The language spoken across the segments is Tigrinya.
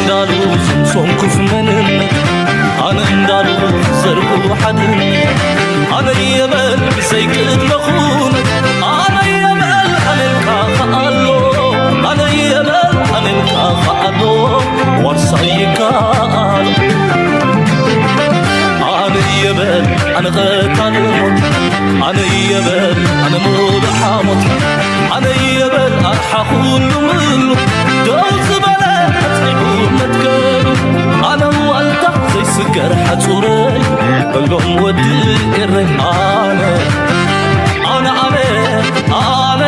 እንዳሉ ዝምሶም ኩፍ መንነት ኣነ እንዳሉ ዘርጉ ሓድነት ኣነ የበል ብዘይ ቅድመ ኩነት ኣነ የበል ኣነልካ ከኣሎ ኣነ የበል ኣነልካ ከኣሎ ዋርሳይ ይከኣል ኣነ የበል ኣነ ቀታሊ ሞት ኣነ የበል ኣነ ሙሉእ ሓሞት ኣነ የበል ኣርሓ ኩሉ ምሉ ደው ዝበለ ኣጽኒዑ መትከሉ ኣነ ዋልታ ዘይስገር ሓጹረይ በሎም ወዲ ኤረይ ኣነ ኣነ ኣነ ኣነ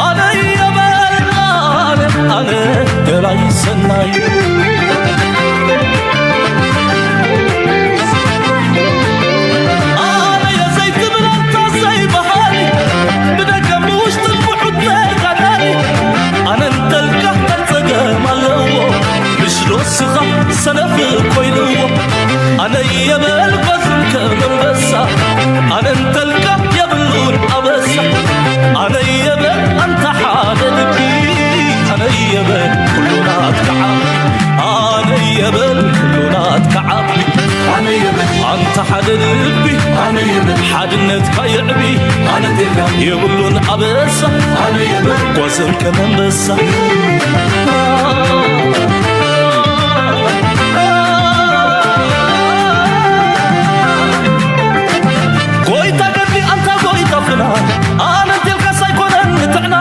ኣነ የበል ኣነ ኣነ ገላይ ሰናይ ኣነ የዘይትብል ኣንታ ዘይበሃል ብደገ ብውሽጢ ብሑት ተጋዳሊ ኣነ እንተልካ እንታይ ጸገም ኣለዎ ምሽ ዶ ስኻ ሰነፍ ኮይንዎ ኣነ የበል ጓዝም ከም ኣንበሳ ኣነ እንተልካ የብሉን ኣበሳ ኣነ የበል ኣንታ ሓደ ልቢ ኣነ የበል ኩሉ ናትካ ዓቢ ኣነ የበል ኩሉ ናትካ ዓቢ ኣነ የበል ኣንታ ሓደ ልቢ ኣነ የበል ሓድነትካ የዕቢ ኣነ እንተልካ የብሉን ኣበሳ ኣነ የበል ጓዝም ከም ኣንበሳ ጎይታ ገድሊ ኣንታ ጎይታ ፍና ኣነ እንተልካስ ኣይኮነን ንጥዕና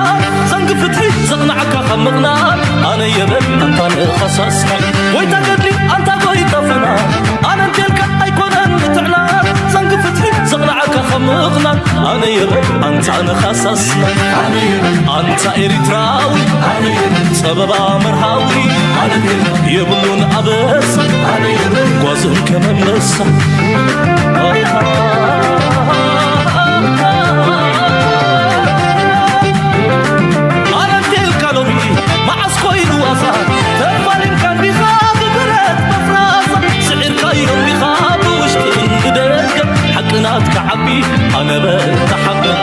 ዘንጊ ፍትሒ ዘቕናዓካ ካብ ምቕናን ኣነ የበል ኣንታ ንኸሳስና ጎይታ ገድሊ ኣንታ ጎይታ ፍና ኣነ እንተልካ ኣይኮነን ንጥዕና ዘንጊ ፍትሒ ዘቕናዓካ ካብ ምቕናን ኣነ የበል ኣንታ ንኸሳስና ኣነ የበል ኣንታ ኤሪትራዊ ኣነ የበል ጸበባ መርሃዊ ኣነ የበል የብሉን ኣበሳ ኣነ የበል ጓዝም ከም ኣንበሳ ኣነ እንተልካ ሎሚ መዓስ ኮይኑ ዋሳ ተፋሊምካ እንዲኻ ብብረት መፍራሳ ስዒርካዮ እንዲኻ ብውሽጥን ብደገ ሓቂ ናትካ ዓቢ ኣነ በል ተሓበን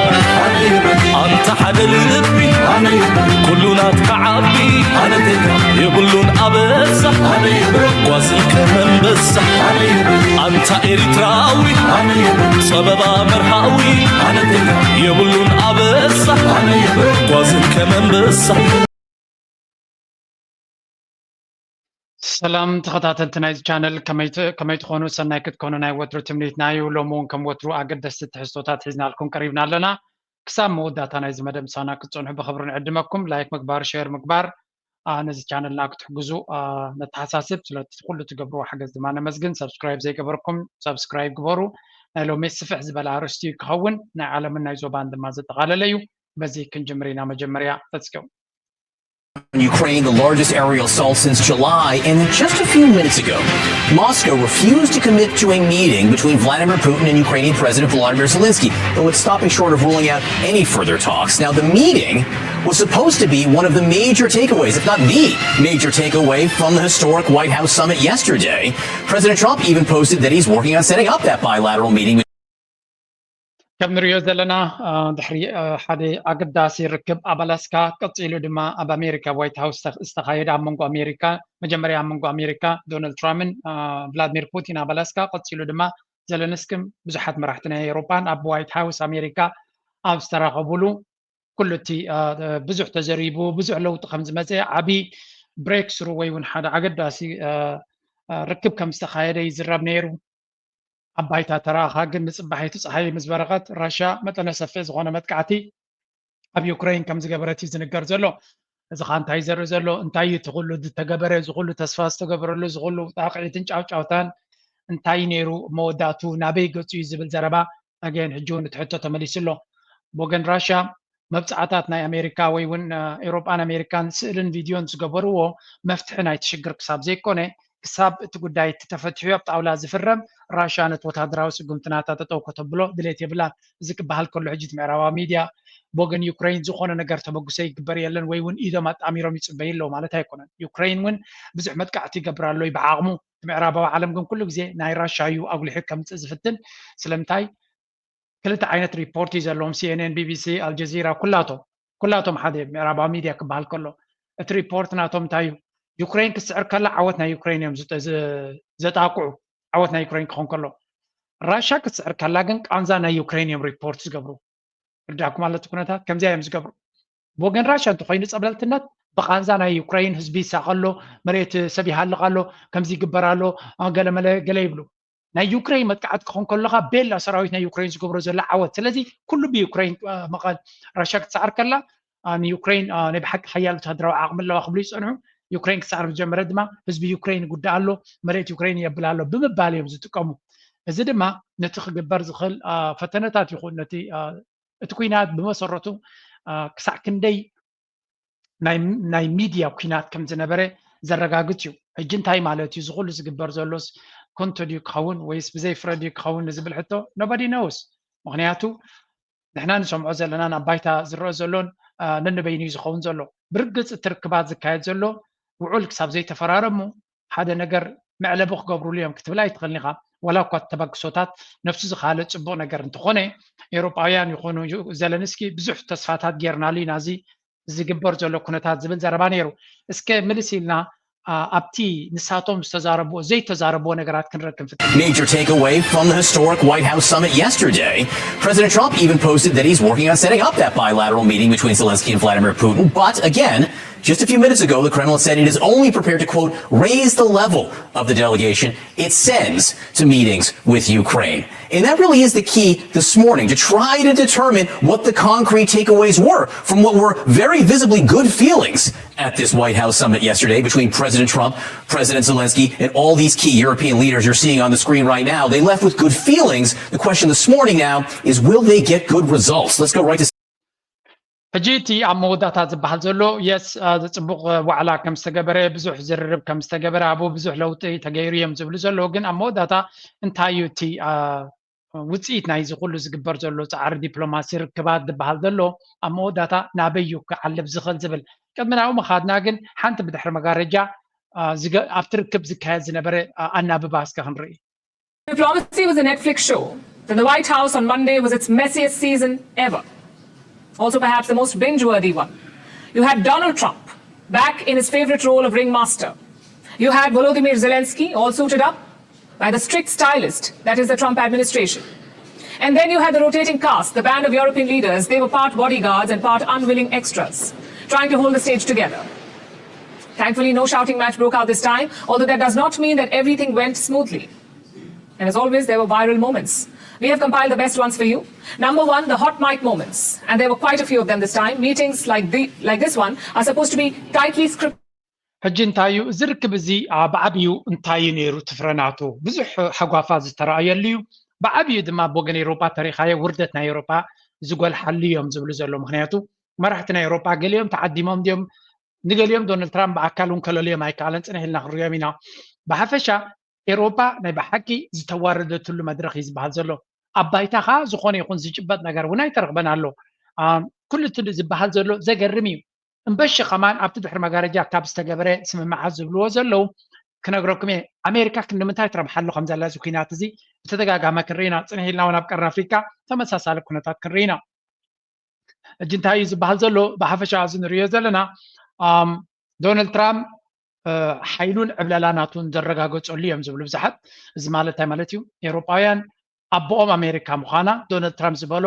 ኣንታ ሓደ ልቢ ኩሉ ናትካ ዓቢ የብሉን ኣበሳ ጓዝም ከም ኣንበሳ ኣንታ ኤሪትራዊ ጸበባ መርሃዊ የብሉን ኣበሳ ጓዝም ከም ኣንበሳ ሰላም ተኸታተልቲ ናይዚ ቻነል ከመይ ት- ከመይ ትኾኑ? ሰናይ ክትኮኑ ናይ ወትሩ ትምኒትና እዩ። ሎሚ እውን ከም ወትሩ ኣገደስቲ ትሕዝቶታት ሒዝናልኩም ቀሪብና ኣለና። ክሳብ መወዳእታ ናይዚ መደብ ምሳና ክትጸንሑ ብኽብሪ ንዕድመኩም። ላይክ ምግባር፣ ሼር ምግባር፣ አ፣ ነዚ ቻነልና ክትሕግዙ፣ አ፣ ነተሓሳስብ። ስለቲ ኩሉ ትገብርዎ ሓገዝ ድማ ነመስግን። ሰብስክራይብ ዘይገበርኩም ሰብስክራይብ ግበሩ። ናይ ሎሚ ስፍሕ ዝበለ ኣርእስቲ እዩ ክኸውን። ናይ ዓለምን ናይ ዞባን ድማ ዘጠቓለለ እዩ። በዚ ክንጅምር ኢና። መጀመርያ፣ let's go። Ukraine, the largest aerial assault since July, and then just a few minutes ago, Moscow refused to commit to a meeting between Vladimir Putin and Ukrainian President Volodymyr Zelensky, though it's stopping short of ruling out any further talks. Now, the meeting was supposed to be one of the major takeaways, if not the major takeaway, from the historic White House summit yesterday. President Trump even posted that he's working on setting up that bilateral meeting. ከም ንሪኦ ዘለና፣ አ፣ ድሕሪ፣ አ፣ ሓደ ኣገዳሲ ርክብ ኣብ ኣላስካ፣ ቀጺሉ ድማ ኣብ ኣሜሪካ፣ ኣብ ዋይት ሃውስ፣ ዝተኻየደ ኣብ መንጎ ኣሜሪካ፣ መጀመርያ ኣብ መንጎ ኣሜሪካ፣ ዶናልድ ትራምፕን፣ አ፣ ቭላድሚር ፑቲን ኣብ ኣላስካ፣ ቀጺሉ ድማ ዘለንስክን ብዙሓት መራሕቲ ናይ ኤውሮጳን ኣብ ዋይት ሃውስ ኣሜሪካ ኣብ ዝተራኸቡሉ፣ ኩሉ እቲ፣ አ፣ ብዙሕ ተዘሪቡ፣ ብዙሕ ለውጢ ከም ዝመጸ፣ ዓቢ ብሬክ ስሩ ወይ እውን ሓደ ኣገዳሲ፣ አ፣ አ፣ ርክብ ከም ዝተኻየደ ይዝረብ ነይሩ። ኣብ ባይታ ተራእኻ ግን ንጽባሒቱ ጸሓይ ምስ በረቐት፣ ራሽያ መጠነ ሰፊሕ ዝኾነ መጥቃዕቲ ኣብ ዩክረይን ከም ዝገበረት እዩ ዝንገር ዘሎ። እዚ ኸኣ እንታይ እዩ ዘርኢ ዘሎ? እንታይ እዩ እቲ ኹሉ ዝተገበረ፣ እዚ ኹሉ ተስፋ ዝተገበረሉ፣ እዚ ኹሉ ጣቕዒትን ጫውጫውታን እንታይ እዩ ነይሩ? መወዳእቱ ናበይ ገጹ እዩ ዝብል ዘረባ ኣገን ሕጂ እውን እቲ ሕቶ ተመሊሱ ኣሎ። ብወገን ራሽያ መብጻዕታት ናይ ኣሜሪካ ወይ እውን ኤውሮጳን ኣሜሪካን ስእልን ቪድዮን ዝገበርዎ መፍትሒ ናይቲ ሽግር ክሳብ ዘይኮነ ክሳብ እቲ ጉዳይ እቲ ተፈቲሑ ኣብ ጣውላ ዝፍረም ራሽያ ነቲ ወታደራዊ ስጉምቲ ናታ ጠጠው ከተብሎ ድሌት የብላን። እዚ ክበሃል ከሎ ሕጂ እቲ ምዕራባዊ ሚድያ ብወገን ዩክረይን ዝኾነ ነገር ተበግሶ ይግበር የለን ወይ እውን ኢዶም ኣጣሚሮም ይፅበዩ ኣለዉ ማለት ኣይኮነን። ዩክረይን እውን ብዙሕ መጥቃዕቲ ይገብር ኣሎ እዩ ብዓቕሙ። እቲ ምዕራባዊ ዓለም ግን ኩሉ ግዜ ናይ ራሽያ እዩ ኣጉሊሑ ከምፅእ ዝፍትን። ስለምንታይ ክልተ ዓይነት ሪፖርት እዩ ዘለዎም፣ ሲኤንኤን፣ ቢቢሲ፣ ኣልጀዚራ ኩላቶም ኩላቶም ሓደ ምዕራባዊ ሚድያ ክበሃል ከሎ እቲ ሪፖርት ናቶም እንታይ እዩ? ዩክሬን ክትስዕር ከላ ዓወት ናይ ዩክሬን እዮም ዘጣቅዑ። ዓወት ናይ ዩክሬን ክኾን ከሎ፣ ራሻ ክትስዕር ከላ ግን ቃንዛ ናይ ዩክሬን እዮም ሪፖርት ዝገብሩ። ርዳኩም ኣለቲ ኩነታት ከምዚያ እዮም ዝገብሩ። ብወገን ራሻ እንተኮይኑ ጸብለልትነት ብቃንዛ ናይ ዩክሬን ህዝቢ ይሳቀ ኣሎ፣ መሬት ሰብ ይሃልቅ ኣሎ፣ ከምዚ ይግበር ኣሎ፣ ገለመለ ገለ ይብሉ። ናይ ዩክሬን መጥቃዕቲ ክኾን ከሎካ ቤላ ሰራዊት ናይ ዩክሬን ዝገብሮ ዘሎ ዓወት። ስለዚ ኩሉ ብዩክሬን መቐል ራሻ ክትሰዓር ከላ ንዩክሬን ናይ ብሓቂ ሓያል ወታደራዊ ዓቕሚ ኣለዋ ክብሉ ይጸንሑ። ዩክሬን ክትሰዓር ዝጀመረ ድማ ህዝቢ ዩክሬን ይጉዳእ ኣሎ፣ መሬት ዩክሬን የብል ኣሎ ብምባል እዮም ዝጥቀሙ። እዚ ድማ ነቲ ክግበር ዝኽእል ፈተነታት ይኹን ነቲ እቲ ኩናት ብመሰረቱ ክሳዕ ክንደይ ናይ ሚድያ ኩናት ከም ዝነበረ ዘረጋግጽ እዩ። ሕጂ እንታይ ማለት እዩ? ዝኹሉ ዝግበር ዘሎስ ኮንቶ ድዩ ክኸውን ወይስ ብዘይ ፍረ ድዩ ክኸውን ንዝብል ሕቶ nobody knows። ምክንያቱ ንሕና ንሰምዖ ዘለናን ኣብ ባይታ ዝረአ ዘሎን ነንበይኑ እዩ ዝኸውን ዘሎ። ብርግጽ እቲ ርክባት ዝካየድ ዘሎ ውዑል ክሳብ ዘይተፈራረሙ ሓደ ነገር መዕለቢ ክገብሩሉ እዮም ክትብል ኣይትኽእልን ኢኻ። ዋላ እኳ ተበግሶታት ነፍሱ ዝኻለ ጽቡቕ ነገር እንተኾነ፣ ኤውሮጳውያን ይኾኑ ዘለንስኪ ብዙሕ ተስፋታት ጌርናሉ ኢና እዚ ዝግበር ዘሎ ኩነታት ዝብል ዘረባ ነይሩ። እስከ ምልስ ኢልና ኣብቲ ንሳቶም ዝተዛረብዎ ዘይተዛረብዎ ነገራት ክንረክብ ንፍትን። Major takeaway from the historic White House summit yesterday. President Trump even posted that he's working on setting up that bilateral meeting between Zelensky and Vladimir Putin. But again, just a few minutes ago, the Kremlin said it is only prepared to, quote, raise the level of the delegation it sends to meetings with Ukraine. And that really is the key this morning, to try to determine what the concrete takeaways were from what were very visibly good feelings at this White House summit yesterday between President Trump, President Zelensky, and all these key European leaders you're seeing on the screen right now. They left with good feelings. The question this morning now is, will they get good results? Let's go right to ሕጂ እቲ ኣብ መወዳእታ ዝበሃል ዘሎ የስ ጽቡቕ ዋዕላ ከም ዝተገበረ ብዙሕ ዝርርብ ከም ዝተገበረ ኣብኡ ብዙሕ ለውጢ ተገይሩ እዮም ዝብሉ ዘለዉ ግን ኣብ መወዳእታ እንታይ እዩ እቲ ውፅኢት ናይዚ ኩሉ ዝግበር ዘሎ ፃዕሪ ዲፕሎማሲ ርክባት ዝበሃል ዘሎ ኣብ መወዳእታ ናበይ እዩ ክዓልብ ዝኽእል ዝብል ቅድሚ ናብኡ ምኻድና ግን ሓንቲ ብድሕሪ መጋረጃ ኣብቲ ርክብ ዝካየድ ዝነበረ ኣናብባ እስከ ክንርኢ። Diplomacy was a Netflix show, then the White House on Monday was its messiest season ever. Also, perhaps the most binge worthy one. You had Donald Trump back in his favorite role of ringmaster. You had Volodymyr Zelensky all suited up by the strict stylist that is the Trump administration. And then you had the rotating cast, the band of European leaders. They were part bodyguards and part unwilling extras, trying to hold the stage together. Thankfully, no shouting match broke out this time, although that does not mean that everything went smoothly. And as always, there were viral moments. We have compiled the best ones for you. Number one, the hot mic moments. And there were quite a few of them this time. Meetings like, the, like this one are supposed to be tightly scripted. ሕጂ እንታይ እዩ እዚ ርክብ እዚ ብዓብዩ እንታይ እዩ ነይሩ ትፍረናቱ ብዙሕ ሓጓፋ ዝተረኣየሉ እዩ። ብዓብዩ ድማ ብወገን ኤሮጳ ተሪኻዮ ውርደት ናይ ኤሮጳ ዝጎልሓሉ እዮም ዝብሉ ዘሎ ምክንያቱ መራሕቲ ናይ ኤሮጳ ገሊኦም ተዓዲሞም ድዮም ንገሊኦም ዶናልድ ትራምፕ ብኣካል እውን ከለልዮም ኣይከኣለን ፅንሕ ኢልና ክንሪኦም ኢና። ብሓፈሻ ኤሮጳ ናይ ብሓቂ ዝተዋረደትሉ መድረኽ እዩ ዝበሃል ዘሎ። ኣብ ባይታ ከዓ ዝኾነ ይኹን ዝጭበጥ ነገር እውን ኣይተረኽበን ኣሎ። ኩሉ እቲ ዝበሃል ዘሎ ዘገርም እዩ። እምበሺ ከማን ኣብቲ ድሕሪ መጋረጃ ካብ ዝተገበረ ስምምዓት ዝብልዎ ዘለዉ ክነግረኩም እየ። ኣሜሪካ ክንዲ ምንታይ ትረብሓሉ ከም ዘላ እዚ ኩናት እዚ ብተደጋጋሚ ክንርኢ ኢና። ፅንሕ ኢልና እውን ኣብ ቀርኒ ኣፍሪካ ተመሳሳሊ ኩነታት ክንርኢ ኢና። ሕጂ እንታይ እዩ ዝበሃል ዘሎ ብሓፈሻ እዚ ንሪኦ ዘለና ዶናልድ ትራምፕ ሓይሉን ዕብለላ ናቱን ዘረጋገፀሉ እዮም ዝብሉ ብዙሓት። እዚ ማለት እንታይ ማለት እዩ? ኤውሮጳውያን ኣቦኦም ኣሜሪካ ምዃና ዶናልድ ትራምፕ ዝበሎ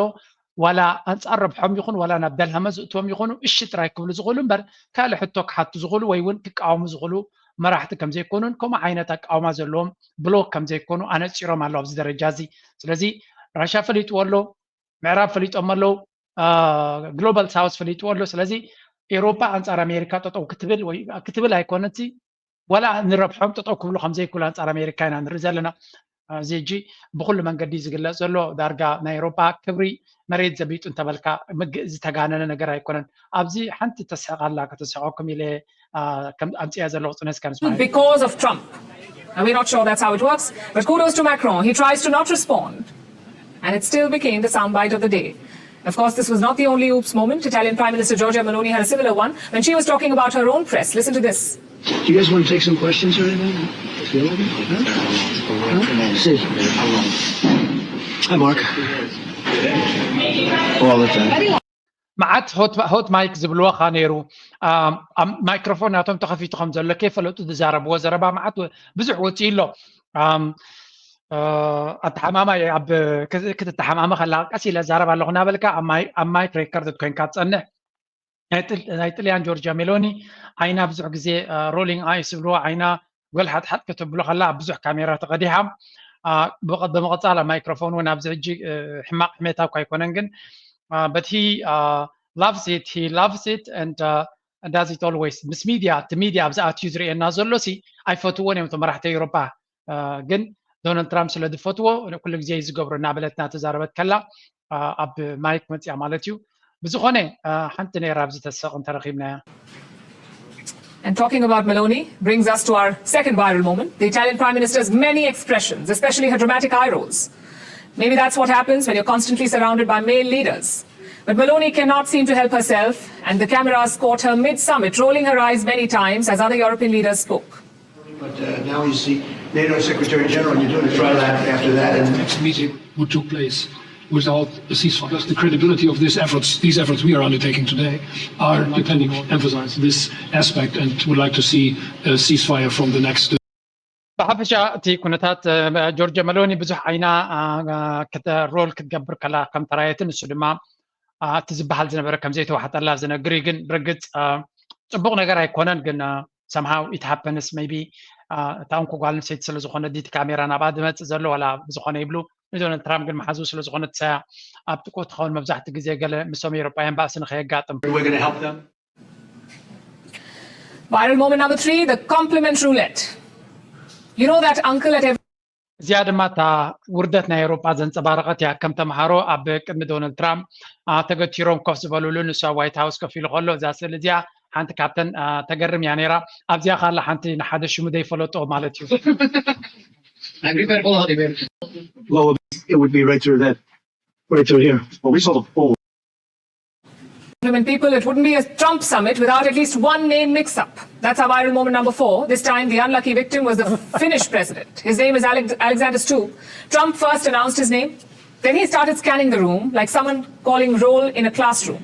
ዋላ ኣንፃር ረብሖም ይኹን ዋላ ናብ ደልሃመ ዝእትዎም ይኾኑ እሺ ጥራይ ክብሉ ዝኽእሉ እምበር ካልእ ሕቶ ክሓቱ ዝኽእሉ ወይ እውን ክቃወሙ ዝኽእሉ መራሕቲ ከም ዘይኮኑን ከምኡ ዓይነት ኣቃውማ ዘለዎም ብሎክ ከም ዘይኮኑ ኣነፂሮም ኣለዉ ኣብዚ ደረጃ እዚ። ስለዚ ራሻ ፈሊጥዎ ኣሎ፣ ምዕራብ ፈሊጦም ኣለዉ፣ ግሎባል ሳውስ ፈሊጥዎ ኣሎ። ስለዚ ኤውሮፓ ኣንፃር ኣሜሪካ ጠጠው ክትብል ወይ ክትብል ኣይኮነቲ ዋላ ንረብሖም ጠጠው ክብሉ ከም ዘይክእሉ ኣንፃር ኣሜሪካ ኢና ንርኢ ዘለና። እዚ ሕጂ ብኩሉ መንገዲ ዝግለፅ ዘሎ ዳርጋ ናይ ኤውሮፓ ክብሪ መሬት ዘቢጡ እንተበልካ ምግእ ዝተጋነነ ነገር ኣይኮነን። ኣብዚ ሓንቲ ተስሕቕ ኣላ ከተስሕቐኩም ኢለ ኣምፅያ ዘለኹ ፅነስካ ንስማ። Because of Trump. And we're not sure that's how it works, but kudos to Macron. He tries to not respond. And it still became the soundbite of the day. Of course, this was not the only oops moment. Italian Prime Minister Giorgia Meloni had a similar one when she was talking about her own press. Listen to this. Do you guys want to take some questions or anything? Feel like it? Huh? Huh? Sit. Hi, Mark. All the time. መዓት ሆት ማይክ ዝብልዎ ካ ነይሩ። ማይክሮፎን ናቶም ተኸፊቱ ከም ዘሎ ከይፈለጡ ዝዛረብዎ ዘረባ መዓት ብዙሕ ወፂኡ ኣሎ። ኣተሓማማይ ኣብ ክትተሓማመ ከላ ቀስ ኢለ ዛረብ ኣለኹ እናበልካ ኣብ ማይክ ሬከርድ ኮይንካ ትፀንሕ። ናይ ጥልያን ጆርጃ ሜሎኒ ዓይና ብዙሕ ግዜ ሮሊንግ ኣይስ ዝብልዎ ዓይና ጎል ሓጥሓጥ ከተብሎ ከላ ኣብ ብዙሕ ካሜራ ተቐዲሓ። ብምቕፃል ኣብ ማይክሮፎን እውን ኣብዚ ሕጂ ሕማቕ ሕሜታ እኳ ኣይኮነን ግን but he loves it, he loves it and does it always. ምስ ሚድያ እቲ ሚድያ ኣብዚ ኣትዩ ዝርእየና ዘሎ ሲ ኣይፈትዎን እዮም እቶም መራሕቲ ኤውሮጳ። ግን ዶናልድ ትራምፕ ስለ ዝፈትዎ ኩሉ ግዜ እዩ ዝገብሮ እናበለት እናተዛረበት ከላ ኣብ ማይክ መፅያ ማለት እዩ። ብዝኾነ ሓንቲ ነይራ ኣብዚ ተሰቕ እንተረኺብናያ። And talking about Meloni brings us to our second viral moment, the Italian Prime Minister's many expressions, especially her dramatic eye rolls. Maybe that's what happens when you're constantly surrounded by male leaders. But Meloni cannot seem to help herself, and the cameras caught her mid summit, rolling her eyes many times as other European leaders spoke. But uh, now you see NATO Secretary General, you're doing a trial after that. And the next meeting would took place without a ceasefire. Plus the credibility of these efforts, these efforts we are undertaking today, are depending on emphasize this aspect and would like to see a ceasefire from the next. ብሓፈሻ እቲ ኩነታት ጆርጆ መሎኒ ብዙሕ ዓይና ሮል ክትገብር ከላ ከም ተራየትን ንሱ ድማ እቲ ዝበሃል ዝነበረ ከም ዘይተዋሕጠላ ዝነግር እዩ። ግን ብርግፅ ፅቡቕ ነገር ኣይኮነን። ግን somehow it happens maybe እታ እንኮ ጓል ኣንስተይቲ ስለ ዝኾነ ድቲ ካሜራ ናብኣ ዝመፅእ ዘሎ ዋላ ብዝኾነ ይብሉ ንዶናልድ ትራምፕ ግን መሓዝኡ ስለ ዝኾነ ትሳያ ኣብ ጥቁ ትኸውን መብዛሕትኡ ግዜ ገለ ምሶም ኤውሮጳውያን ባእሲ ንኸየጋጥም Viral moment number three, the compliment roulette. You know that uncle at every እዚኣ ድማ እታ ውርደት ናይ ኤውሮጳ ዘንፀባረቐት እያ። ከም ተምሃሮ ኣብ ቅድሚ ዶናልድ ትራምፕ ተገቲሮም ኮፍ ዝበሉሉ ንሱ ኣብ ዋይት ሃውስ ኮፍ ኢሉ ከሎ እዛ ስእሊ እዚኣ ሓንቲ ካብተን ተገርም እያ ነይራ። ኣብዚኣ ካላ ሓንቲ ንሓደ ሽሙ ዘይፈለጦ ማለት እዩ። Well, it would be right through that, right through here. Well, we saw the full. Women people, it wouldn't be a Trump summit without at least one name mix up. That's our viral moment number four. This time, the unlucky victim was the Finnish president. His name is Alex- Alexander Stubb. Trump first announced his name. Then he started scanning the room like someone calling roll in a classroom.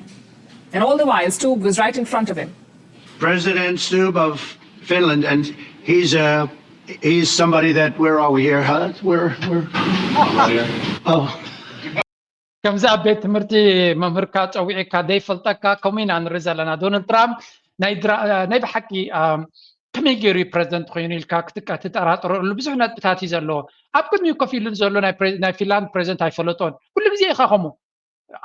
And all the while, Stubb was right in front of him. President Stubb of Finland, and he's uh, he's somebody that where are we here? Huh? Where where? Oh. ከምዚ ኣብ ቤት ትምህርቲ መምህርካ ፀዊዕካ ዘይፈልጠካ ከምኡ ኢና ንርኢ ዘለና። ዶናልድ ትራምፕ ናይ ብሓቂ ከመይ ገይሩ እዩ ፕረዚደንት ኮይኑ ኢልካ ክትጠራጠረሉ ብዙሕ ነጥብታት እዩ ዘለዎ። ኣብ ቅድሚኡ ኮፍ ኢሉ ዘሎ ናይ ፊንላንድ ፕረዚደንት ኣይፈለጦን። ኩሉ ግዜ ኢኻ ከምኡ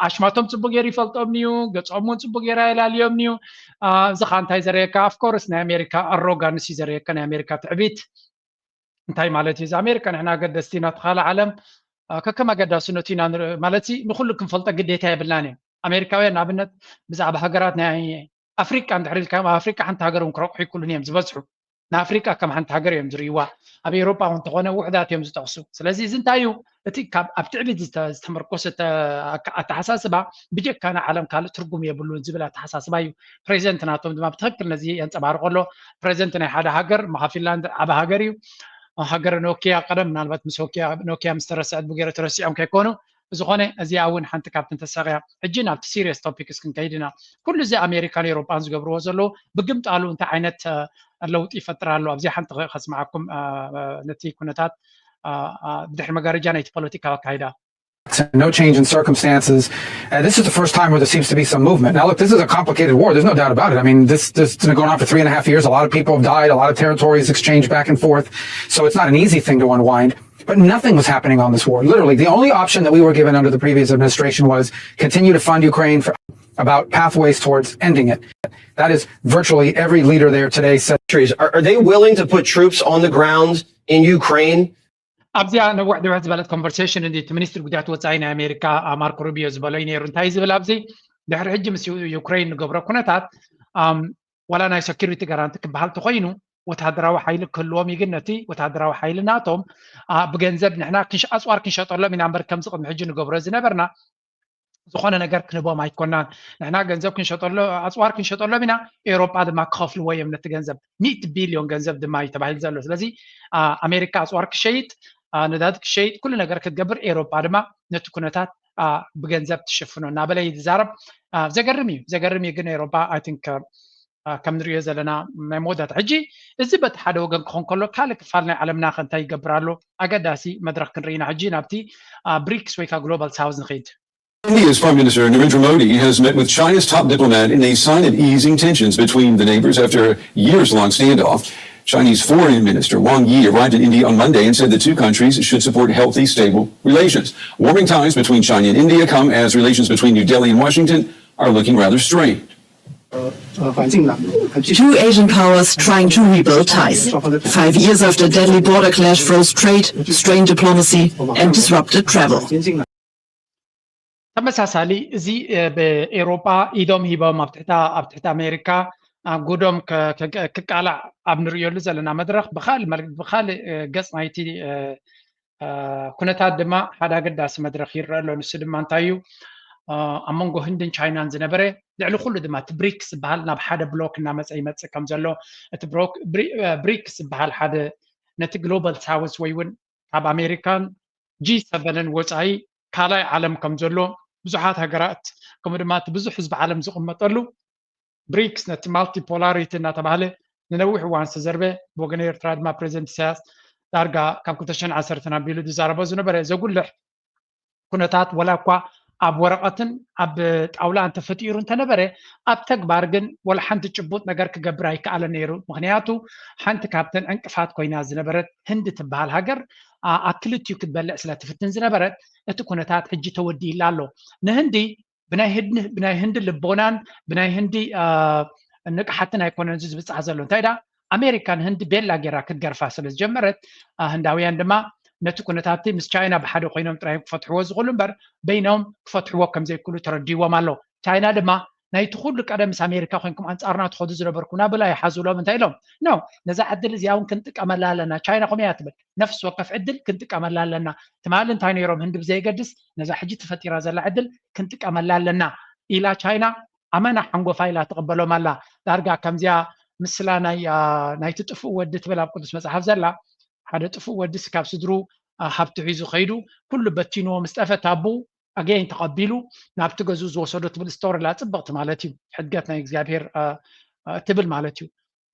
ኣሽማቶም ፅቡቅ ገይሩ ይፈልጦም እዩ። ገፆም እውን ፅቡቅ ገይሩ ኣየላልዮም እዩ። እዚ ከዓ እንታይ ዘርእየካ? ኣፍኮርስ ናይ ኣሜሪካ ኣሮጋንስ እዩ ዘርእየካ፣ ናይ ኣሜሪካ ትዕቢት። እንታይ ማለት እዩ እዚ ኣሜሪካ ንሕና ኣገደስቲ ኢና፣ እቲ ካልእ ዓለም ከከም ኣገዳስነቱ ኢና ንርኢ። ማለት ንኩሉ ክንፈልጦ ግዴታ የብልናን እዩ። ኣሜሪካውያን ንኣብነት ብዛዕባ ሃገራት ናይ ኣፍሪቃ እንድሕር ኢልካ ኣብ ኣፍሪቃ ሓንቲ ሃገር እውን ክረቑሑ ይክእሉን እዮም ዝበዝሑ። ንኣፍሪቃ ከም ሓንቲ ሃገር እዮም ዝርእይዋ። ኣብ ኤውሮጳ እውን እንተኾነ ውሑዳት እዮም ዝጠቕሱ። ስለዚ እዚ እንታይ እዩ? እቲ ካብ ኣብ ትዕቢት ዝተመርኮሰ ኣተሓሳስባ ብጀካ ንዓለም ካልእ ትርጉም የብሉን ዝብል ኣተሓሳስባ እዩ። ፕሬዚደንት ናቶም ድማ ብትክክል ነዚ የንፀባርቆ ኣሎ። ፕሬዚደንት ናይ ሓደ ሃገር ምኻ ፊንላንድ ዓብ ሃገር እዩ። ሃገረ ኖኪያ ቀደም ምናልባት ምስ ኖኪያ ምስ ተረስዐት ብገይረ ተረሲዖም ከይኮኑ ዝኾነ እዚኣ እውን ሓንቲ ካብተን ተሳቕያ። ሕጂ ናብቲ serious topics ክንከይድ ኢና። ኩሉ እዚ ኣሜሪካን ኤውሮጳን ዝገብርዎ ዘለዉ ብግምጣሉ እንታይ ዓይነት ለውጢ ይፈጥር ኣሎ? ኣብዚ ሓንቲ ከስምዓኩም ነቲ ኩነታት ድሕሪ መጋረጃ ናይቲ ፖለቲካዊ ኣካይዳ። No change in circumstances. Uh, this is the first time where there seems to be some movement. Now, look, this is a complicated war. There's no doubt about it. I mean, this, this has been going on for three and a half years. A lot of people have died. A lot of territories exchanged back and forth. So it's not an easy thing to unwind. But nothing was happening on this war. Literally, the only option that we were given under the previous administration was continue to fund Ukraine for about pathways towards ending it. That is virtually every leader there today said. Are, are they willing to put troops on the ground in Ukraine? ኣብዚኣ ነዊሕ ድውሕ ዝበለት ኮንቨርሴሽን እንዲ እቲ ሚኒስትሪ ጉዳያት ወፃኢ ናይ ኣሜሪካ ማርኮ ሩቢዮ ዝበሎ እዩ ነይሩ። እንታይ ዝብል ኣብዚ ድሕሪ ሕጂ ምስ ዩክሬን ንገብሮ ኩነታት ዋላ ናይ ሰኪሪቲ ጋራንቲ ክበሃል ተኮይኑ ወታደራዊ ሓይሊ ክህልዎም እዩ። ግን ነቲ ወታደራዊ ሓይሊ ናቶም ብገንዘብ ንሕና ኣፅዋር ክንሸጠሎም ኢና እምበር ከምዚ ቅድሚ ሕጂ ንገብሮ ዝነበርና ዝኾነ ነገር ክንህቦም ኣይኮናን። ንሕና ገንዘብ ክንሸጠሎ ኣፅዋር ክንሸጠሎም ኢና። ኤውሮጳ ድማ ክኸፍልዎ እዮም ነቲ ገንዘብ። ሚእቲ ቢልዮን ገንዘብ ድማ እዩ ተባሂሉ ዘሎ። ስለዚ ኣሜሪካ ኣፅዋር ክሸይጥ፣ ነዳዲ ክሸይጥ፣ ኩሉ ነገር ክትገብር፣ ኤውሮጳ ድማ ነቲ ኩነታት ብገንዘብ ትሽፍኖ እናበለ እዩ ዝዛረብ። ዘገርም እዩ፣ ዘገርም እዩ። ግን ኤሮፓ I think ከም ንሪኦ ዘለና ናይ መወዳእታ ሕጂ፣ እዚ በቲ ሓደ ወገን ክኾን ከሎ፣ ካልእ ክፋል ናይ ዓለምና ከ እንታይ ይገብር ኣሎ? ኣገዳሲ መድረኽ ክንርኢ ኢና። ሕጂ ናብቲ ብሪክስ ወይ ከዓ ግሎባል ሳውዝ ንኸይድ። India's Prime Minister Narendra Modi has met with China's top diplomat in a sign of easing tensions between the neighbors after a years-long standoff. Chinese Foreign Minister Wang Yi arrived in India on Monday and said the two countries should support healthy, stable relations. Warming ties between China and India come as relations between New Delhi and Washington are looking rather strained. Two Asian powers trying to rebuild ties. Five years after deadly border clash froze trade, strained diplomacy, and disrupted travel. ተመሳሳሊ እዚ ብኤሮጳ ኢዶም ሂቦም ኣብ ትሕቲ ኣብ ትሕቲ ኣሜሪካ ጉዶም ክቃላዕ ኣብ ንርእየሉ ዘለና መድረኽ ብኻልእ ገጽ ናይቲ ኩነታት ድማ ሓደ ኣገዳሲ መድረኽ ይረአ ኣሎ። ንሱ ድማ እንታይ እዩ? ኣብ መንጎ ህንድን ቻይናን ዝነበረ ልዕሊ ኩሉ ድማ እቲ ብሪክስ ዝበሃል ናብ ሓደ ብሎክ እናመፀ ይመፅእ ከም ዘሎ፣ እቲ ብሪክስ ዝበሃል ሓደ ነቲ ግሎባል ሳውስ ወይ እውን ካብ ኣሜሪካን ጂ ሰቨንን ወፃኢ ካልኣይ ዓለም ከም ዘሎ ብዙሓት ሃገራት ከምኡ ድማ እቲ ብዙሕ ህዝቢ ዓለም ዝቕመጠሉ ብሪክስ ነቲ ማልቲፖላሪቲ እናተባህለ ንነዊሕ እዋን ዝተዘርበ ብወገን ኤርትራ ድማ ፕሬዚደንት ኢሳያስ ዳርጋ ካብ ክልተ ሽሕን ዓሰርተን ኣቢሉ ዝዛረቦ ዝነበረ ዘጉልሕ ኩነታት ወላ እኳ ኣብ ወረቐትን ኣብ ጣውላ እንተፈጢሩ እንተነበረ ኣብ ተግባር ግን ወላ ሓንቲ ጭቡጥ ነገር ክገብር ኣይከኣለን ነይሩ። ምክንያቱ ሓንቲ ካብተን ዕንቅፋት ኮይና ዝነበረት ህንዲ ትበሃል ሃገር ኣብ ክልቲኡ ክትበልዕ ስለ ትፍትን ዝነበረት እቲ ኩነታት ሕጂ ተወዲእላ ኣሎ። ንህንዲ ብናይ ህንዲ ልቦናን ብናይ ህንዲ ንቅሓትን ኣይኮነን እዚ ዝብፃሕ ዘሎ። እንታይ ዳ ኣሜሪካ ንህንዲ ቤላ ጌራ ክትገርፋ ስለ ዝጀመረት ህንዳውያን ድማ ነቲ ኩነታትቲ ምስ ቻይና ብሓደ ኮይኖም ጥራዮም ክፈትሕዎ ዝኽእሉ እምበር በይኖም ክፈትሕዎ ከም ዘይክእሉ ተረዲዎም ኣሎ። ቻይና ድማ ናይቲ ኩሉ ቀደም ምስ ኣሜሪካ ኮይንኩም ኣንፃርና ትኸዱ ዝነበርኩም ናበላ ይሓዙሎም እንታይ ኢሎም ኖ ነዛ ዕድል እዚኣ እውን ክንጥቀመላ ኣለና። ቻይና ከምኡ እያ ትብል ነፍሲ ወከፍ ዕድል ክንጥቀመላ ኣለና። ትማሊ እንታይ ነይሮም ህንዲ ብዘየገድስ ነዛ ሕጂ ተፈጢራ ዘላ ዕድል ክንጥቀመላ ኣለና ኢላ ቻይና ኣመና ሓንጎፋ ኢላ ትቕበሎም ኣላ። ዳርጋ ከምዚኣ ምስላ ናይ ናይቲ ጥፉእ ወዲ ትብል ኣብ ቅዱስ መፅሓፍ ዘላ ሓደ ጥፉእ ወዲ ካብ ስድሩ ሃብቲ ሒዙ ከይዱ ኩሉ በቲንዎ ምስ ጠፈ ታቡ ኣገይን ተቐቢሉ ናብቲ ገዝኡ ዝወሰዶ ትብል ስቶሪ ላ ፅብቕቲ ማለት እዩ። ሕድገት ናይ እግዚኣብሔር ትብል ማለት እዩ።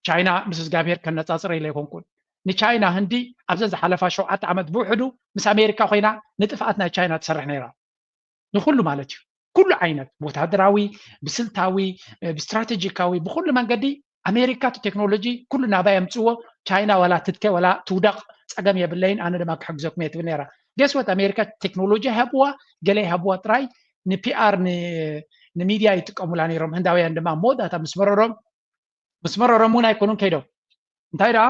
ቻይና ምስ እግዚኣብሔር ከነፃፅረ ኢለ ኣይኮንኩን። ንቻይና ህንዲ ኣብዘን ዝሓለፋ ሸውዓተ ዓመት ብውሕዱ ምስ ኣሜሪካ ኮይና ንጥፍኣት ናይ ቻይና ትሰርሕ ነይራ። ንኩሉ ማለት እዩ። ኩሉ ዓይነት ብወታደራዊ፣ ብስልታዊ፣ ብስትራቴጂካዊ ብኩሉ መንገዲ ኣሜሪካ እቲ ቴክኖሎጂ ኩሉ ናባይ ኣምፅዎ። ቻይና ዋላ ትትከ ዋላ ትውደቕ ፀገም የብለይን፣ ኣነ ድማ ክሕግዘኩም እየ ትብል ነይራ። ገስወት ኣሜሪካ ቴክኖሎጂ ይሃብዋ ገለ ይሃብዋ ጥራይ ንፒኣር ንሚድያ ይጥቀሙላ ነይሮም። ህንዳውያን ድማ መወዳእታ ምስ መረሮም ምስ መረሮም እውን ኣይኮኑን ከይዶም እንታይ ደኣ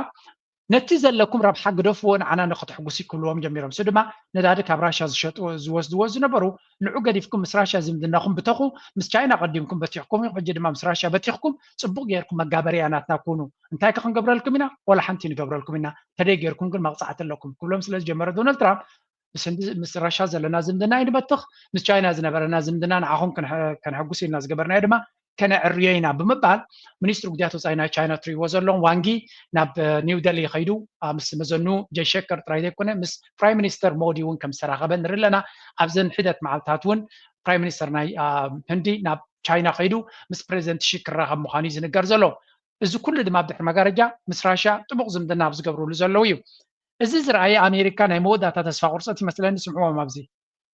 ነቲ ዘለኩም ረብሓ ግደፍዎ ንዓና ንክተሕጉስ ክብልዎም ጀሚሮም። እሱ ድማ ነዳዲ ካብ ራሻ ዝሸጥዎ ዝወስድዎ ዝነበሩ ንዑ ገዲፍኩም ምስ ራሻ ዝምድናኹም ብተኹ፣ ምስ ቻይና ቀዲምኩም በቲኽኩም ኢኹም፣ ሕጂ ድማ ምስ ራሻ በቲኽኩም ጽቡቕ ጌርኩም መጋበርያ ናትና ኩኑ። እንታይ ከ ክንገብረልኩም ኢና? ወላ ሓንቲ ንገብረልኩም ኢና፣ ተደይ ጌርኩም ግን መቕጻዕቲ ኣለኩም ክብሎም ስለ ዝጀመረ ዶናልድ ትራምፕ ምስ ህንዲ ምስ ራሻ ዘለና ዝምድና ይንበትኽ፣ ምስ ቻይና ዝነበረና ዝምድና ንዓኹም ከነሐጉስ ኢልና ዝገበርናዮ ድማ ከነዕርዮ ኢና ብምባል ሚኒስትሪ ጉዳያት ወፃኢ ናይ ቻይና ትሪእዎ ዘለኹም ዋንጊ ናብ ኒው ደሊ ከይዱ ምስ መዘኑ ጀይሸከር ጥራይ ዘይኮነ ምስ ፕራይም ሚኒስተር ሞዲ እውን ከም ዝተራኸበ ንርኢ ኣለና። ኣብዘን ሒደት መዓልታት እውን ፕራይም ሚኒስተር ናይ ህንዲ ናብ ቻይና ከይዱ ምስ ፕሬዚደንት ሺ ክራኸብ ምዃኑ እዩ ዝንገር ዘሎ። እዚ ኩሉ ድማ ብድሕሪ መጋረጃ ምስ ራሽያ ጥቡቕ ዝምድና ኣብ ዝገብርሉ ዘለዉ እዩ። እዚ ዝረኣየ ኣሜሪካ ናይ መወዳእታ ተስፋ ቁርፀት ይመስለኒ። ስምዕዎም ኣብዚ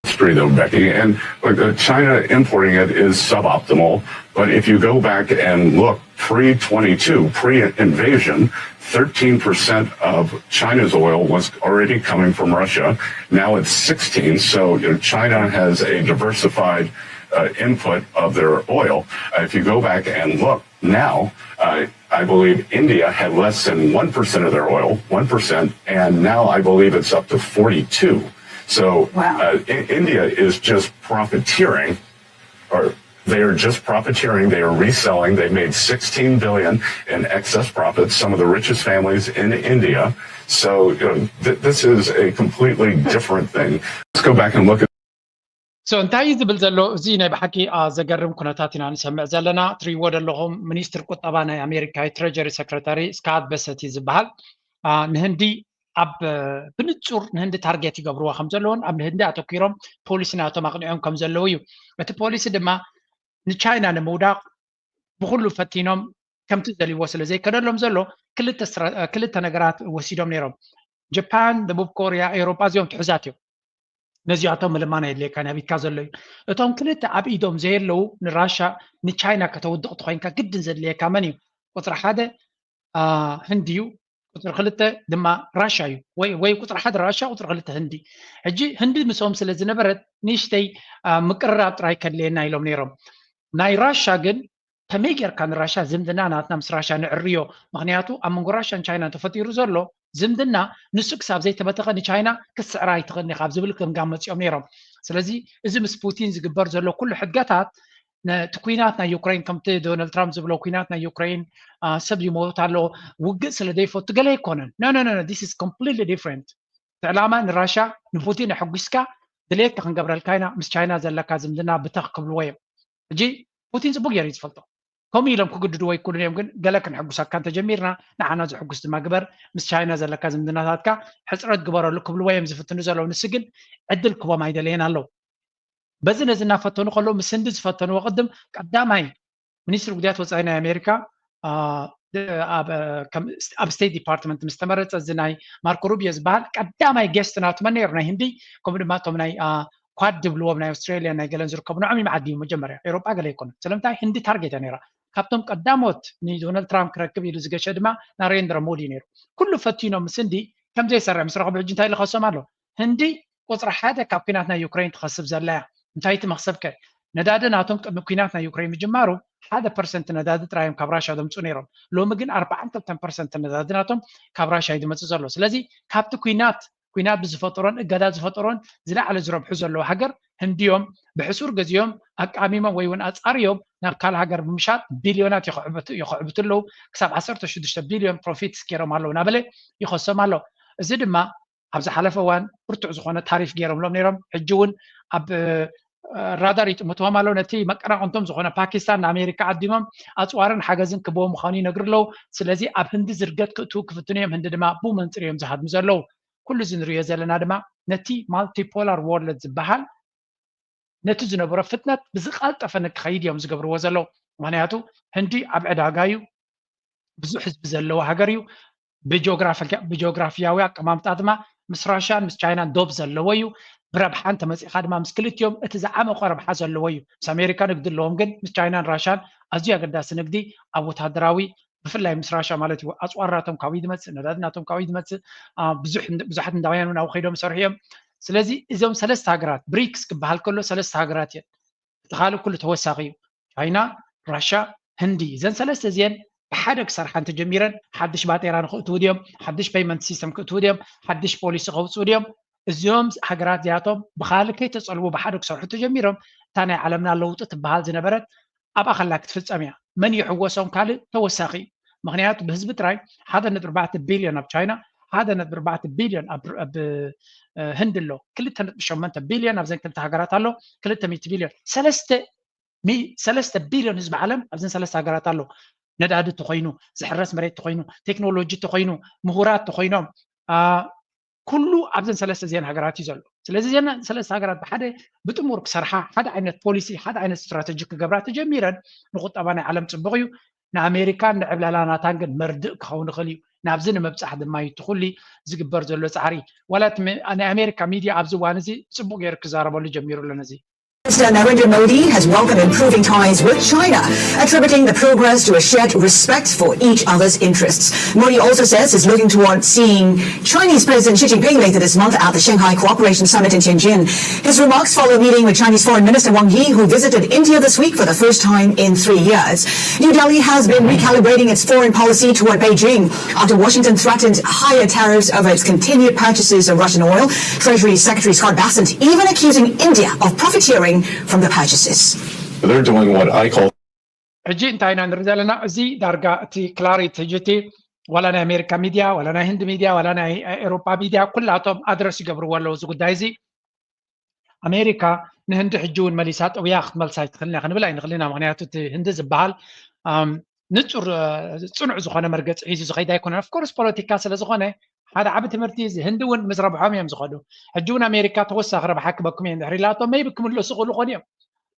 history, though, Becky, and look, uh, China importing it is suboptimal. But if you go back and look pre twenty-two, pre invasion, thirteen percent of China's oil was already coming from Russia. Now it's sixteen. So you know, China has a diversified uh, input of their oil. Uh, if you go back and look now, uh, I believe India had less than one percent of their oil, one percent, and now I believe it's up to forty-two. So Wow. uh, I- India is just profiteering, or they are just profiteering. They are reselling. They made sixteen billion in excess profits. Some of the richest families in India. So you know, th- this is a completely different thing. Let's go back and look at so እንታይ እዩ ዝብል ዘሎ? እዚ ናይ ብሓቂ ኣ፣ ዘገርም ኩነታት ኢና ንሰምዕ ዘለና። ትሪእዎ ዘለኹም ሚኒስትር ቁጠባ ናይ ኣሜሪካ ትሬጀሪ ሰክረታሪ ስካት በሰት እዩ ዝበሃል። ኣ፣ ንህንዲ ኣብ ብንጹር ንህንዲ ታርጌት ይገብርዋ ከም ዘለውን ኣብ ንህንዲ ኣተኪሮም ፖሊሲ ናቶም ኣቕኒዖም ከም ዘለዉ እዩ። እቲ ፖሊሲ ድማ ንቻይና ንምውዳቕ ብኩሉ ፈቲኖም ከምቲ ዘልዎ ስለ ዘይከደሎም ዘሎ ክልተ ነገራት ወሲዶም ነይሮም። ጃፓን፣ ደቡብ ኮርያ፣ ኤውሮጳ እዚኦም ትሑዛት እዮም። ነዚኣቶም ምልማን ኣየድልየካ ናቢትካ ዘሎ እዩ። እቶም ክልተ ኣብ ኢዶም ዘየለዉ ንራሻ ንቻይና ከተውድቕ ተኮይንካ ግድን ዘድልየካ መን እዩ? ቁፅሪ ሓደ ህንዲ እዩ። ቁፅሪ ክልተ ድማ ራሻ እዩ። ወይ ወይ ቁፅሪ ሓደ ራሻ፣ ቁፅሪ ክልተ ህንዲ። ሕጂ ህንዲ ምስኦም ስለ ዝነበረት ንእሽተይ ምቅርራብ ጥራይ ከድልየና ኢሎም ነይሮም። ናይ ራሻ ግን ከመይ ጌርካ ንራሻ ዝምድና ናትና ምስ ራሻ ንዕርዮ? ምክንያቱ ኣብ መንጎ ራሻን ቻይናን ተፈጢሩ ዘሎ ዝምድና ንሱ ክሳብ ዘይተበተኸ ንቻይና ክትስዕራ ኣይትኽእልን ኢኻ ኣብ ዝብል ገምጋም መፂኦም ነይሮም። ስለዚ እዚ ምስ ፑቲን ዝግበር ዘሎ ኩሉ ሕገታት ነቲ ኩናት ናይ ዩክሬን ከምቲ ዶናልድ ትራምፕ ዝብሎ ኩናት ናይ ዩክሬን ሰብ ይሞት ኣሎ ውግእ ስለ ዘይፈቱ ገለ ኣይኮነን። No, no, no, no, this is completely different። እቲ ዕላማ ንራሻ ንፑቲን ኣሐጒስካ ድሌትካ ክንገብረልካ ኢና፣ ምስ ቻይና ዘለካ ዝምድና ብተኽ ክብልዎ እዮም። ሕጂ ፑቲን ፅቡቅ ገይሩ እዩ ዝፈልጦ። ከምኡ ኢሎም ክግድድዎ ኣይክእሉን እዮም፣ ግን ገለ ክንሕጉሰካ እንተጀሚርና ንዓና ዝሕጉስ ድማ ግበር፣ ምስ ቻይና ዘለካ ዝምድናታትካ ሕፅረት ግበረሉ ክብልዎ እዮም ዝፍትኑ ዘለዉ። ንሱ ግን ዕድል ክቦም ኣይደለየን ኣለዉ። በዚ ነዚ እናፈተኑ ከለዉ ምስ ህንዲ ዝፈተንዎ ቅድም ቀዳማይ ሚኒስትሪ ጉዳያት ወፃኢ ናይ ኣሜሪካ ኣብ ስቴት ዲፓርትመንት ምስ ተመረፀ እዚ ናይ ማርኮ ሩቢዮ ዝበሃል ቀዳማይ ጌስት ናቱ መን ነይሩ? ናይ ህንዲ ከምኡ ድማ እቶም ናይ ኳድ ድብልዎም ናይ ኣውስትራሊያ ናይ ገለን ዝርከቡ ንዖም ይመዓዲ እዩ መጀመርያ ኤሮጳ ገለ ኣይኮነ። ስለምንታይ ህንዲ ታርጌት እያ ነይራ። ካብቶም ቀዳሞት ንዶናልድ ትራምፕ ክረክብ ኢሉ ዝገሸ ድማ ናሬንድራ ሞዲ ነይሩ። ኩሉ ፈቲኖም ምስ ህንዲ ከም ዘይሰርሕ ምስ ረኸቡ ሕጂ እንታይ ኢሉ ከሶም ኣሎ? ህንዲ ቁፅሪ ሓደ ካብ ኩናት ናይ ዩክሬን ትኸስብ ዘላ እያ። እንታይ እቲ መኽሰብ ከ? ነዳዲ ናቶም ቅድሚ ኩናት ናይ ዩክሬን ምጅማሩ ሓደ ፐርሰንት ነዳዲ ጥራይ እዮም ካብ ራሻ ዘምፅኡ ነይሮም። ሎሚ ግን ኣርባዓን ክልተን ፐርሰንት ነዳዲ ናቶም ካብ ራሻ እዩ ዝመፅእ ዘሎ። ስለዚ ካብቲ ኩናት ኩናት ብዝፈጠሮን እገዳ ዝፈጠሮን ዝለዓለ ዝረብሑ ዘለዉ ሃገር ህንድዮም ብሕሱር ገዚኦም ኣቃሚሞም ወይ እውን ኣፃርዮም ናብ ካልእ ሃገር ብምሻጥ ቢልዮናት ይኽዕብቱ ኣለዉ። ክሳብ ዓሰርተ ሽዱሽተ ቢልዮን ፕሮፊት ገይሮም ኣለዉ እናበለ ይኸሶም ኣሎ። እዚ ድማ ኣብ ዝሓለፈ እዋን ብርቱዕ ዝኾነ ታሪፍ ገይሮምሎም ነይሮም። ሕጂ እውን ኣብ ራዳር ይጥምትዎም ኣለዉ። ነቲ መቀናቕንቶም ዝኾነ ፓኪስታን ንኣሜሪካ ዓዲሞም ኣፅዋርን ሓገዝን ክበዎ ምዃኑ ይነግሩ ኣለዉ። ስለዚ ኣብ ህንዲ ዝርገት ክእትዉ ክፍትኑ እዮም። ህንዲ ድማ ብኡ መንፅር እዮም ዝሃድሙ ዘለዉ። ኩሉ እዚ ንሪኦ ዘለና ድማ ነቲ ማልቲፖላር ወርልድ ዝበሃል ነቲ ዝነበሮ ፍጥነት ብዝቐልጠፈ ንክኸይድ እዮም ዝገብርዎ ዘለዉ። ምክንያቱ ህንዲ ኣብ ዕዳጋ እዩ፣ ብዙሕ ህዝቢ ዘለዎ ሃገር እዩ። ብጂኦግራፊያዊ ኣቀማምጣ ድማ ምስ ራሽያን ምስ ቻይናን ዶብ ዘለዎ እዩ። ብረብሓ እንተመፂእካ ድማ ምስ ክልቲኦም እቲ ዝዓመቐ ረብሓ ዘለዎ እዩ። ምስ ኣሜሪካ ንግዲ ኣለዎም፣ ግን ምስ ቻይናን ራሽያን ኣዝዩ ኣገዳሲ ንግዲ ኣብ ወታደራዊ ብፍላይ ምስ ራሻ ማለት እዩ። ኣፅዋር ናቶም ካበይ ዝመፅእ፣ ነዳዲ ናቶም ካበይ ዝመፅእ፣ ብዙሓት እንዳውያን እውን ኣብኡ ከይዶም ይሰርሑ እዮም። ስለዚ እዞም ሰለስተ ሃገራት ብሪክስ ክበሃል ከሎ ሰለስተ ሃገራት እየን። እቲ ካልእ ኩሉ ተወሳኺ እዩ። ቻይና፣ ራሻ፣ ህንዲ። እዘን ሰለስተ እዚአን ብሓደ ክሰርሓ እንተጀሚረን ሓድሽ ባጤራ ንክእትዉ ድዮም፣ ሓድሽ ፔይመንት ሲስተም ክእትዉ ድዮም፣ ሓድሽ ፖሊሲ ከውፅኡ ድዮም? እዚኦም ሃገራት እዚኣቶም ብካልእ ከይተፀልዉ ብሓደ ክሰርሑ ተጀሚሮም እታ ናይ ዓለምና ለውጢ ትበሃል ዝነበረት ኣብኣ ከላ ክትፍፀም እያ። መን ይሕወሶም ካልእ ተወሳኺ እዩ። ምክንያቱ ብህዝቢ ጥራይ ሓደ ነጥቢ ኣርባዕተ ቢልዮን ኣብ ቻይና፣ ሓደ ነጥቢ ኣርባዕተ ቢልዮን ኣብ ህንዲ ኣሎ፣ ክልተ ነጥቢ ሸሞንተ ቢልዮን ኣብዘን ክልተ ሃገራት ኣሎ፣ ክልተ ሚእቲ ቢልዮን ሰለስተ ሰለስተ ቢልዮን ህዝቢ ዓለም ኣብዘን ሰለስተ ሃገራት ኣሎ። ነዳዲ ተኮይኑ፣ ዝሕረስ መሬት ተኮይኑ፣ ቴክኖሎጂ ተኮይኑ፣ ምሁራት ተኮይኖም፣ ኩሉ ኣብዘን ሰለስተ እዚአን ሃገራት እዩ ዘሎ። ስለዚ እዘን ሰለስተ ሃገራት ብሓደ ብጥሙር ክሰርሓ፣ ሓደ ዓይነት ፖሊሲ፣ ሓደ ዓይነት ስትራተጂ ክገብራ ተጀሚረን ንቁጠባ ናይ ዓለም ፅቡቅ እዩ። ንኣሜሪካን ንዕብለላ ናታን ግን መርድእ ክኸውን ይኽእል እዩ። ናብዚ ንምብፃሕ ድማ እዩ እቲ ኩሉ ዝግበር ዘሎ ፃዕሪ። ዋላ ናይ ኣሜሪካ ሚድያ ኣብዚ እዋን እዚ ፅቡቅ ገይሩ ክዛረበሉ ጀሚሩ ኣሎ ነዚ። President Narendra Modi has welcomed improving ties with China, attributing the progress to a shared respect for each other's interests. Modi also says he's looking toward seeing Chinese President Xi Jinping later this month at the Shanghai Cooperation Summit in Tianjin. His remarks follow a meeting with Chinese Foreign Minister Wang Yi, who visited India this week for the first time in three years. New Delhi has been recalibrating its foreign policy toward Beijing after Washington threatened higher tariffs over its continued purchases of Russian oil. Treasury Secretary Scott Bessent even accusing India of profiteering from the purchases. They're doing what I call ሕጂ እንታይ ኢና ንርኢ ዘለና? እዚ ዳርጋ እቲ ክላሪቲ ሕጂ እቲ ዋላ ናይ ኣሜሪካ ሚድያ ዋላ ናይ ህንዲ ሚድያ ዋላ ናይ ኤሮፓ ሚድያ ኩላቶም ኣድረስ ይገብርዎ ኣለዉ እዚ ጉዳይ እዚ። ኣሜሪካ ንህንዲ ሕጂ እውን መሊሳ ጠውያ ክትመልሳ ኣይትኽእልን እያ ክንብል ኣይንኽእልን ኢና። ምክንያቱ እቲ ህንዲ ዝበሃል ንፁር ፅኑዕ ዝኾነ መርገፂ ሒዙ ዝኸይድ ኣይኮነን። ኦፍኮርስ ፖለቲካ ስለ ዝኾነ ሓደ ዓቢ ትምህርቲ እዚ። ህንዲ እውን ምስ ረብሖም እዮም ዝኸዱ። ሕጂ እውን ኣሜሪካ ተወሳኺ ረብሓ ክበኩም እዮም ድሕሪ ኢላቶም maybe ክምለሱ ክኽእሉ ኾኑ እዮም።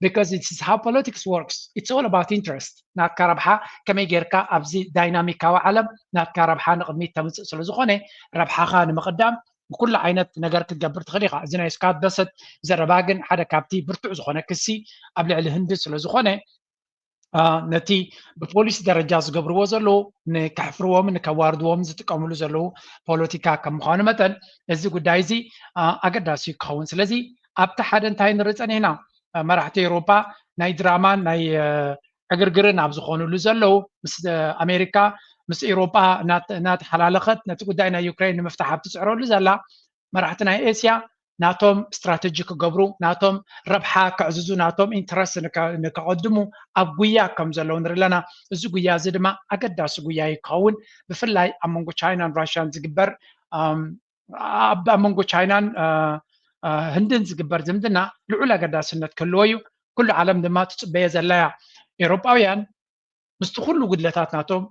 Because it's how politics works. It's all about interest. ናትካ ረብሓ ከመይ ጌርካ ኣብዚ ዳይናሚካዊ ዓለም ናትካ ረብሓ ንቕድሚት ተምፅእ ስለ ዝኾነ ረብሓኻ ንምቕዳም ብኩሉ ዓይነት ነገር ክትገብር ትኽእል ኢኻ። እዚ ናይ ስካት በሰት ዘረባ ግን ሓደ ካብቲ ብርቱዕ ዝኾነ ክሲ ኣብ ልዕሊ ህንዲ ስለ ዝኾነ ነቲ ብፖሊሲ ደረጃ ዝገብርዎ ዘለዉ ንከሕፍርዎም ንከዋርድዎም ዝጥቀምሉ ዘለዉ ፖለቲካ ከም ምዃኑ መጠን እዚ ጉዳይ እዚ ኣገዳሲ ክኸውን። ስለዚ ኣብቲ ሓደ እንታይ ንርኢ ጸኒሕና፣ መራሕቲ ኤውሮጳ ናይ ድራማን ናይ ዕግርግርን ኣብ ዝኾኑሉ ዘለዉ ምስ ኣሜሪካ ምስ ኤውሮጳ እናተሓላለኸት ነቲ ጉዳይ ናይ ዩክሬን ንምፍታሕ ኣብ ትጽዕረሉ ዘላ መራሕቲ ናይ ኤስያ ናቶም ስትራተጂ ክገብሩ ናቶም ረብሓ ከዕዝዙ ናቶም ኢንተረስት ንከቐድሙ ኣብ ጉያ ከም ዘለዉ ንርኢ ኣለና። እዚ ጉያ እዚ ድማ ኣገዳሲ ጉያ እዩ ክኸውን። ብፍላይ ኣብ መንጎ ቻይናን ራሽያን ዝግበር ኣብ መንጎ ቻይናን ህንድን ዝግበር ዝምድና ልዑል ኣገዳስነት ክህልዎ እዩ። ኩሉ ዓለም ድማ ትፅበየ ዘላ እያ። ኤውሮጳውያን ምስቲ ኩሉ ጉድለታት ናቶም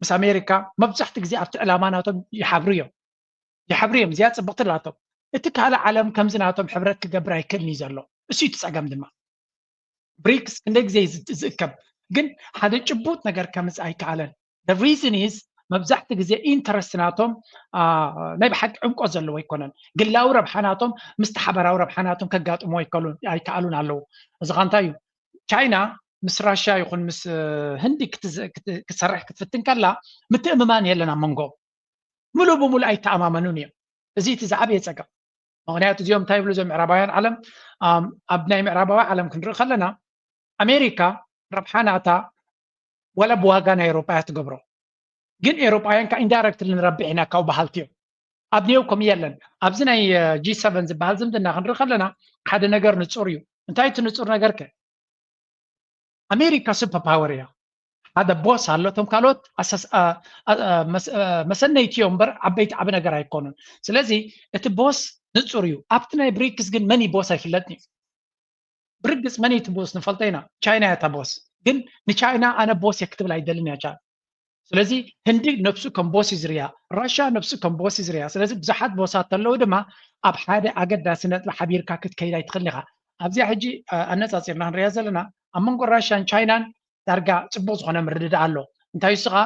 ምስ ኣሜሪካ መብዛሕቲ ግዜ ኣብቲ ዕላማ ናቶም ይሓብሩ እዮም ይሓብሩ እዮም። እዚኣ ፅብቕቲ ላቶም እቲ ካልእ ዓለም ከምዚ ናቶም ሕብረት ክገብር ኣይክእልን እዩ ዘሎ። እሱ እቲ ፀገም ድማ ብሪክስ ክንደይ ግዜ ዝእከብ ግን ሓደ ጭቡጥ ነገር ከምፅ ኣይከኣለን። The reason is መብዛሕቲ ግዜ ኢንተረስት ናቶም ናይ ብሓቂ ዕምቆት ዘለዎ ኣይኮነን። ግላዊ ረብሓ ናቶም ምስቲ ሓበራዊ ረብሓ ናቶም ከጋጥሙ ኣይከኣሉን ኣለዉ። እዚ ኻ እንታይ እዩ? ቻይና ምስ ራሽያ ይኹን ምስ ህንዲ ክትሰርሕ ክትፍትን ከላ ምትእምማን የለን ኣብ መንጎ። ምሉእ ብምሉእ ኣይተኣማመኑን እዮም። እዚ እቲ ዝዓበየ ፀገም። ምክንያቱ እዚኦም እንታይ ይብሉ እዞም ምዕራባውያን ዓለም ኣብ ናይ ምዕራባዊ ዓለም ክንርኢ ከለና ኣሜሪካ ረብሓ ናታ ወላ ብዋጋ ናይ ኤሮጳ እያ ትገብሮ። ግን ኤሮጳውያን ከዓ ኢንዳይረክትሊ ንረብሕ ኢና ካብ በሃልቲ እዮም። ኣብ ኔው ከምኡ የለን። ኣብዚ ናይ ጂ ሰቨን ዝበሃል ዝምድና ክንርኢ ከለና ሓደ ነገር ንፁር እዩ። እንታይ እቲ ንፁር ነገር ከ? ኣሜሪካ ሱፐር ፓወር እያ። ሓደ ቦስ ኣሎ። እቶም ካልኦት መሰነይቲ እዮም እምበር ዓበይቲ ዓቢ ነገር ኣይኮኑን። ስለዚ እቲ ቦስ ንፁር እዩ። ኣብቲ ናይ ብሪክስ ግን መን ቦስ ኣይፍለጥን እዩ። ብርግፅ መን እቲ ቦስ ንፈልጦ ኢና። ቻይና እያ እታ ቦስ። ግን ንቻይና ኣነ ቦስ እየ ክትብል ኣይደልን እያ ቻይና። ስለዚ ህንዲ ነብሱ ከም ቦስ እዩ ዝርያ፣ ራሽያ ነብሱ ከም ቦስ እዩ ዝርያ። ስለዚ ብዙሓት ቦሳት ተለዉ ድማ ኣብ ሓደ ኣገዳሲ ነጥቢ ሓቢርካ ክትከይድ ኣይትኽእልን ኢኻ። ኣብዚኣ ሕጂ ኣነፃፂርና ክንሪኣ ዘለና ኣብ መንጎ ራሽያን ቻይናን ዳርጋ ፅቡቅ ዝኾነ ምርድዳእ ኣሎ። እንታይ ንሱ ኸዓ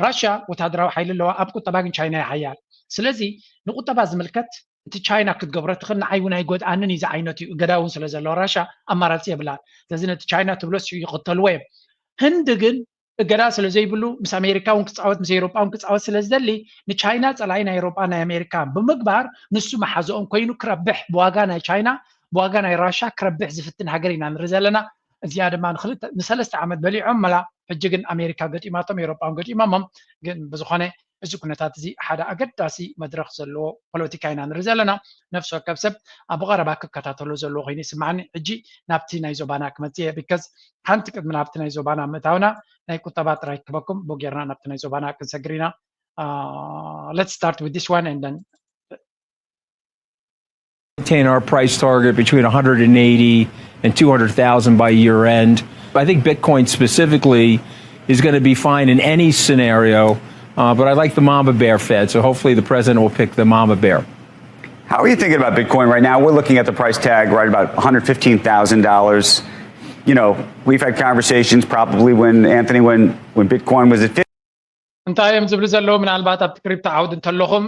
ራሽያ ወታደራዊ ሓይሊ ኣለዋ፣ ኣብ ቁጠባ ግን ቻይና እያ ሓያል። ስለዚ ንቁጠባ ዝምልከት እቲ ቻይና ክትገብሮ ትኽእል ንዓይ እውን ኣይጎድኣንን እዩ ዝዓይነቱ እዩ፣ እገዳ እውን ስለ ዘለዎ ራሽያ ኣማራፂ የብላን። ስለዚ ነቲ ቻይና ትብሎ ንሱ ይኽተልዎ እዮም። ህንዲ ግን እገዳ ስለ ዘይብሉ ምስ ኣሜሪካ እውን ክፃወት ምስ ኤውሮጳ እውን ክፃወት ስለ ዝደሊ ንቻይና ፀላኢ ናይ ኤውሮጳ ናይ ኣሜሪካ ብምግባር ንሱ መሓዝኦም ኮይኑ ክረብሕ ብዋጋ ናይ ቻይና ብዋጋ ናይ ራሻ ክረብሕ ዝፍትን ሃገር ኢና ንርኢ ዘለና። እዚኣ ድማ ንክልተ ንሰለስተ ዓመት በሊዖም መላ ሕጂ ግን ኣሜሪካ ገጢማቶም ኤውሮጳ እውን ገጢሞሞም። ግን ብዝኾነ እዚ ኩነታት እዚ ሓደ ኣገዳሲ መድረኽ ዘለዎ ፖለቲካ ኢና ንርኢ ዘለና። ነፍሲ ወከፍ ሰብ ኣብ ቀረባ ክከታተሎ ዘለዎ ኮይኑ ይስማዓኒ። ሕጂ ናብቲ ናይ ዞባና ክመፅእ እየ because ሓንቲ ቅድሚ ናብቲ ናይ ዞባና ምእታውና ናይ ቁጠባ ጥራይ ክበኩም ብኡ ጌርና ናብቲ ናይ ዞባና ክንሰግር ኢና። Uh, let's start with this one and then maintain our price target between one hundred eighty and two hundred thousand by year end. I think Bitcoin specifically is going to be fine in any scenario, uh, but I like the mama bear Fed, so hopefully the president will pick the mama bear. How are you thinking about Bitcoin right now? We're looking at the price tag right about one hundred fifteen thousand dollars. You know, we've had conversations probably when Anthony, when when Bitcoin was at እንታይ እዮም ዝብሉ ዘለዉ? ምናልባት ኣብቲ ክሪፕቶ ዓውዲ እንተለኹም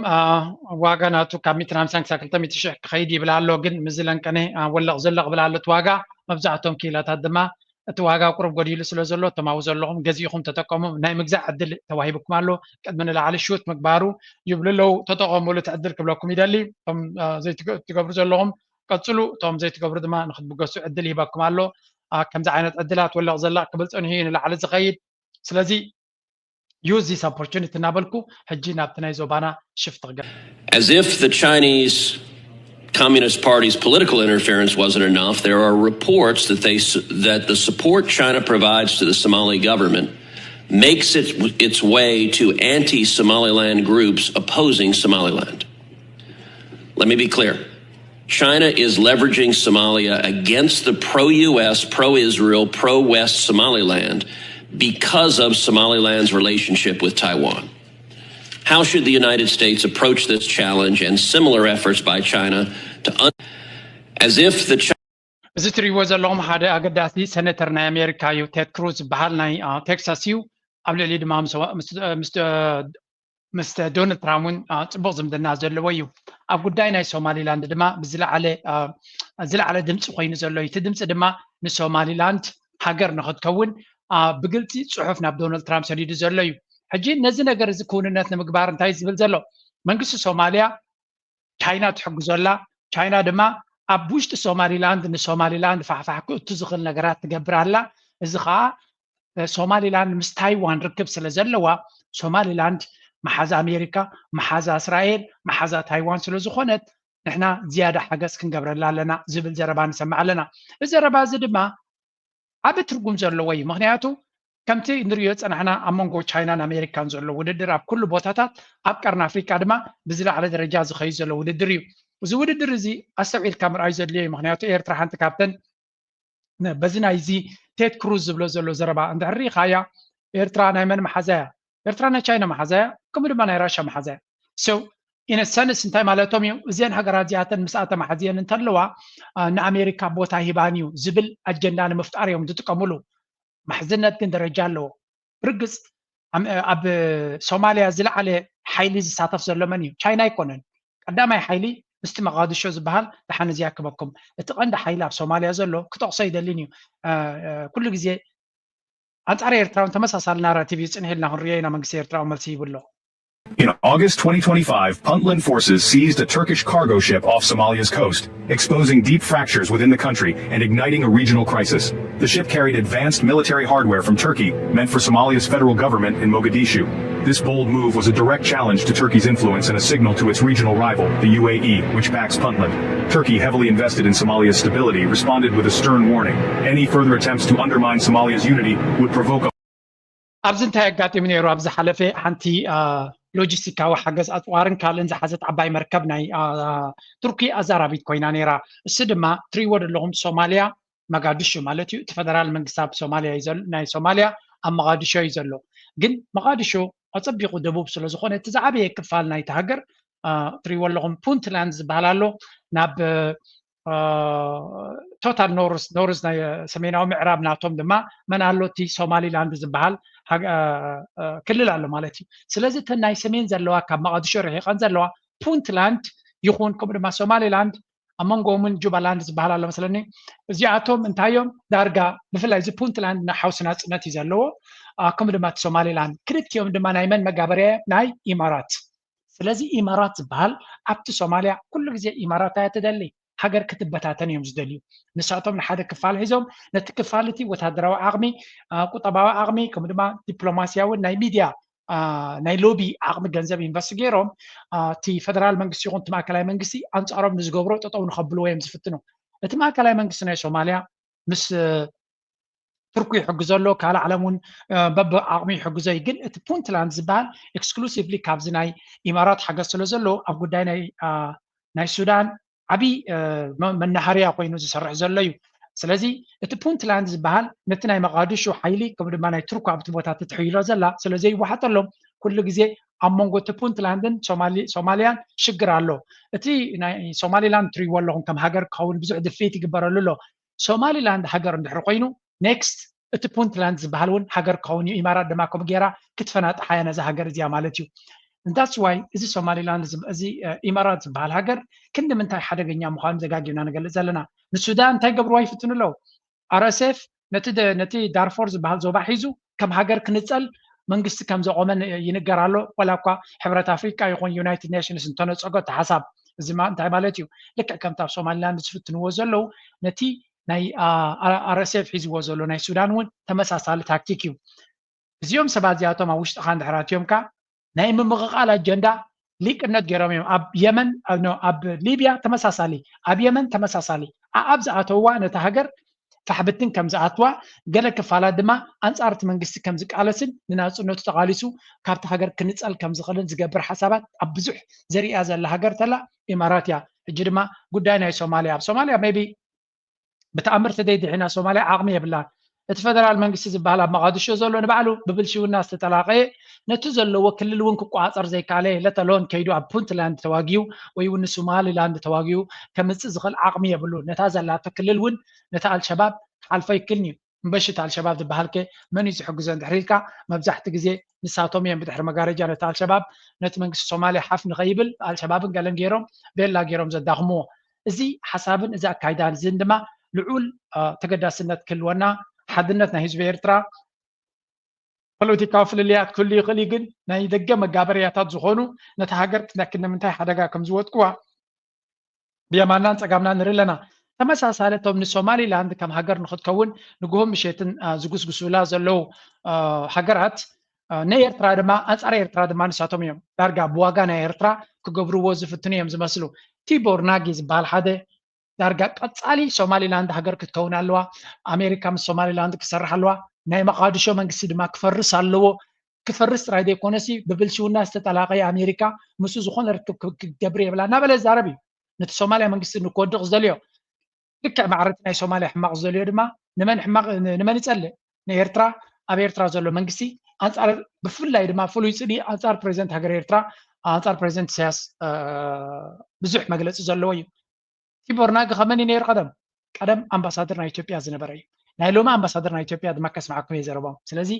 ዋጋ ናቱ ካብ ሚእትን ሓምሳን ክሳብ ክልተ ሚእቲ ሽሕ ክኸይድ ይብል ኣሎ። ግን ምዚ ለንቀነ ወለቕ ዘለቕ ብል ኣሎ እቲ ዋጋ። መብዛሕቶም ክኢላታት ድማ እቲ ዋጋ ቁሩብ ጎዲሉ ስለ ዘሎ እቶም ኣብኡ ዘለኹም ገዚእኹም ተጠቀሙ። ናይ ምግዛእ ዕድል ተዋሂብኩም ኣሎ። ቅድሚ ንላዕሊ ሹት ምግባሩ ይብሉ ኣለዉ። ተጠቐሙሉ እቲ ዕድል ክብለኩም ይደሊ። እቶም ዘይትገብሩ ዘለኹም ቀፅሉ። እቶም ዘይትገብሩ ድማ ንክትብገሱ ዕድል ይህበኩም ኣሎ። ከምዚ ዓይነት ዕድላት ወለቕ ዘለቕ ክብል ፀኒሑ እዩ ንላዕሊ ዝኸይድ። ስለዚ use this opportunity እናበልኩ ሕጂ ናብቲ ናይ ዞባና ሽፍት ክገብር። As if the Chinese Communist Party's political interference wasn't enough, there are reports that they that the support China provides to the Somali government makes it its way to anti-Somaliland groups opposing Somaliland. Let me be clear. China is leveraging Somalia against the pro U S, pro Israel, pro West Somaliland because of Somaliland's relationship with Taiwan. How should the United States approach this challenge and similar efforts by China to un- as if the Chi- እዚ ትሪእዎ ዘለኹም ሓደ ኣገዳሲ ሰነተር ናይ ኣሜሪካ እዩ። ቴድ ክሩዝ ዝበሃል ናይ ቴክሳስ እዩ። ኣብ ልዕሊ ድማ ምስ ዶናልድ ትራምፕ እውን ፅቡቅ ዝምድና ዘለዎ እዩ። ኣብ ጉዳይ ናይ ሶማሊላንድ ድማ ዝለዓለ ድምፂ ኮይኑ ዘሎ እዩ። እቲ ድምፂ ድማ ንሶማሊላንድ ሃገር ንክትከውን ብግልፂ ፅሑፍ ናብ ዶናልድ ትራምፕ ሰዲዱ ዘሎ እዩ። ሕጂ ነዚ ነገር እዚ ክውንነት ንምግባር እንታይ ዝብል ዘሎ መንግስቲ ሶማሊያ ቻይና ትሕግዞ ኣላ። ቻይና ድማ ኣብ ውሽጢ ሶማሊላንድ ንሶማሊላንድ ፋሕፋሕ ክእቱ ዝኽእል ነገራት ትገብር ኣላ። እዚ ከዓ ሶማሊላንድ ምስ ታይዋን ርክብ ስለ ዘለዋ ሶማሊላንድ መሓዛ ኣሜሪካ፣ መሓዛ እስራኤል፣ መሓዛ ታይዋን ስለ ዝኾነት ንሕና ዝያዳ ሓገዝ ክንገብረላ ኣለና ዝብል ዘረባ ንሰምዕ ኣለና። እዚ ዘረባ እዚ ድማ ዓቢ ትርጉም ዘለዎ እዩ። ምክንያቱ ከምቲ ንሪኦ ዝጸናሕና ኣብ መንጎ ቻይናን ኣሜሪካን ዘሎ ውድድር ኣብ ኩሉ ቦታታት ኣብ ቀርኒ ኣፍሪቃ ድማ ብዝለዓለ ደረጃ ዝኸይድ ዘሎ ውድድር እዩ። እዚ ውድድር እዚ ኣስተውዒልካ ምርኣይ ዘድልዮ እዩ። ምክንያቱ ኤርትራ ሓንቲ ካብተን በዚ ናይዚ ቴድ ክሩዝ ዝብሎ ዘሎ ዘረባ እንድሕር ርኢኻያ ኤርትራ ናይ መን መሓዛ እያ? ኤርትራ ናይ ቻይና መሓዛ እያ፣ ከምኡ ድማ ናይ ራሻ መሓዛ እያ። So in a sense እንታይ ማለቶም እዩ? እዚአን ሃገራት እዚኣተን ምስኣ ተማሓዝየን እንተለዋ ንኣሜሪካ ቦታ ሂባን እዩ ዝብል ኣጀንዳ ንምፍጣር እዮም ዝጥቀምሉ። ማሕዝነት ግን ደረጃ ኣለዎ። ብርግፅ ኣብ ሶማሊያ ዝለዓለ ሓይሊ ዝሳተፍ ዘሎ መን እዩ? ቻይና ኣይኮነን። ቀዳማይ ሓይሊ ምስቲ መቃድሾ ዝበሃል ደሓን እዚ ያክበኩም። እቲ ቀንዲ ሓይሊ ኣብ ሶማሊያ ዘሎ ክጠቕሶ ይደልን እዩ። ኩሉ ግዜ ኣንጻር ኤርትራ እውን ተመሳሳሊ ናራቲቭ እዩ ጽንሕ ኢልና ክንሪኦ ኢና። መንግስቲ ኤርትራ እውን መልሲ ይብሎ። In August twenty twenty-five, Puntland forces seized a Turkish cargo ship off Somalia's coast, exposing deep fractures within the country and igniting a regional crisis. The ship carried advanced military hardware from Turkey, meant for Somalia's federal government in Mogadishu. This bold move was a direct challenge to Turkey's influence and a signal to its regional rival, the U A E, which backs Puntland. Turkey, heavily invested in Somalia's stability, responded with a stern warning. Any further attempts to undermine Somalia's unity would provoke a ኣብዚ እንታይ ኣጋጢሙ ነይሩ? ኣብ ዝሓለፈ ሓንቲ ሎጂስቲካዊ ሓገዝ ኣፅዋርን ካልእን ዝሓዘት ዓባይ መርከብ ናይ ቱርኪ ኣዛራቢት ኮይና ነይራ። እሱ ድማ ትሪእዎ ዘለኹም ሶማሊያ መጋድሾ ማለት እዩ። እቲ ፈደራል መንግስቲ ኣብ ሶማሊያ እዩ ዘሎ፣ ናይ ሶማሊያ ኣብ መቓድሾ እዩ ዘሎ። ግን መቓድሾ ኣጸቢቑ ደቡብ ስለ ዝኾነ እቲ ዝዓበየ ክፋል ናይቲ ሃገር ትሪእዎ ኣለኹም ፑንትላንድ ዝበሃል ኣሎ ናብ ቶታል ኖርዝ ኖርዝ ናይ ሰሜናዊ ምዕራብ ናቶም ድማ መን ኣሎ እቲ ሶማሊላንድ ዝበሃል ክልል ኣሎ ማለት እዩ። ስለዚ እተን ናይ ሰሜን ዘለዋ ካብ መቓድሾ ርሒቐን ዘለዋ ፑንትላንድ ይኹን ከምኡ ድማ ሶማሊላንድ ኣብ መንጎኦምን ጁባላንድ ዝበሃል ኣሎ መስለኒ። እዚኣቶም እንታዮም ዳርጋ ብፍላይ እዚ ፑንትላንድ ናይ ሓውሲ ናጽነት እዩ ዘለዎ። ከምኡ ድማ እቲ ሶማሊላንድ ክልቲኦም ድማ ናይ መን መጋበርያ ናይ ኢማራት። ስለዚ ኢማራት ዝበሃል ኣብቲ ሶማሊያ ኩሉ ግዜ ኢማራት እያ ትደሊ። ሃገር ክትበታተን እዮም ዝደልዩ። ንሳቶም ንሓደ ክፋል ሒዞም ነቲ ክፋል እቲ ወታደራዊ ዓቕሚ፣ ቁጠባዊ ዓቕሚ ከምኡ ድማ ዲፕሎማስያውን ናይ ሚድያ ናይ ሎቢ ዓቕሚ ገንዘብ ኢንቨስት ገይሮም እቲ ፈደራል መንግስቲ ይኹን እቲ ማእከላይ መንግስቲ ኣንፃሮም ንዝገብሮ ጠጠው ንኸብልዎ እዮም ዝፍትኑ። እቲ ማእከላይ መንግስቲ ናይ ሶማሊያ ምስ ቱርኩ ይሕግዞ ኣሎ፣ ካልእ ዓለም እውን በብዓቕሚ ይሕግዞ እዩ። ግን እቲ ፑንትላንድ ዝበሃል ኤክስክሉሲቭሊ ካብዚ ናይ ኢማራት ሓገዝ ስለ ዘለዎ ኣብ ጉዳይ ናይ ሱዳን ዓብዪ መናሃርያ ኮይኑ ዝሰርሕ ዘሎ እዩ። ስለዚ እቲ ፑንትላንድ ዝበሃል ነቲ ናይ መቓድሾ ሓይሊ ከምኡ ድማ ናይ ቱርኩ ኣብቲ ቦታ ትትሕይሎ ዘላ ስለ ዘይወሓጠሎም ኩሉ ግዜ ኣብ መንጎ እቲ ፑንትላንድን ሶማሊያን ሽግር ኣሎ። እቲ ናይ ሶማሊላንድ ትሪእዎ ኣለኹም ከም ሃገር ክኸውን ብዙሕ ድፍኢት ይግበረሉ ኣሎ። ሶማሊላንድ ሃገር እንድሕር ኮይኑ ኔክስት እቲ ፑንትላንድ ዝበሃል እውን ሃገር ክኸውን እዩ። ኢማራት ድማ ከምኡ ገይራ ክትፈናጥሓ እያ ነዛ ሃገር እዚኣ ማለት እዩ። That's why እዚ ሶማሊላንድ እዚ ኢማራት ዝበሃል ሃገር ክንዲ ምንታይ ሓደገኛ ምዃኑ ደጋጊምና ንገልፅ ዘለና። ንሱዳን እንታይ ገብርዋ ይፍትኑ ኣለዉ። ኣር ኤስ ኤፍ ነቲ ዳርፎር ዝበሃል ዞባ ሒዙ ከም ሃገር ክንፀል መንግስቲ ከም ዘቆመ ይንገር ኣሎ። ዋላ እኳ ሕብረት ኣፍሪቃ ይኹን ዩናይትድ ኔሽንስ እንተነፀጎ እቲ ሓሳብ እዚ እንታይ ማለት እዩ? ልክዕ ከምቲ ኣብ ሶማሊላንድ ዝፍትንዎ ዘለዉ ነቲ ናይ ኣር ኤስ ኤፍ ሒዝዎ ዘሎ ናይ ሱዳን እውን ተመሳሳሊ ታክቲክ እዩ። እዚኦም ሰባት እዚኣቶም ኣብ ውሽጥኻ እንድሕር ኣትዮም ከኣ ናይ ምምቕቓል ኣጀንዳ ሊቅነት ገይሮም እዮም። ኣብ የመን ኣብ ሊብያ ተመሳሳሊ፣ ኣብ የመን ተመሳሳሊ። ኣኣብ ዝኣተውዋ ነታ ሃገር ፋሕብትን ከም ዝኣትዋ፣ ገለ ክፋላት ድማ ኣንጻር እቲ መንግስቲ ከም ዝቃለስን ንናጽነቱ ተቓሊሱ ካብቲ ሃገር ክንጸል ከም ዝኽእልን ዝገብር ሓሳባት ኣብ ብዙሕ ዘርእያ ዘላ ሃገር ተላ ኢማራት እያ። ሕጂ ድማ ጉዳይ ናይ ሶማልያ፣ ኣብ ሶማልያ ሜቢ ብተኣምር ተደይድሒና ሶማልያ ዓቕሚ የብላን። እቲ ፈደራል መንግስቲ ዝበሃል ኣብ መቓድሾ ዘሎ ንባዕሉ ብብልሽውና ዝተጠላቐየ፣ ነቲ ዘለዎ ክልል እውን ክቆፃፀር ዘይከኣለ፣ ለተሎን ከይዱ ኣብ ፑንትላንድ ተዋጊኡ ወይ እውን ንሶማሊላንድ ተዋጊኡ ከምፅእ ዝኽእል ዓቕሚ የብሉ። ነታ ዘላቶ ክልል እውን ነቲ ኣልሸባብ ክሓልፎ ይክልኒ እዩ። እምበሽት ኣልሸባብ ዝበሃል ከ መን እዩ ዝሕግዞ እንድሕር ኢልካ፣ መብዛሕቲ ግዜ ንሳቶም እዮም ብድሕሪ መጋረጃ ነቲ ኣልሸባብ፣ ነቲ መንግስቲ ሶማሊያ ሓፍ ንኸይብል ኣልሸባብን ገለን ገይሮም ቤላ ገይሮም ዘዳኽምዎ። እዚ ሓሳብን እዚ ኣካይዳን እዚን ድማ ልዑል ተገዳስነት ክህልወና፣ ሓድነት ናይ ህዝቢ ኤርትራ፣ ፖለቲካዊ ፍልልያት ክህሉ ይኽእል እዩ፣ ግን ናይ ደገ መጋበርያታት ዝኾኑ ነታ ሃገር ክንደምንታይ ሓደጋ ከም ዝወጥቅዋ ብየማናን ጸጋምና ንርኢ ኣለና። ተመሳሳሊ እቶም ንሶማሊላንድ ከም ሃገር ንክትከውን ንግሆን ምሸትን ዝጉስጉሱላ ዘለዉ ሃገራት፣ ንኤርትራ ድማ፣ ኣንጻር ኤርትራ ድማ ንሳቶም እዮም ዳርጋ ብዋጋ ናይ ኤርትራ ክገብርዎ ዝፍትኑ እዮም ዝመስሉ። ቲቦር ናጊ ዝበሃል ሓደ ዳርጋ ቀጻሊ ሶማሊላንድ ሃገር ክትከውን ኣለዋ፣ ኣሜሪካ ምስ ሶማሊላንድ ክሰርሕ ኣለዋ፣ ናይ መቓድሾ መንግስቲ ድማ ክፈርስ ኣለዎ። ክፈርስ ጥራይ ዘይኮነሲ ብብልሽውና ዝተጠላቐየ ኣሜሪካ ምስኡ ዝኾነ ርክብ ክገብር የብላ እናበለ ይዛረብ እዩ። ነቲ ሶማሊያ መንግስቲ ንክወድቕ ዝደልዮ፣ ልክዕ ማዕረቲ ናይ ሶማሊያ ሕማቕ ዝደልዮ ድማ ንመን ሕማቕ፣ ንመን ይጸልእ? ንኤርትራ፣ ኣብ ኤርትራ ዘሎ መንግስቲ ኣንጻር፣ ብፍላይ ድማ ፍሉይ ጽልኢ ኣንጻር ፕሬዚደንት ሃገር ኤርትራ፣ ኣንጻር ፕሬዚደንት ኢሳያስ ብዙሕ መግለጺ ዘለዎ እዩ። ቲቦር ናጊ ከመን እዩ ነይሩ ቀደም? ቀደም ኣምባሳደር ናይ ኢትዮጵያ ዝነበረ እዩ። ናይ ሎሚ ኣምባሳደር ናይ ኢትዮጵያ ድማ ከስምዓኩም እየ ዘረቦም። ስለዚ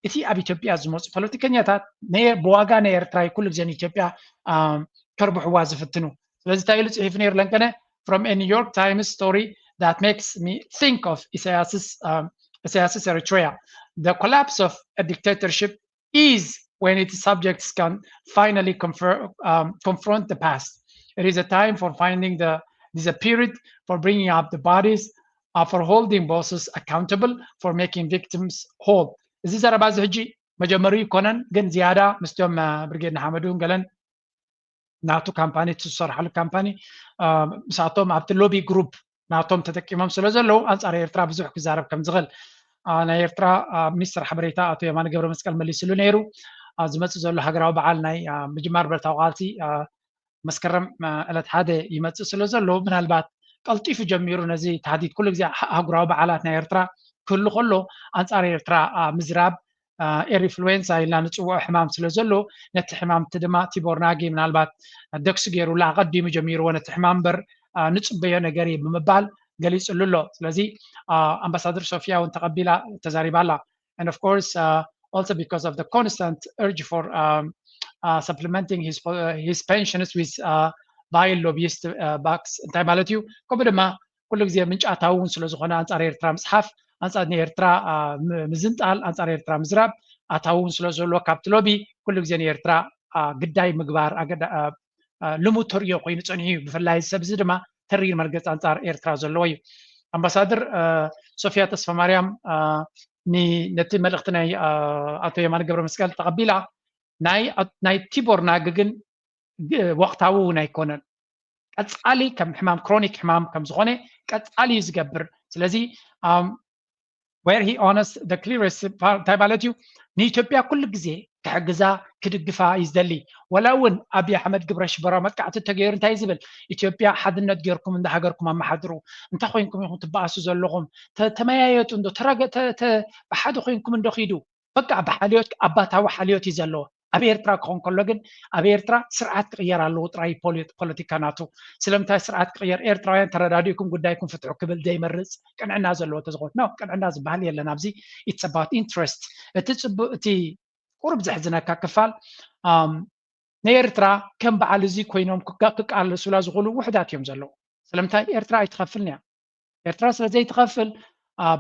እቲ ኣብ ኢትዮጵያ ዝመፁ ፖለቲከኛታት ብዋጋ ናይ ኤርትራ እዩ ኩሉ ግዜ ንኢትዮጵያ ከርብሕዋ ዝፍትኑ። ስለዚ እንታይ ኢሉ ፅሒፉ ነይሩ ለንቀነ? From a New York Times story that makes me think of Isaias's, um, Isaias's Eritrea. The collapse of a dictatorship is when its subjects can finally confer, um, confront the past. It is a time for finding the disappeared, for bringing up the bodies, uh, for holding bosses accountable, for making victims whole. እዚ ዘረባ እዚ ሕጂ መጀመሪኡ ይኮነን፣ ግን ዝያዳ ምስቶም ብርጌድ ንሓመዱን ገለን ናቱ ካምፓኒ፣ እቲ ዝሰርሓሉ ካምፓኒ ምሳቶም ኣብቲ ሎቢ ግሩፕ ናቶም ተጠቂሞም ስለ ዘለዉ ኣንጻር ኤርትራ ብዙሕ ክዛረብ ከም ዝኽእል ናይ ኤርትራ ሚኒስትር ሓበሬታ ኣቶ የማነ ገብረ መስቀል መሊስሉ ነይሩ። ኣብ ዝመፅእ ዘሎ ሃገራዊ በዓል ናይ ምጅማር ብረታዊ ቃልሲ መስከረም ዕለት ሓደ ይመፅእ ስለ ዘሎ ምናልባት ቀልጢፉ ጀሚሩ ነዚ ታህዲድ ኩሉ ግዜ ኣህጉራዊ በዓላት ናይ ኤርትራ ክህሉ ከሎ ኣንጻር ኤርትራ ምዝራብ ኤር ኢንፍሉዌንሳ ኢልና ንፅውዖ ሕማም ስለ ዘሎ ነቲ ሕማም እቲ ድማ ቲቦር ናጊ ምናልባት ደግሲ ገይሩላ ኣቐዲሙ ጀሚርዎ ነቲ ሕማም እምበር ንፅበዮ ነገር እዩ ብምባል ገሊፅሉ ኣሎ። ስለዚ ኣምባሳደር ሶፊያ እውን ተቐቢላ ተዛሪባ ኣላ። And of course, uh, also because of the constant urge for um, uh, supplementing his, uh, his pensions with uh, vile lobbyist uh, bucks እንታይ ማለት እዩ? ከምኡ ድማ ኩሉ ግዜ ምንጪ ኣታዊ እውን ስለ ዝኾነ ኣንጻር ኤርትራ ምጽሓፍ፣ ኣንጻር ንኤርትራ ምዝንጣል፣ ኣንጻር ኤርትራ ምዝራብ ኣታዊ እውን ስለ ዘሎ ካብቲ ሎቢ ኩሉ ግዜ ንኤርትራ ግዳይ ምግባር ልሙድ ተርእዮ ኮይኑ ጸኒሑ እዩ። ብፍላይ እዚ ሰብ እዚ ድማ ተሪር መርገጽ ኣንጻር ኤርትራ ዘለዎ እዩ። ኣምባሳደር ሶፊያ ተስፋማርያም ነቲ መልእኽቲ ናይ ኣቶ የማነ ገብረ መስቀል ተቐቢላ ናይ ቲቦር ናጊ ግን ወቕታዊ እውን ኣይኮነን። ቀጻሊ ከም ሕማም ክሮኒክ ሕማም ከም ዝኾነ ቀጻሊ እዩ ዝገብር። ስለዚ where he honest the clearest እንታይ ማለት እዩ? ንኢትዮጵያ ኩሉ ግዜ ክሕግዛ ክድግፋ እዩ ዝደሊ። ወላ እውን ኣብይ ኣሕመድ ግብረ ሽበራዊ መጥቃዕቲ እንተገይሩ እንታይ ዝብል? ኢትዮጵያ ሓድነት ገይርኩም እንዳ ሃገርኩም ኣመሓድሩ። እንታይ ኮይንኩም ኢኹም ትበኣሱ ዘለኹም? ተመያየጡ እንዶ ብሓደ ኮይንኩም እንዶ ኪዱ። በቃ ብሓልዮት ኣባታዊ ሓልዮት እዩ ዘለዎ። ኣብ ኤርትራ ክኾን ከሎ ግን ኣብ ኤርትራ ስርዓት ክቕየር ኣለዎ ጥራይ ፖለቲካ ናቱ። ስለምንታይ ስርዓት ክቕየር? ኤርትራውያን ተረዳዲእኩም ጉዳይኩም ፍትሑ ክብል ዘይመርጽ ቅንዕና ዘለዎ ተዝኾን ኖ ቅንዕና ዝበሃል የለን ኣብዚ። It's about interest። እቲ ጽቡቅ እቲ ቁሩብ ዘሕዝነካ ክፋል ንኤርትራ ከም በዓል እዚ ኮይኖም ክቃለሱላ ዝኽእሉ ውሕዳት እዮም ዘለዉ። ስለምንታይ ኤርትራ ኣይትኸፍልን እያ። ኤርትራ ስለ ዘይትኸፍል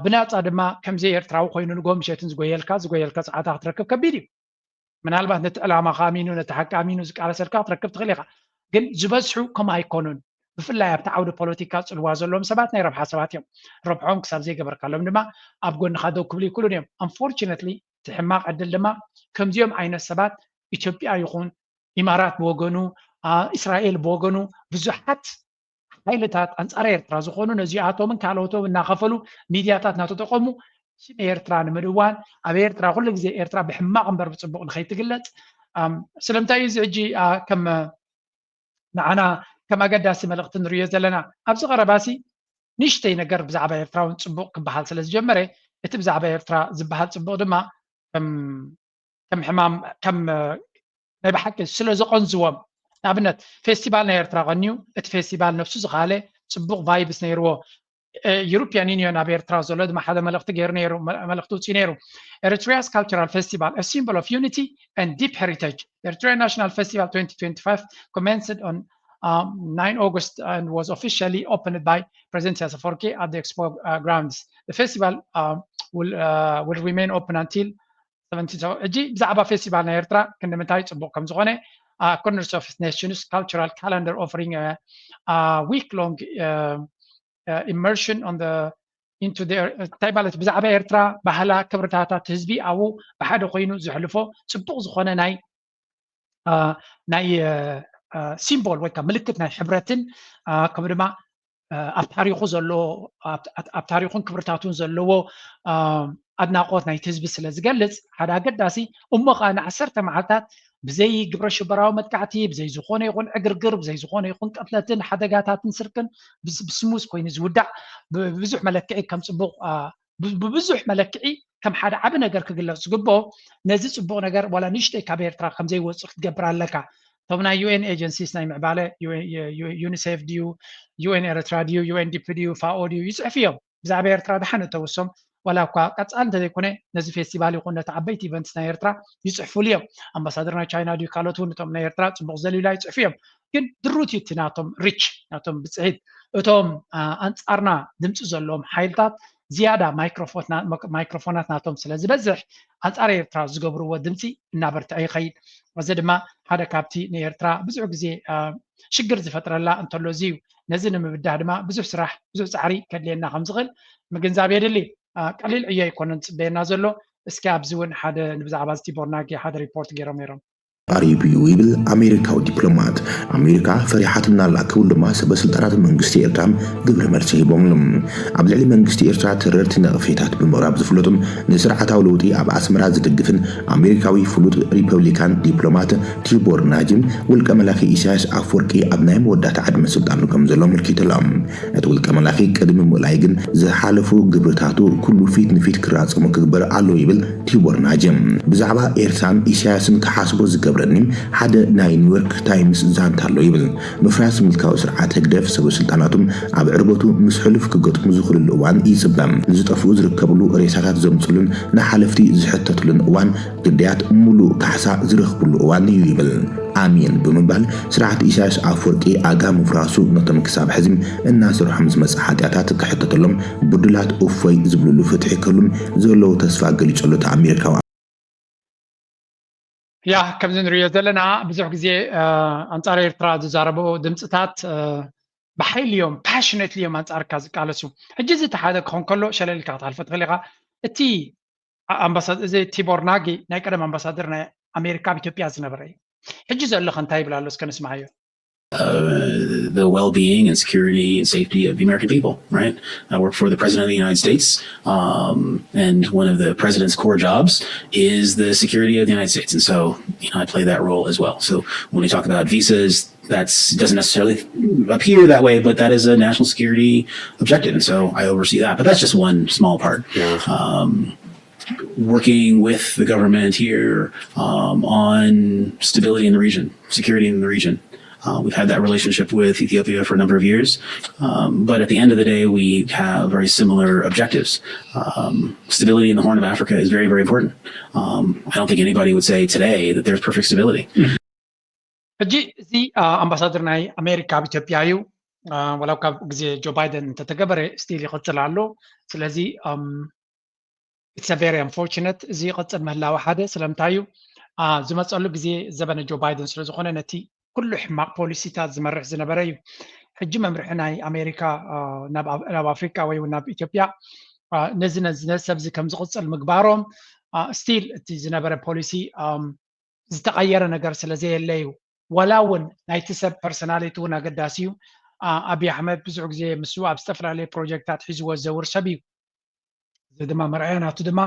ብናፃ ድማ ከምዘይ ኤርትራዊ ኮይኑ ንጎ ምሸትን ዝጎየልካ ዝጎየልካ ፀዓታ ክትረክብ ከቢድ እዩ። ምናልባት ነቲ ዕላማኻ ኣሚኑ ነቲ ሓቂ ኣሚኑ ዝቃለሰልካ ክትረክብ ትኽእል ኢኻ። ግን ዝበዝሑ ከምኡ ኣይኮኑን። ብፍላይ ኣብቲ ዓውዲ ፖለቲካ ፅልዋ ዘለዎም ሰባት ናይ ረብሓ ሰባት እዮም። ረብሖም ክሳብ ዘይገበርካሎም ድማ ኣብ ጎንኻ ደው ክብሉ ይክእሉን እዮም። Unfortunately እቲ ሕማቕ ዕድል ድማ ከምዚኦም ዓይነት ሰባት ኢትዮጵያ ይኹን ኢማራት ብወገኑ፣ እስራኤል ብወገኑ ብዙሓት ሓይልታት ኣንጻር ኤርትራ ዝኾኑ ነዚኣቶምን ካልኦቶም እናኸፈሉ ሚድያታት እናተጠቐሙ ሽም ኤርትራ ንምድዋን ኣብ ኤርትራ ኩሉ ግዜ ኤርትራ ብሕማቕ እምበር ብፅቡቕ ንኸይትግለፅ ስለምንታይ እዩ እዚ ሕጂ ከም ንዓና ከም ኣገዳሲ መልእኽቲ ንርእዮ ዘለና? ኣብዚ ቀረባሲ ንእሽተይ ነገር ብዛዕባ ኤርትራ እውን ፅቡቕ ክበሃል ስለ ዝጀመረ እቲ ብዛዕባ ኤርትራ ዝበሃል ጽቡቕ ድማ ከም ሕማም ከም ናይ ብሓቂ ስለ ዘቐንዝዎም፣ ንኣብነት ፌስቲቫል ናይ ኤርትራ ቀንዩ፣ እቲ ፌስቲቫል ነብሱ ዝኸኣለ ጽቡቕ ቫይብስ ነይርዎ። ዩሮፒያን ዩኒዮን ኣብ ኤርትራ ዘሎ ድማ ሓደ መልእኽቲ ገይሩ ነይሩ፣ መልእኽቲ ውፅኡ ነይሩ። Eritrea's cultural festival, a symbol of unity and deep heritage. Eritrea National Festival twenty twenty-five commenced on um, nine August and was officially opened by President Isaias Afwerki at the Expo uh, grounds. The festival uh, will, uh, will remain open until seventeen. ሕጂ ብዛዕባ ፌስቲቫል ናይ ኤርትራ ክንዲ ምንታይ ጽቡቕ ከም ዝኾነ Corners of Nations cultural calendar offering a, a week long uh, uh, immersion on the into their እንታይ ማለት ብዛዕባ ኤርትራ ባህላ ክብርታታት ህዝቢ ኣብኡ ብሓደ ኮይኑ ዘሕልፎ ጽቡቕ ዝኾነ ናይ ናይ ሲምቦል ወይ ከዓ ምልክት ናይ ሕብረትን ከምኡ ድማ ኣብ ታሪኹ ዘሎ ኣብ ታሪኹን ክብርታቱን ዘለዎ ኣድናቆት ናይቲ ህዝቢ ስለ ዝገልጽ ሓደ ኣገዳሲ እሞ ከዓ ንዓሰርተ መዓልታት ብዘይ ግብረ ሽበራዊ መጥቃዕቲ ብዘይ ዝኾነ ይኹን ዕግርግር ብዘይ ዝኾነ ይኹን ቅትለትን ሓደጋታትን ስርቅን ብስሙዝ ኮይኑ ዝውዳእ ብብዙሕ መለክዒ ከም ፅቡቕ ብብዙሕ መለክዒ ከም ሓደ ዓቢ ነገር ክግለፅ ዝግብኦ ነዚ ፅቡቕ ነገር ዋላ ንእሽተይ ካብ ኤርትራ ከምዘይወፅእ ክትገብር ኣለካ። እቶም ናይ ዩኤን ኤጀንሲስ ናይ ምዕባለ ዩኒሴፍ ድዩ ዩኤን ኤርትራ ድዩ ዩኤንዲፒ ድዩ ፋኦ ድዩ ይፅሕፉ እዮም። ብዛዕባ ኤርትራ ደሓን እተወሶም ዋላ እኳ ቀፃሊ እንተዘይኮነ ነዚ ፌስቲቫል ይኹን ነቲ ዓበይቲ ኢቨንትስ ናይ ኤርትራ ይፅሕፉሉ እዮም። ኣምባሳደር ናይ ቻይና ድዩ ካልኦት እውን እቶም ናይ ኤርትራ ፅቡቕ ዘልዩላ ይፅሕፉ እዮም። ግን ድሩት እዩ እቲ ናቶም ሪች ናቶም ብፅሒት እቶም ኣንፃርና ድምፂ ዘለዎም ሓይልታት ዝያዳ ማይክሮፎናት ናቶም ስለ ዝበዝሕ ኣንፃር ኤርትራ ዝገብርዎ ድምፂ እናበርትዐ ይኸይድ። እዚ ድማ ሓደ ካብቲ ንኤርትራ ብዙሕ ግዜ ሽግር ዝፈጥረላ እንተሎ እዚ እዩ። ነዚ ንምብዳህ ድማ ብዙሕ ስራሕ ብዙሕ ፃዕሪ ከድልየና ከም ዝኽእል ምግንዛብ የድሊ። ቀሊል ዕዮ ኣይኮነን ዝፅበየና ዘሎ። እስኪ ኣብዚ እውን ሓደ ብዛዕባ እዚ ቲቦር ናጊ ሓደ ሪፖርት ገይሮም ነይሮም። ሪቪው ይብል ኣሜሪካዊ ዲፕሎማት። ኣሜሪካ ፈሪሓትናላ ክብል ድማ ሰበ ስልጣናት መንግስቲ ኤርትራ ግብረ መልሲ ሂቦምሉ። ኣብ ልዕሊ መንግስቲ ኤርትራ ተረርቲ ነቐፌታት ብምቕራብ ዝፍለጡን ንስርዓታዊ ለውጢ ኣብ ኣስመራ ዝድግፍን ኣሜሪካዊ ፍሉጥ ሪፐብሊካን ዲፕሎማት ቲቦር ናጂ ውልቀ መላኺ ኢሳያስ ኣፍወርቂ ኣብ ናይ መወዳእታ ዕድመ ስልጣኑ ከም ዘሎ ኣመልኪቱሎም። እቲ ውልቀ መላኺ ቅድሚ ምእላይ ግን ዝሓለፉ ግብርታቱ ኩሉ ፊት ንፊት ክራጸሙ ክግበር ኣለዎ ይብል ቲቦር ናጂ። ብዛዕባ ኤርትራን ኢሳያስን ክሓስቦ ዝገብረኒ ሓደ ናይ ኒውዮርክ ታይምስ ዛንታ ኣሎ ይብል። ምፍራስ ምልካዊ ስርዓት ህግደፍ ሰበ ስልጣናቱም ኣብ ዕርበቱ ምስ ሕሉፍ ክገጥሙ ዝኽእልሉ እዋን ይጽበ። ንዝጠፍኡ ዝርከብሉ ሬሳታት ዘምጽሉን ንሓለፍቲ ዝሕተትሉን እዋን ግዳያት ሙሉእ ካሕሳ ዝረኽብሉ እዋን እዩ ይብል። ኣሜን ብምባል ስርዓት ኢሳያስ ኣፍወርቂ ኣጋ ምፍራሱ ነቶም ክሳብ ሕዚ እናሰርሖም ዝመጽእ ሓጢኣታት ክሕተተሎም ብዱላት እፎይ ዝብልሉ ፍትሒ ክህሉም ዘለዎ ተስፋ ገሊጹ ኣሎ እቲ ኣሜሪካዊ። ያ ከምዚ ንሪኦ ዘለና ብዙሕ ግዜ ኣንጻር ኤርትራ ዝዛረቡ ድምፅታት ብሓይሊ እዮም ፓሽነትሊ እዮም ኣንጻርካ ዝቃለሱ። ሕጂ እዚ እቲ ሓደ ክኾን ከሎ ሸለል ኢልካ ክትሓልፎ ትኽእል ኢኻ። እቲ ኣምባሳደር እዚ ቲቦር ናጊ ናይ ቀደም ኣምባሳደር ናይ ኣሜሪካ ኣብ ኢትዮጵያ ዝነበረ እዩ። ሕጂ ዘሎ ከ እንታይ ይብል ኣሎ እስከ ንስምዓዮ። Uh, the well-being and security and safety of the American people, right? I work for the president of the United States, um, and one of the president's core jobs is the security of the United States, and so you know I play that role as well. So when we talk about visas, that's doesn't necessarily appear that way, but that is a national security objective, and so I oversee that. But that's just one small part. Yeah. Um, working with the government here um, on stability in the region, security in the region. Uh, we've had that relationship with Ethiopia for a number of years, um, but at the end of the day, we have very similar objectives. Um, stability in the Horn of Africa is very, very important. Um, I don't think anybody would say today that there's perfect stability. ሕጂ እዚ ኣምባሳደር ናይ ኣሜሪካ ኣብ ኢትዮጵያ እዩ። ዋላ ካብ ግዜ ጆ ባይደን እንተተገበረ ስቲል ይቕፅል ኣሎ። ስለዚ it's very unfortunate እዚ ይቕፅል ምህላው ሓደ ስለምንታይ እዩ ዝመፀሉ ግዜ ዘበነ ጆ ባይደን ስለዝኾነ ነቲ ኩሉ ሕማቕ ፖሊሲታት ዝመርሕ ዝነበረ እዩ። ሕጂ መምርሒ ናይ ኣሜሪካ ናብ ኣፍሪካ ወይ ናብ ኢትዮጵያ ነዚ ነዚ ሰብዚ ከም ዝቕፅል ምግባሮም ስቲል እቲ ዝነበረ ፖሊሲ ዝተቐየረ ነገር ስለ ዘየለ እዩ። ዋላ እውን ናይቲ ሰብ ፐርሰናሊቲ እውን ኣገዳሲ እዩ። ኣብይ ኣሕመድ ብዙሕ ግዜ ምስ ኣብ ዝተፈላለዩ ፕሮጀክታት ሒዝዎ ዝዘውር ሰብ እዩ። እዚ ድማ መርኣያ ናቱ ድማ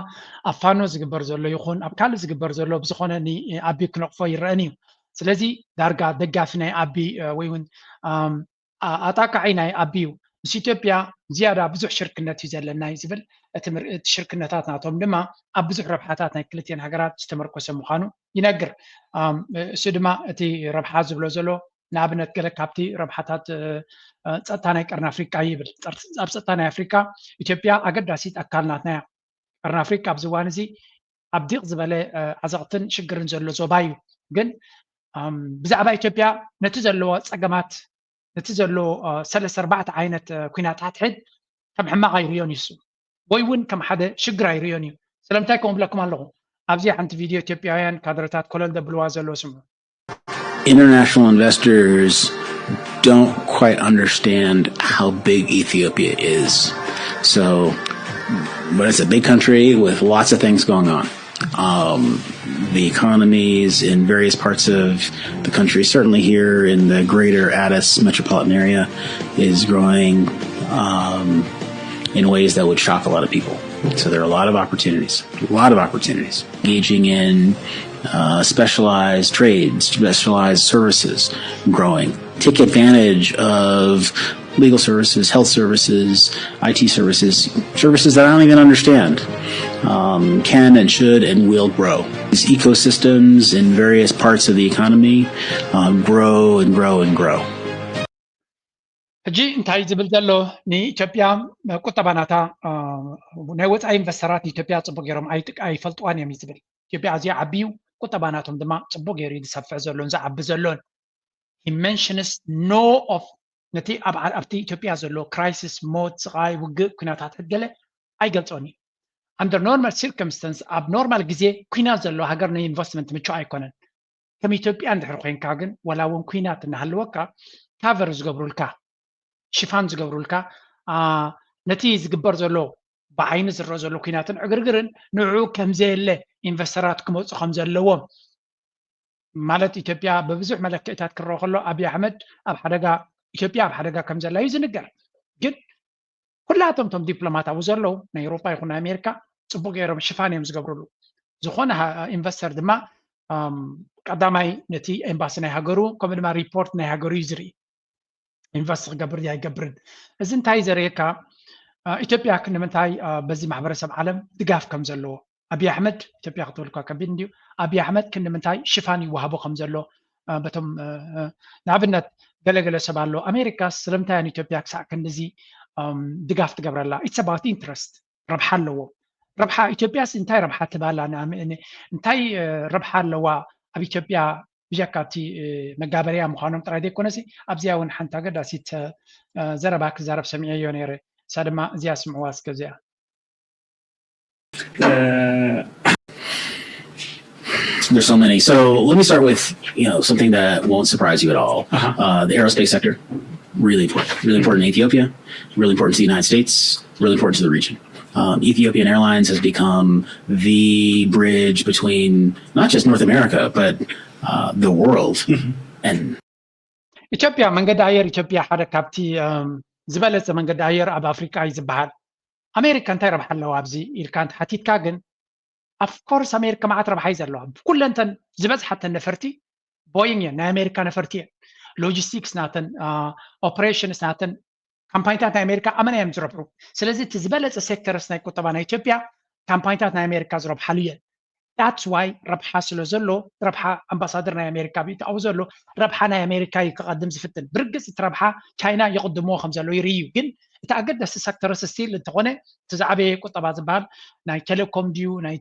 ኣብ ፋኖ ዝግበር ዘሎ ይኹን ኣብ ካልእ ዝግበር ዘሎ ብዝኾነ ንኣቢ ክነቕፎ ይረአን እዩ። ስለዚ ዳርጋ ደጋፊ ናይ ኣቢ ወይ እውን ኣጣቃዒ ናይ ኣቢ እዩ። ምስ ኢትዮጵያ ዝያዳ ብዙሕ ሽርክነት እዩ ዘለና እዩ ዝብል። እቲ ሽርክነታት ናቶም ድማ ኣብ ብዙሕ ረብሓታት ናይ ክልቲኤን ሃገራት ዝተመርኮሰ ምዃኑ ይነግር። እሱ ድማ እቲ ረብሓ ዝብሎ ዘሎ ንኣብነት ገለ ካብቲ ረብሓታት ጸጥታ ናይ ቀርኒ ኣፍሪቃ ይብል። ኣብ ጸጥታ ናይ ኣፍሪቃ ኢትዮጵያ ኣገዳሲት ኣካል ናትና እያ። ቀርኒ ኣፍሪቃ ኣብዚ እዋን እዚ ኣብ ዲቕ ዝበለ ዓዘቕትን ሽግርን ዘሎ ዞባ እዩ። ግን ብዛዕባ ኢትዮጵያ ነቲ ዘለዎ ጸገማት፣ ነቲ ዘሎ ሰለስተ ኣርባዕተ ዓይነት ኲናት ሓድሕድ ከም ሕማቕ ኣይርእዮን እዩ እሱ፣ ወይ እውን ከም ሓደ ሽግር ኣይርእዮን እዩ። ስለምንታይ ከምኡ ብለኩም ኣለኹ? ኣብዚ ሓንቲ ቪድዮ ኢትዮጵያውያን ካድረታት ኮለል ደብልዋ ዘሎ ስምዑ። International investors don't quite understand how big Ethiopia is. So, but it's a big country with lots of things going on. Um, the economies in various parts of the country, certainly here in the greater Addis metropolitan area, is growing um, in ways that would shock a lot of people. So there are a lot of opportunities, a lot of opportunities. Engaging in uh, specialized trades, specialized services growing. Take advantage of legal services, health services, I T services, services that I don't even understand, um, can and should and will grow. These ecosystems in various parts of the economy uh, grow and grow and grow. ሕጂ እንታይ ዝብል ዘሎ ንኢትዮጵያ ቁጠባ ናታ ናይ ወፃኢ ኢንቨስተራት ንኢትዮጵያ ፅቡቅ ገይሮም ኣይፈልጥዋን እዮም እዩ ዝብል። ኢትዮጵያ ኣዝያ ዓብዩ ቁጠባ ናቶም ድማ ፅቡቅ ገይሩ እዩ ዝሰፍሕ ዘሎን ዝዓቢ ዘሎን። He mentions no of ነቲ ኣብቲ ኢትዮጵያ ዘሎ crisis፣ ሞት፣ ስቃይ፣ ውግእ፣ ኩናታት ሕድገለ ኣይገልፆን እዩ። Under normal circumstance፣ ኣብ ኖርማል ግዜ ኩናት ዘሎ ሃገር ንኢንቨስትመንት ምቹ ኣይኮነን። ከም ኢትዮጵያ እንድሕር ኮይንካ ግን ዋላ እውን ኩናት እናሃለወካ ካቨር ዝገብሩልካ ሽፋን ዝገብሩልካ ነቲ ዝግበር ዘሎ ብዓይኒ ዝረአ ዘሎ ኩናትን ዕግርግርን ንዕኡ ከምዘየለ ኢንቨስተራት ክመፁ ከም ዘለዎም ማለት ኢትዮጵያ ብብዙሕ መለክዕታት ክረአ ከሎ ኣብይ ኣሕመድ ኣብ ሓደጋ ኢትዮጵያ ኣብ ሓደጋ ከም ዘላ እዩ ዝንገር። ግን ኩላቶም እቶም ዲፕሎማት ኣብኡ ዘለዉ ናይ ኤውሮጳ ይኹን ናይ ኣሜሪካ ፅቡቅ ገይሮም ሽፋን እዮም ዝገብርሉ። ዝኾነ ኢንቨስተር ድማ ቀዳማይ ነቲ ኤምባሲ ናይ ሃገሩ ከምኡ ድማ ሪፖርት ናይ ሃገሩ እዩ ዝርኢ። ኢንቨስት ክገብር ድዩ ኣይገብርን? እዚ እንታይ ዘርእየካ? ኢትዮጵያ ክንምንታይ በዚ ማሕበረሰብ ዓለም ድጋፍ ከም ዘለዎ ኣብይ ኣሕመድ ኢትዮጵያ ክትብል እኳ ከቢድ እንድዩ። ኣብይ ኣሕመድ ክንምንታይ ሽፋን ይወሃቦ ከም ዘሎ በቶም ንኣብነት ገለገለ ሰብ ኣሎ ኣሜሪካ ስለምንታይ ን ኢትዮጵያ ክሳዕ ክንድዚ ድጋፍ ትገብረላ? It's about interest። ረብሓ ኣለዎ። ረብሓ ኢትዮጵያስ እንታይ ረብሓ ትባላ እንታይ ረብሓ ኣለዋ ኣብ ኢትዮጵያ? ብጀካ እቲ መጋበርያ ምዃኖም ጥራይ ዘይኮነሲ ኣብዚኣ እውን ሓንቲ ኣገዳሲት ዘረባ ክዛረብ ሰሚዐዮ ነይረ። እሳ ድማ እዚኣ ስምዕዋ እስከ እዚኣ። There's so many. So let me start with you know something that won't surprise you at all. Uh-huh. Uh, the aerospace sector, really important, really important in Ethiopia, really important to the United States, really important to the region. Um, Ethiopian Airlines has become the bridge between not just North America but uh, the world. Mm-hmm. And ኢትዮጵያ መንገዲ ኣየር ኢትዮጵያ ሓደ ካብቲ ዝበለፀ መንገዲ ኣየር ኣብ ኣፍሪቃ እዩ ዝበሃል። ኣሜሪካ እንታይ ረብሓ ኣለዋ ኣብዚ ኢልካ እንተሓቲትካ ግን ኣፍኮርስ ኣሜሪካ መዓት ረብሓ እዩ ዘለዋ። ኩለንተን ዝበዝሓተን ነፈርቲ ቦይንግ እየን፣ ናይ ኣሜሪካ ነፈርቲ እየን። ሎጂስቲክስ ናተን፣ ኦፕሬሽንስ ናተን ካምፓኒታት ናይ ኣሜሪካ ኣመና እዮም ዝረብሑ። ስለዚ እቲ ዝበለፀ ሴክተርስ ናይ ቁጠባ ናይ ኢትዮጵያ ካምፓኒታት ናይ ኣሜሪካ ዝረብሓሉ እየን። That's why ረብሓ ስለ ዘሎ ረብሓ ኣምባሳደር ናይ ኣሜሪካ ብእትኣው ዘሎ ረብሓ ናይ ኣሜሪካ እዩ ክቐድም ዝፍትን። ብርግፅ እቲ ረብሓ ቻይና ይቕድምዎ ከም ዘሎ ይርእዩ። ግን እቲ ኣገዳሲ ሴክተርስ ስቲል እንተኾነ እቲ ዝዓበየ ቁጠባ ዝበሃል ናይ ቴሌኮም ድዩ ናይ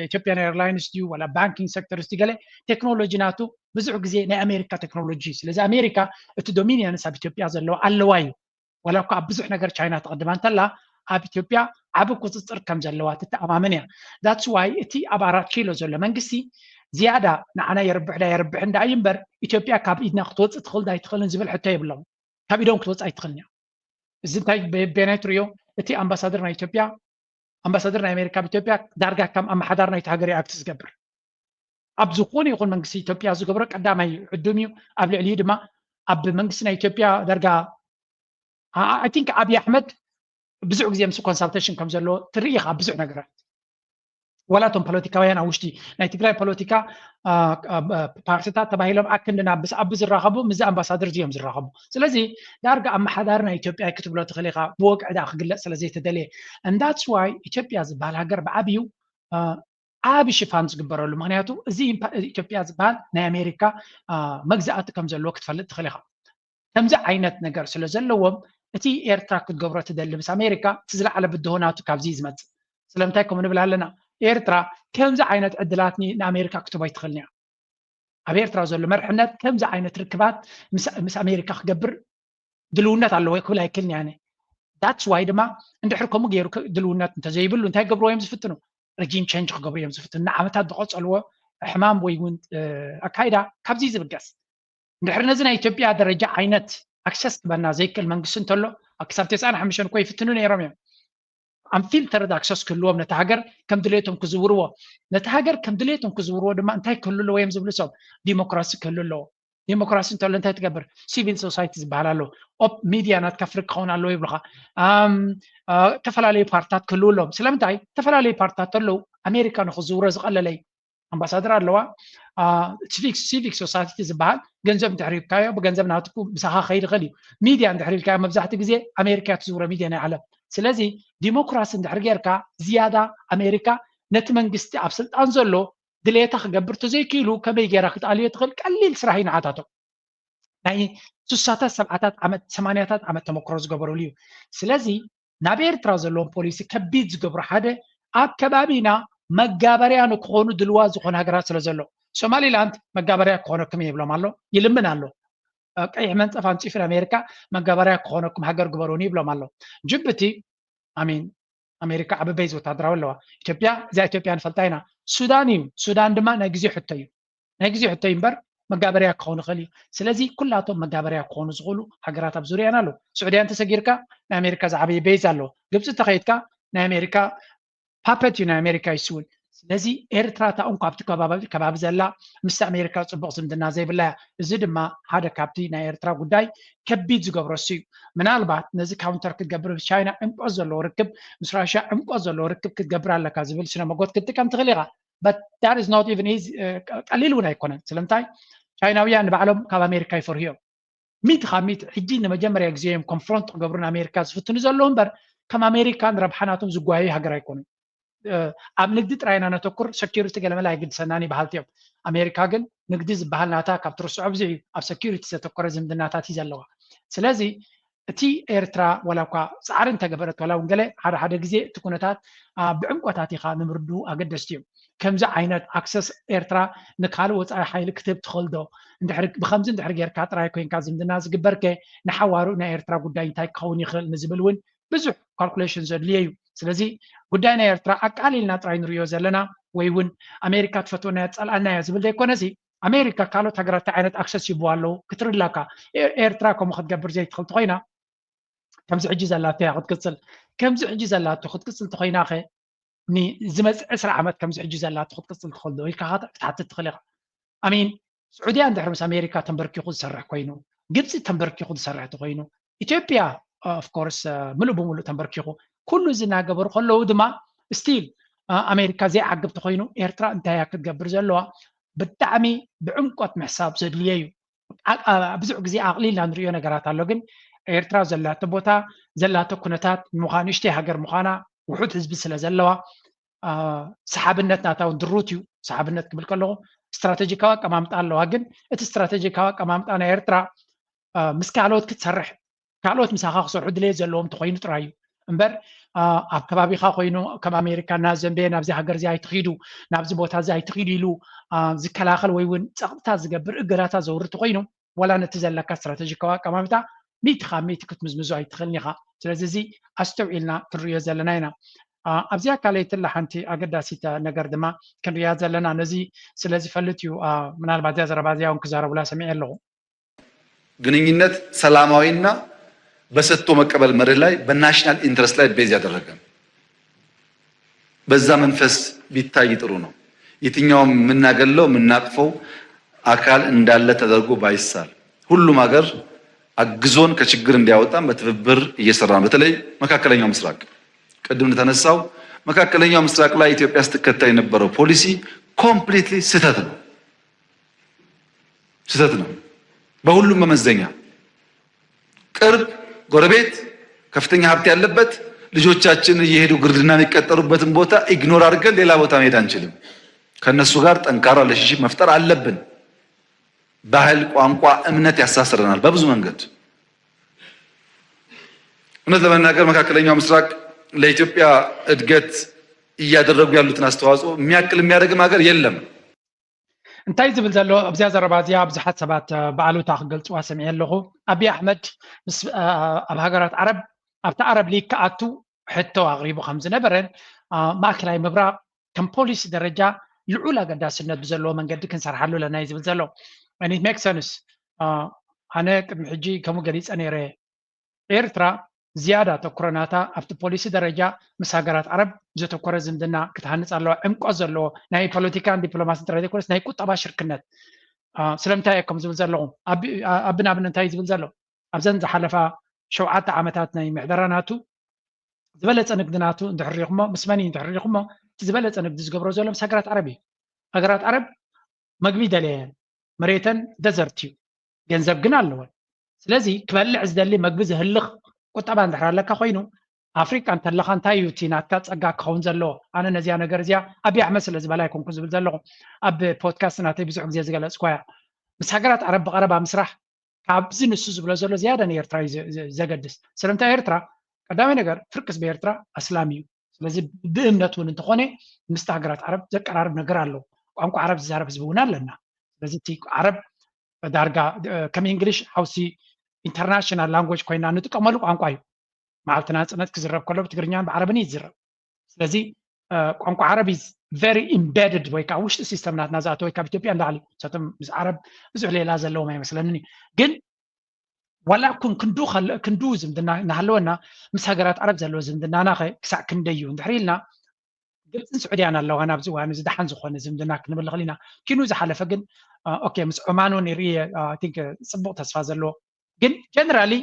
ኢትዮጵያን ኤርላይንስ ድዩ ዋላ ባንኪንግ ሴክተርስ ድዩ ገለ ቴክኖሎጂ ናቱ ብዙሕ ግዜ ናይ ኣሜሪካ ቴክኖሎጂ እዩ። ስለዚ ኣሜሪካ እቲ ዶሚኒየንስ ኣብ ኢትዮጵያ ዘለዎ ኣለዋ እዩ። ዋላ እኳ ኣብ ብዙሕ ነገር ቻይና ትቕድማ እንተላ ኣብ ኢትዮጵያ ዓቢ ቁፅፅር ከም ዘለዋ ትተኣማመን እያ። That's why እቲ ኣብ ኣራት ኪሎ ዘሎ መንግስቲ ዝያዳ ንዓና የርብሕ ዳ የርብሕን ዳ እዩ እምበር ኢትዮጵያ ካብ ኢድና ክትወፅእ ትኽእል ዳ ኣይትኽእልን ዝብል ሕቶ የብሎም። ካብ ኢዶም ክትወፅእ ኣይትኽእልን እያ። እዚ እንታይ በየናይ ትርእዮ? እቲ ኣምባሳደር ናይ ኢትዮጵያ ኣምባሳደር ናይ ኣሜሪካ ኣብ ኢትዮጵያ ዳርጋ ከም ኣመሓዳር ናይቲ ሃገር ኣክት ዝገብር ኣብ ዝኾነ ይኹን መንግስቲ ኢትዮጵያ ዝገብሮ ቀዳማይ ዕዱም እዩ። ኣብ ልዕሊኡ ድማ ኣብ መንግስቲ ናይ ኢትዮጵያ ዳርጋ I think ኣብይ ኣሕመድ ብዙሕ ግዜ ምስ ኮንሳልቴሽን ከም ዘለዎ ትርኢ ኢኻ ኣብ ብዙሕ ነገራት። ዋላ እቶም ፖለቲካውያን ኣብ ውሽጢ ናይ ትግራይ ፖለቲካ ፓርቲታት ተባሂሎም ኣክንዲ ናብ ብስ ኣብ ዝራኸቡ ምስ ኣምባሳደር እዮም ዝራኸቡ። ስለዚ ዳርጋ ኣመሓዳሪ ናይ ኢትዮጵያ ክትብሎ ትኽእል ኢኻ፣ ብወግዒ ዳ ክግለፅ ስለ ዘይተደለየ። And that's why ኢትዮጵያ ዝበሃል ሃገር ብዓብዩ ዓቢ ሽፋን ዝግበረሉ። ምክንያቱ እዚ ኢትዮጵያ ዝበሃል ናይ ኣሜሪካ መግዛእቲ ከም ዘለዎ ክትፈልጥ ትኽእል ኢኻ። ከምዚ ዓይነት ነገር ስለ ዘለዎም እቲ ኤርትራ ክትገብሮ ትደሊ ምስ ኣሜሪካ እቲ ዝለዓለ ብድሆ ናቱ ካብዚ እዩ ዝመፅእ። ስለምንታይ ከምኡ ንብል ኣለና? ኤርትራ ከምዚ ዓይነት ዕድላት ንኣሜሪካ ክትቦ ኣይትኽእልን እያ። ኣብ ኤርትራ ዘሎ መርሕነት ከምዚ ዓይነት ርክባት ምስ ኣሜሪካ ክገብር ድልውነት ኣለዎ ክብል ኣይክልን እየ። That's why ድማ እንድሕር ከምኡ ገይሩ ድልውነት እንተዘይብሉ እንታይ ክገብርዎ እዮም ዝፍትኑ? Regime change ክገብሩ እዮም ዝፍትኑ። ንዓመታት ዝቐፀልዎ ሕማም ወይ እውን ኣካይዳ ካብዚ ዝብገስ። እንድሕር ነዚ ናይ ኢትዮጵያ ደረጃ ዓይነት ኣክሰስ ክበና ዘይክእል መንግስቲ እንተሎ ክሳብ ተስዓን ሓሙሽተን እኮ ይፍትኑ ነይሮም እዮም። ኣንፊልተርድ ኣክሰስ ክህልዎም ነቲ ሃገር ከም ድሌቶም ክዝውርዎ። ነቲ ሃገር ከም ድሌቶም ክዝውርዎ ድማ እንታይ ክህሉ ኣለዎ እዮም ዝብሉ ሰብ ዲሞክራሲ ክህሉ ኣለዎ። ዲሞክራሲ እንተሎ እንታይ ትገብር? ሲቪል ሶሳይቲ ዝበሃል ኣሎ። ኦፕ ሚድያ ናትካ ፍሪ ክኸውን ኣለዎ ይብሉኻ። ኣም፣ አ፣ ዝተፈላለዩ ፓርትታት ክህልው ኣለዎም። ስለምንታይ? ዝተፈላለዩ ፓርትታት ኣለዉ ኣሜሪካ ንክዝውሮ ዝቐለለይ ኣምባሳደር ኣለዋ። ሲቪክ ሲቪክ ሶሳይቲ ዝበሃል ገንዘብ እንድሕር ሂብካዮ ብገንዘብ ናትኩ ምሳኻ ከይድ ይኽእል እዩ። ሚድያ እንድሕር ኢልካዮ መብዛሕትኡ ግዜ ኣሜሪካ ትዝውሮ ሚድያ ናይ ዓለም። ስለዚ ዲሞክራሲ እንድሕር ጌርካ ዝያዳ ኣሜሪካ ነቲ መንግስቲ ኣብ ስልጣን ዘሎ ድሌታ ክገብር ተዘይክኢሉ ከመይ ጌራ ክትኣልዮ ትኽእል ቀሊል ስራሕ እዩ ንዓታቶም። ናይ ስሳታት ሰብዓታት ዓመት ሰማንያታት ዓመት ተመክሮ ዝገበረሉ እዩ። ስለዚ ናብ ኤርትራ ዘለዎም ፖሊሲ ከቢድ ዝገብሮ ሓደ ኣብ ከባቢና መጋበርያ ንክኾኑ ድልዋ ዝኾኑ ሃገራት ስለ ዘሎ ሶማሊላንድ መጋበርያ ክኾነኩም እየ ይብሎም ኣሎ፣ ይልምን ኣሎ። ቀይሕ መንፀፍ ኣንፂፉ ንኣሜሪካ መጋበርያ ክኾነኩም ሃገር ግበሩኒ ይብሎም ኣሎ። ጅቡቲ ኣሜን ኣሜሪካ ዓቢ ቤዝ ወታደራዊ ኣለዋ። ኢትዮጵያ እዛ ኢትዮጵያ ንፈልጣ ኢና። ሱዳን እዩ። ሱዳን ድማ ናይ ግዜ ሕቶ እዩ። ናይ ግዜ ሕቶ እዩ እምበር መጋበርያ ክኸውን ይኽእል እዩ። ስለዚ ኩላቶም መጋበርያ ክኾኑ ዝኽእሉ ሃገራት ኣብ ዙርያና ኣለዉ። ስዑድያ እንተሰጊርካ ናይ ኣሜሪካ ዝዓበየ ቤዝ ኣለዎ። ግብፂ እንተኸይድካ ናይ ኣሜሪካ ፓፐት እዩ ናይ ኣሜሪካ ይስውን። ስለዚ ኤርትራ እታ እንኳ ኣብቲ ከባቢ ከባቢ ዘላ ምስ ኣሜሪካ ፅቡቕ ዝምድና ዘይብላ እያ። እዚ ድማ ሓደ ካብቲ ናይ ኤርትራ ጉዳይ ከቢድ ዝገብሮ እሱ እዩ። ምናልባት ነዚ ካውንተር ክትገብር ምስ ቻይና ዕምቆት ዘለዎ ርክብ ምስ ራሽያ ዕምቆት ዘለዎ ርክብ ክትገብር ኣለካ ዝብል ስነ መጎት ክትጥቀም ትኽእል ኢኻ። But that is not even easy ቀሊል እውን ኣይኮነን። ስለምንታይ ቻይናውያን ንባዕሎም ካብ ኣሜሪካ ይፈርሁ እዮም። ሚእቲ ካብ ሚእቲ ሕጂ ንመጀመርያ ግዜ እዮም ኮንፍሮንት ክገብሩ ንኣሜሪካ ዝፍትኑ ዘለዉ እምበር ከም ኣሜሪካ ንረብሓ ናቶም ዝጓየዩ ሃገር ኣይኮኑን። ኣብ ንግዲ ጥራይ ኢና ነተኩር፣ ሰኪሪቲ ገለመለ ኣይግድሰናን በሃልቲ እዮም። ኣሜሪካ ግን ንግዲ ዝበሃል ናታ ካብ ትርስዖ ብዙሕ እዩ፣ ኣብ ሰኪሪቲ ዘተኮረ ዝምድናታት እዩ ዘለዋ። ስለዚ እቲ ኤርትራ ዋላ እኳ ፃዕሪ እንተገበረት ዋላ እውን ገለ ሓደ ሓደ ግዜ እቲ ኩነታት ብዕምቆታት ኢኻ ንምርዱ ኣገደስቲ እዮም። ከምዚ ዓይነት ኣክሰስ ኤርትራ ንካልእ ወፃኢ ሓይሊ ክትህብ ትኽእል ዶ? ብከምዚ እንድሕር ጌርካ ጥራይ ኮይንካ ዝምድና ዝግበርከ ንሓዋሩ ናይ ኤርትራ ጉዳይ እንታይ ክኸውን ይኽእል ንዝብል እውን ብዙሕ ካልኩሌሽን ዘድልዮ እዩ። ስለዚ ጉዳይ ናይ ኤርትራ ኣቃሊልና ጥራይ ንሪኦ ዘለና ወይ እውን ኣሜሪካ ትፈትወና እያ ትፀልኣና እያ ዝብል ዘይኮነሲ ኣሜሪካ ካልኦት ሃገራት እንታይ ዓይነት ኣክሰስ ይብዋ ኣለዉ ክትርላካ ኤርትራ ከምኡ ክትገብር ዘይትኽእል ተኮይና ከምዚ ሕጂ ዘላቶ እያ ክትቅፅል። ከምዚ ሕጂ ዘላቶ ክትቅፅል ተኮይና ከ ንዝመፅእ ዕስራ ዓመት ከምዚ ሕጂ ዘላቶ ክትቅፅል ትኽእል ዶ ኢልካ ክትሓትት ትኽእል ኢኻ። ኣሚን ስዑድያ እንድሕር ምስ ኣሜሪካ ተንበርኪኹ ዝሰርሕ ኮይኑ፣ ግብፂ ተንበርኪኹ ዝሰርሕ ተኮይኑ፣ ኢትዮጵያ ኦፍኮርስ ምሉእ ብምሉእ ተንበርኪኹ ኩሉ እዚ እናገበሩ ከለዉ ድማ ስቲል ኣሜሪካ ዘይዓግብ ተኮይኑ ኤርትራ እንታይ እያ ክትገብር ዘለዋ ብጣዕሚ ብዕምቆት ምሕሳብ ዘድልዮ እዩ። ብዙሕ ግዜ ኣቕሊልና ንሪኦ ነገራት ኣሎ፣ ግን ኤርትራ ዘላቶ ቦታ ዘላቶ ኩነታት ምዃኑ ንእሽተይ ሃገር ምዃና ውሑድ ህዝቢ ስለ ዘለዋ ሰሓብነት ናታ እውን ድሩት እዩ። ሰሓብነት ክብል ከለኹ ስትራተጂካዊ ኣቀማምጣ ኣለዋ፣ ግን እቲ ስትራተጂካዊ ኣቀማምጣ ናይ ኤርትራ ምስ ካልኦት ክትሰርሕ ካልኦት ምሳኻ ክሰርሑ ድሌት ዘለዎም ተኮይኑ ጥራይ እዩ እምበር ኣብ ከባቢኻ ኮይኑ ከም ኣሜሪካ ናብ ዘንቤ ናብዚ ሃገር እዚ ኣይትኺዱ ናብዚ ቦታ እዚ ኣይትኺዱ ኢሉ ዝከላኸል ወይ እውን ፀቕጥታት ዝገብር እገዳታት ዘውርድ ተኮይኑ ዋላ ነቲ ዘለካ ስትራተጂካዊ ኣቀማምጣ ሚእቲ ካብ ሚእቲ ክትምዝምዞ ኣይትኽእልን ኢኻ። ስለዚ እዚ ኣስተውዒልና ክንሪኦ ዘለና ኢና። ኣብዚኣ ካልኣይቲ ሓንቲ ኣገዳሲት ነገር ድማ ክንሪኣ ዘለና ነዚ ስለ ዝፈልጥ እዩ። ምናልባት እዚኣ ዘረባ እዚኣ እውን ክዛረቡላ ሰሚዐ ኣለኹ። ግንኙነት ሰላማዊና በሰጥቶ መቀበል መርህ ላይ በናሽናል ኢንትረስት ላይ ቤዝ ያደረገ ነው። በዛ መንፈስ ቢታይ ጥሩ ነው። የትኛውም የምናገለው የምናቅፈው አካል እንዳለ ተደርጎ ባይሳል ሁሉም ሀገር አግዞን ከችግር እንዲያወጣን በትብብር እየሰራ ነው። በተለይ መካከለኛው ምስራቅ ቅድም እንደተነሳው መካከለኛው ምስራቅ ላይ ኢትዮጵያ ስትከተል የነበረው ፖሊሲ ኮምፕሊትሊ ስህተት ነው። ስህተት ነው በሁሉም መመዘኛ። ቅርብ ጎረቤት፣ ከፍተኛ ሀብት ያለበት፣ ልጆቻችን እየሄዱ ግርድና የሚቀጠሩበትን ቦታ ኢግኖር አድርገን ሌላ ቦታ መሄድ አንችልም። ከነሱ ጋር ጠንካራ ሪሌሽንሺፕ መፍጠር አለብን። ባህል፣ ቋንቋ፣ እምነት ያሳስረናል በብዙ መንገድ። እውነት ለመናገር መካከለኛው ምስራቅ ለኢትዮጵያ እድገት እያደረጉ ያሉትን አስተዋጽኦ የሚያክል የሚያደርግም ሀገር የለም። እንታይ ዝብል ዘሎ ኣብዚኣ ዘረባ እዚኣ ብዙሓት ሰባት ብኣሉታ ክገልፅዋ ሰሚዐ ኣለኹ። ኣብይ ኣሕመድ ኣብ ሃገራት ዓረብ ኣብቲ ዓረብ ሊግ ክኣቱ ሕቶ ኣቕሪቡ ከም ዝነበረን ማእከላይ ምብራቕ ከም ፖሊሲ ደረጃ ልዑል ኣገዳስነት ብዘለዎ መንገዲ ክንሰርሓሉ ኣለና እዩ ዝብል ዘሎ። ሜክ ሰንስ። ኣነ ቅድሚ ሕጂ ከምኡ ገሊፀ ነይረ። ኤርትራ ዝያዳ ተኩሮ ናታ ኣብቲ ፖሊሲ ደረጃ ምስ ሃገራት ዓረብ ዘተኮረ ዝምድና ክትሃንፅ ኣለዋ። ዕምቆት ዘለዎ ናይ ፖለቲካን ዲፕሎማሲን ጥራይ ዘይኮነስ ናይ ቁጠባ ሽርክነት። ስለምንታይ እየ ከም ዝብል ዘለኹ? ኣብ ንኣብነት እንታይ እዩ ዝብል ዘሎ? ኣብዘን ዝሓለፋ ሸውዓተ ዓመታት ናይ ምሕደራ ናቱ ዝበለፀ ንግዲ ናቱ እንድሕር ሪኢኹሞ፣ ምስ መን እዩ እንድሕር ሪኢኹሞ፣ እቲ ዝበለፀ ንግዲ ዝገብሮ ዘሎ ምስ ሃገራት ዓረብ እዩ። ሃገራት ዓረብ መግቢ ደለየን፣ መሬተን ደዘርት እዩ፣ ገንዘብ ግን ኣለወን። ስለዚ ክበልዕ ዝደሊ መግቢ ዝህልኽ ቁጠባ እንድሕር ኣለካ ኮይኑ ኣፍሪቃ እንተለኻ እንታይ እዩ እቲ ናትካ ጸጋ ክኸውን ዘለዎ? ኣነ ነዚኣ ነገር እዚኣ ኣብይ ኣሕመድ ስለ ዝበላ ኣይኮንኩ ዝብል ዘለኹ። ኣብ ፖድካስት ናተይ ብዙሕ ግዜ ዝገለጽኳያ ምስ ሃገራት ዓረብ ብቐረባ ምስራሕ ካብዚ ንሱ ዝብሎ ዘሎ ዝያዳ ንኤርትራ እዩ ዘገድስ። ስለምንታይ ኤርትራ ቀዳማይ ነገር ፍርቂ ህዝቢ ኤርትራ ኣስላም እዩ። ስለዚ ብእምነት እውን እንተኾነ ምስቲ ሃገራት ዓረብ ዘቀራርብ ነገር ኣለዎ። ቋንቋ ዓረብ ዝዛረብ ህዝቢ እውን ኣለና። ስለዚ እቲ ዓረብ ዳርጋ ከም እንግሊሽ ሓውሲ ኢንተርናሽናል ላንጉጅ ኮይና እንጥቀመሉ ቋንቋ እዩ። መዓልቲ ናፅነት ክዝረብ ከሎ ብትግርኛን ብዓረብን እዩ ዝዝረብ። ስለዚ ቋንቋ ዓረብ is very embedded ወይ ከዓ ውሽጢ ሲስተም ናትና ዝኣተወ ካብ ኢትዮጵያ ንላዕሊ። ንሳቶም ምስ ዓረብ ብዙሕ ሌላ ዘለዎም ኣይመስለንን እዩ። ግን ዋላ ኩን ክንዱ ዝምድና እናሃለወና ምስ ሃገራት ዓረብ ዘለዎ ዝምድናና ኸ ክሳዕ ክንደይ እዩ እንድሕር ኢልና ግብፅን ስዑድያን ኣለዋ ናብዚ እዋን እዚ ደሓን ዝኾነ ዝምድና ክንብል ንኽእል ኢና። ኪኑ ዝሓለፈ ግን ኦኬ ምስ ዑማን እውን ይርኢ ቲንክ ፅቡቕ ተስፋ ዘለዎ ግን ጀነራሊ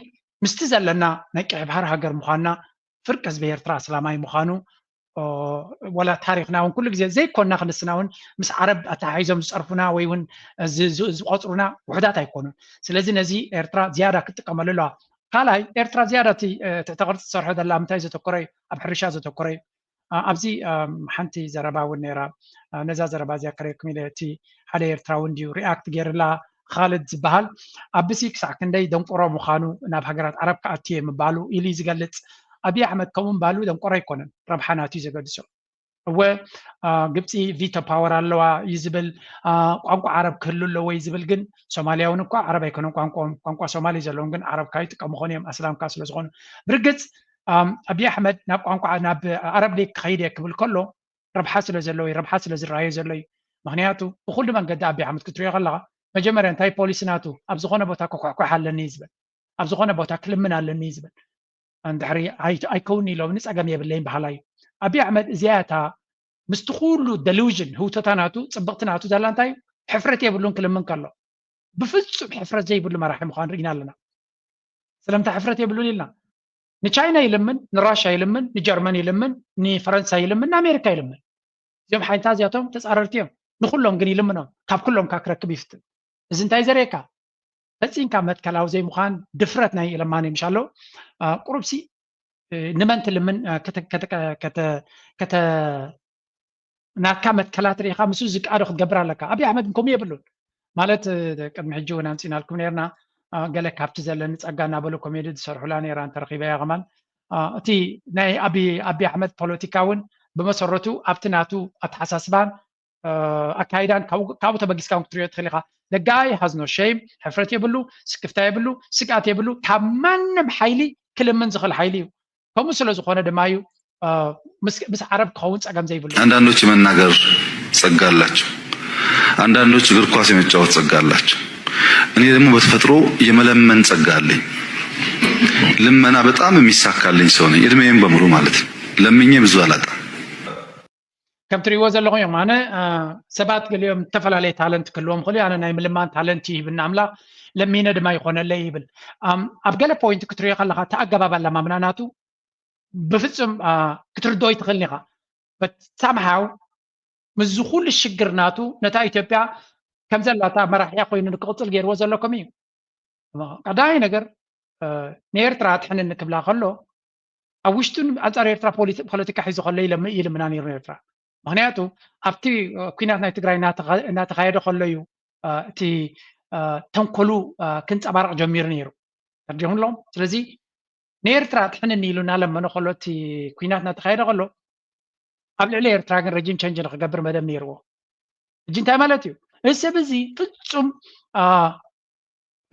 ምስቲ ዘለና ናይ ቀይ ባህር ሃገር ምዃንና ፍርቂ ህዝቢ ኤርትራ ኣስላማይ ምዃኑ ወላ ታሪክና እውን ኩሉ ግዜ ዘይኮና ክንስና እውን ምስ ዓረብ ኣተሓሒዞም ዝፀርፉና ወይ እውን ዝቆፅሩና ውሕዳት ኣይኮኑን። ስለዚ ነዚ ኤርትራ ዝያዳ ክትጥቀመሉ ኣለዋ። ካልኣይ ኤርትራ ዝያዳ እቲ ትሕተ ቅርፂ ትሰርሖ ዘላ ምንታይ ዘተኮረ እዩ? ኣብ ሕርሻ ዘተኮረ እዩ። ኣብዚ ሓንቲ ዘረባ እውን ነይራ። ነዛ ዘረባ እዚኣ ከርእየኩም ኢለ እቲ ሓደ ኤርትራዊ እንድዩ ሪኣክት ገይርላ። ካልድ ዝበሃል ኣብሲ ክሳዕ ክንደይ ደንቆሮ ምዃኑ ናብ ሃገራት ዓረብ ክኣቱ እየ ምባሉ ኢሉ እዩ ዝገልፅ። ኣብይ ኣሕመድ ከምኡ ምባሉ ደንቆሮ ኣይኮነን፣ ረብሓ ናቱ እዩ ዘገድሶ። እወ ግብፂ ቪቶ ፓወር ኣለዋ እዩ ዝብል፣ ቋንቋ ዓረብ ክህሉ ኣለዎ እዩ ዝብል፣ ግን ሶማልያውን እኳ ዓረብ ኣይኮነን ቋንቋኦም፣ ቋንቋ ሶማሊ ዘለዎም ግን ዓረብ ካብ ይጥቀሙ ኾኑ እዮም ኣስላም ካብ ስለዝኾኑ። ብርግፅ ኣብይ ኣሕመድ ናብ ቋንቋ ናብ ዓረብ ሊግ ክኸይድ እየ ክብል ከሎ ረብሓ ስለ ዘለዎ እዩ፣ ረብሓ ስለ ዝረኣዮ ዘሎ እዩ። ምክንያቱ ብኩሉ መንገዲ ኣብይ ኣሕመድ ክትሪኦ ከለካ መጀመርያ እንታይ ፖሊሲ ናቱ ኣብ ዝኾነ ቦታ ክኳሕኳሕ ኣለኒ እዩ ዝብል፣ ኣብ ዝኾነ ቦታ ክልምን ኣለኒ እዩ ዝብል። እንድሕሪ ኣይከውን ኢሎም ንፀገም የብለይን በሃላይ እዩ። ኣብይ ኣሕመድ እዚኣ እታ ምስቲ ኩሉ ደሉዥን ህውተታ ናቱ ፅብቕቲ ናቱ ዘላ እንታይ እዩ? ሕፍረት የብሉን ክልምን ከሎ ብፍፁም ሕፍረት ዘይብሉ መራሒ ምዃኑ ርኢና ኣለና። ስለምንታይ ሕፍረት የብሉን ኢልና ንቻይና ይልምን፣ ንራሻ ይልምን፣ ንጀርመን ይልምን፣ ንፈረንሳ ይልምን፣ ንኣሜሪካ ይልምን። እዚኦም ሓይልታት እዚኣቶም ተፃረርቲ እዮም። ንኩሎም ግን ይልምኖም፣ ካብ ኩሎም ካ ክረክብ ይፍትን። እዚ እንታይ ዘርእየካ? ፈፂምካ መትከላዊ ዘይምዃን ድፍረት ናይ ኢለማን ምሻሎ ቁሩብሲ ንመን ትልምን ናትካ መትከላት ርኢኻ ምስ ዝቃዶ ክትገብር ኣለካ። ኣብይ ኣሕመድ ከምኡ የብሉን ማለት ቅድሚ ሕጂ እውን ኣምፂናልኩም ነርና። ገለ ካብቲ ዘለኒ ፀጋ እናበሉ ኮሜዲ ዝሰርሑላ ነራ እንተረኪበያ ከማን እቲ ናይ ኣብይ ኣሕመድ ፖለቲካ እውን ብመሰረቱ ኣብቲ ናቱ ኣተሓሳስባን ኣካይዳን ካብኡ ተበጊስካ ክትሪኦ ትኽእል ኢኻ። The guy has no shame፣ ሕፍረት የብሉ፣ ስክፍታ የብሉ፣ ስግኣት የብሉ። ካብ ማንም ሓይሊ ክልምን ዝኽእል ሓይሊ እዩ። ከምኡ ስለ ዝኾነ ድማ እዩ ምስ ዓረብ ክኸውን ፀገም ዘይብሉ። አንዳንዶች የመናገር ጸጋ አላቸው። አንዳንዶች እግር ኳስ የመጫወት ጸጋ አላቸው። እኔ ደግሞ በተፈጥሮ የመለመን ጸጋ አለኝ። ልመና በጣም የሚሳካልኝ ሰው ነኝ፣ እድሜዬን በሙሉ ማለት ነው። ለምኜ ብዙ አላጣም። ከም ትሪእዎ ዘለኹም እዮም። ኣነ ሰባት ገሊኦም ዝተፈላለየ ታለንት ክህልዎም ክእሉ፣ ኣነ ናይ ምልማን ታለንት ይህብና ኣምላኽ፣ ለሚነ ድማ ይኾነለይ ይብል። ኣብ ገለ ፖይንት ክትሪኦ ከለኻ እቲ ኣገባብ ኣለማምና ናቱ ብፍጹም ክትርድኦ ይትኽእልን ኢኻ። but somehow ምስዚ ኩሉ ሽግር ናቱ ነታ ኢትዮጵያ ከም ዘላታ መራሕያ ኮይኑ ንክቕፅል ገይርዎ ዘሎ ከምኡ እዩ። ቀዳማይ ነገር ንኤርትራ ኣድሕንኒ ክብላ ከሎ ኣብ ውሽጡን ኣንፃር ኤርትራ ፖለቲካ ሒዙ ከሎ ይልምና ነይሩ ኤርትራ። ምክንያቱ ኣብቲ ኩናት ናይ ትግራይ እናተኻየደ ከሎ እዩ እቲ ተንኮሉ ክንፀባረቕ ጀሚሩ ነይሩ። ተርዲኹምሎም። ስለዚ ንኤርትራ ኣድሕንኒ ኢሉ እናለመነ ከሎ እቲ ኩናት እናተኻየደ ከሎ ኣብ ልዕሊ ኤርትራ ግን ረጂም ቸንጅ ንክገብር መደብ ነይርዎ። ሕጂ እንታይ ማለት እዩ? እዚ ሰብ እዚ ፍፁም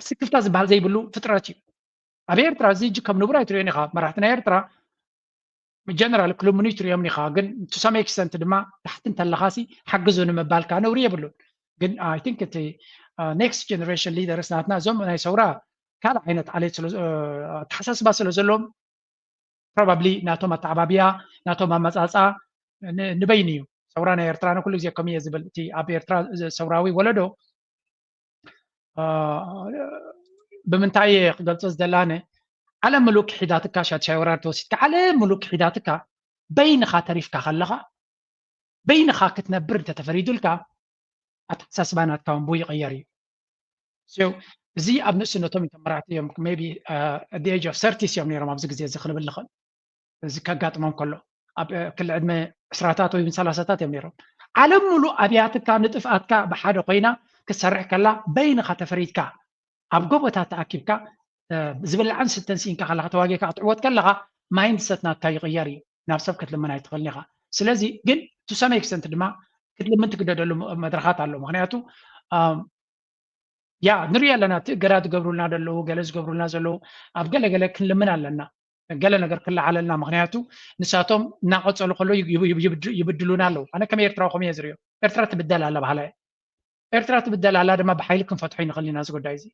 ስክፍታ ዝበሃል ዘይብሉ ፍጥረት እዩ። ኣብ ኤርትራ እዚ ሕጂ ከም ንቡር ኣይትሪኦን ኢኻ። መራሕቲ ናይ ኤርትራ ጀነራል ክልምኑ ይትሪኦም ኢኻ፣ ግን to some extent ድማ ታሕቲ እንተለኻሲ ሓግዙ ንምባልካ ነውሪ የብሉን። ግን I think እቲ next generation leaders ናትና እዞም ናይ ሰውራ ካልእ ዓይነት ዓሌት ኣተሓሳስባ ስለ ዘለዎም probably ናቶም ኣተዓባብያ ናቶም ኣመፃፅኣ ንበይኑ እዩ። ሰውራ ናይ ኤርትራ ንኩሉ ግዜ ከምኡ እየ ዝብል። እቲ ኣብ ኤርትራ ሰውራዊ ወለዶ ብምንታይ እየ ክገልፆ ዝደላነ ዓለም ምሉእ ክሒዳትካ ሻድሻይ ወራር ተወሲድካ ዓለም ምሉእ ክሒዳትካ በይንኻ ተሪፍካ ከለኻ በይንኻ ክትነብር እንተተፈሪዱልካ ኣተሓሳስባ ናትካ እውን ብኡ ይቕየር እዩ። እዚ ኣብ ንእስነቶም እቶም መራሕቲ እዮም maybe at the age of thirties እዮም ነይሮም ኣብዚ ግዜ እዚ ክንብል ንኽእል። እዚ ከጋጥሞም ከሎ ኣብ ክሊ ዕድመ ዕስራታት ወይ ሰላሳታት እዮም ነይሮም። ዓለም ሙሉእ ኣብያትካ ንጥፍኣትካ ብሓደ ኮይና ክትሰርሕ ከላ በይንኻ ተፈሪድካ ኣብ ጎቦታት ተኣኪብካ ዝብላዕን ስተን ስኢንካ ከለካ ተዋጊእካ ክትዕወት ከለካ mindset ናትካ ይቕየር እዩ። ናብ ሰብ ክትልምን ኣይትኽእልን ኢኻ። ስለዚ ግን to some extent ድማ ክትልምን ትግደደሉ መድረኻት ኣሎ። ምክንያቱ ያ ንሪኢ ኣለና እቲ እገዳ ዝገብሩልና ዘለዉ ገለ ዝገብሩልና ዘለዉ ኣብ ገለ ገለ ክንልምን ኣለና። ገለ ነገር ክለዓለልና ምክንያቱ ንሳቶም እናቐፀሉ ከሎ ይብድሉና ኣለዉ። ኣነ ከም ኤርትራዊ ከምኡ እየ ዝሪኦ። ኤርትራ ትብደል ኣላ በሃላይ። ኤርትራ ትብደል ኣላ ድማ ብሓይሊ ክንፈትሖ ይንኽእል ኢና እዚ ጉዳይ እዚ።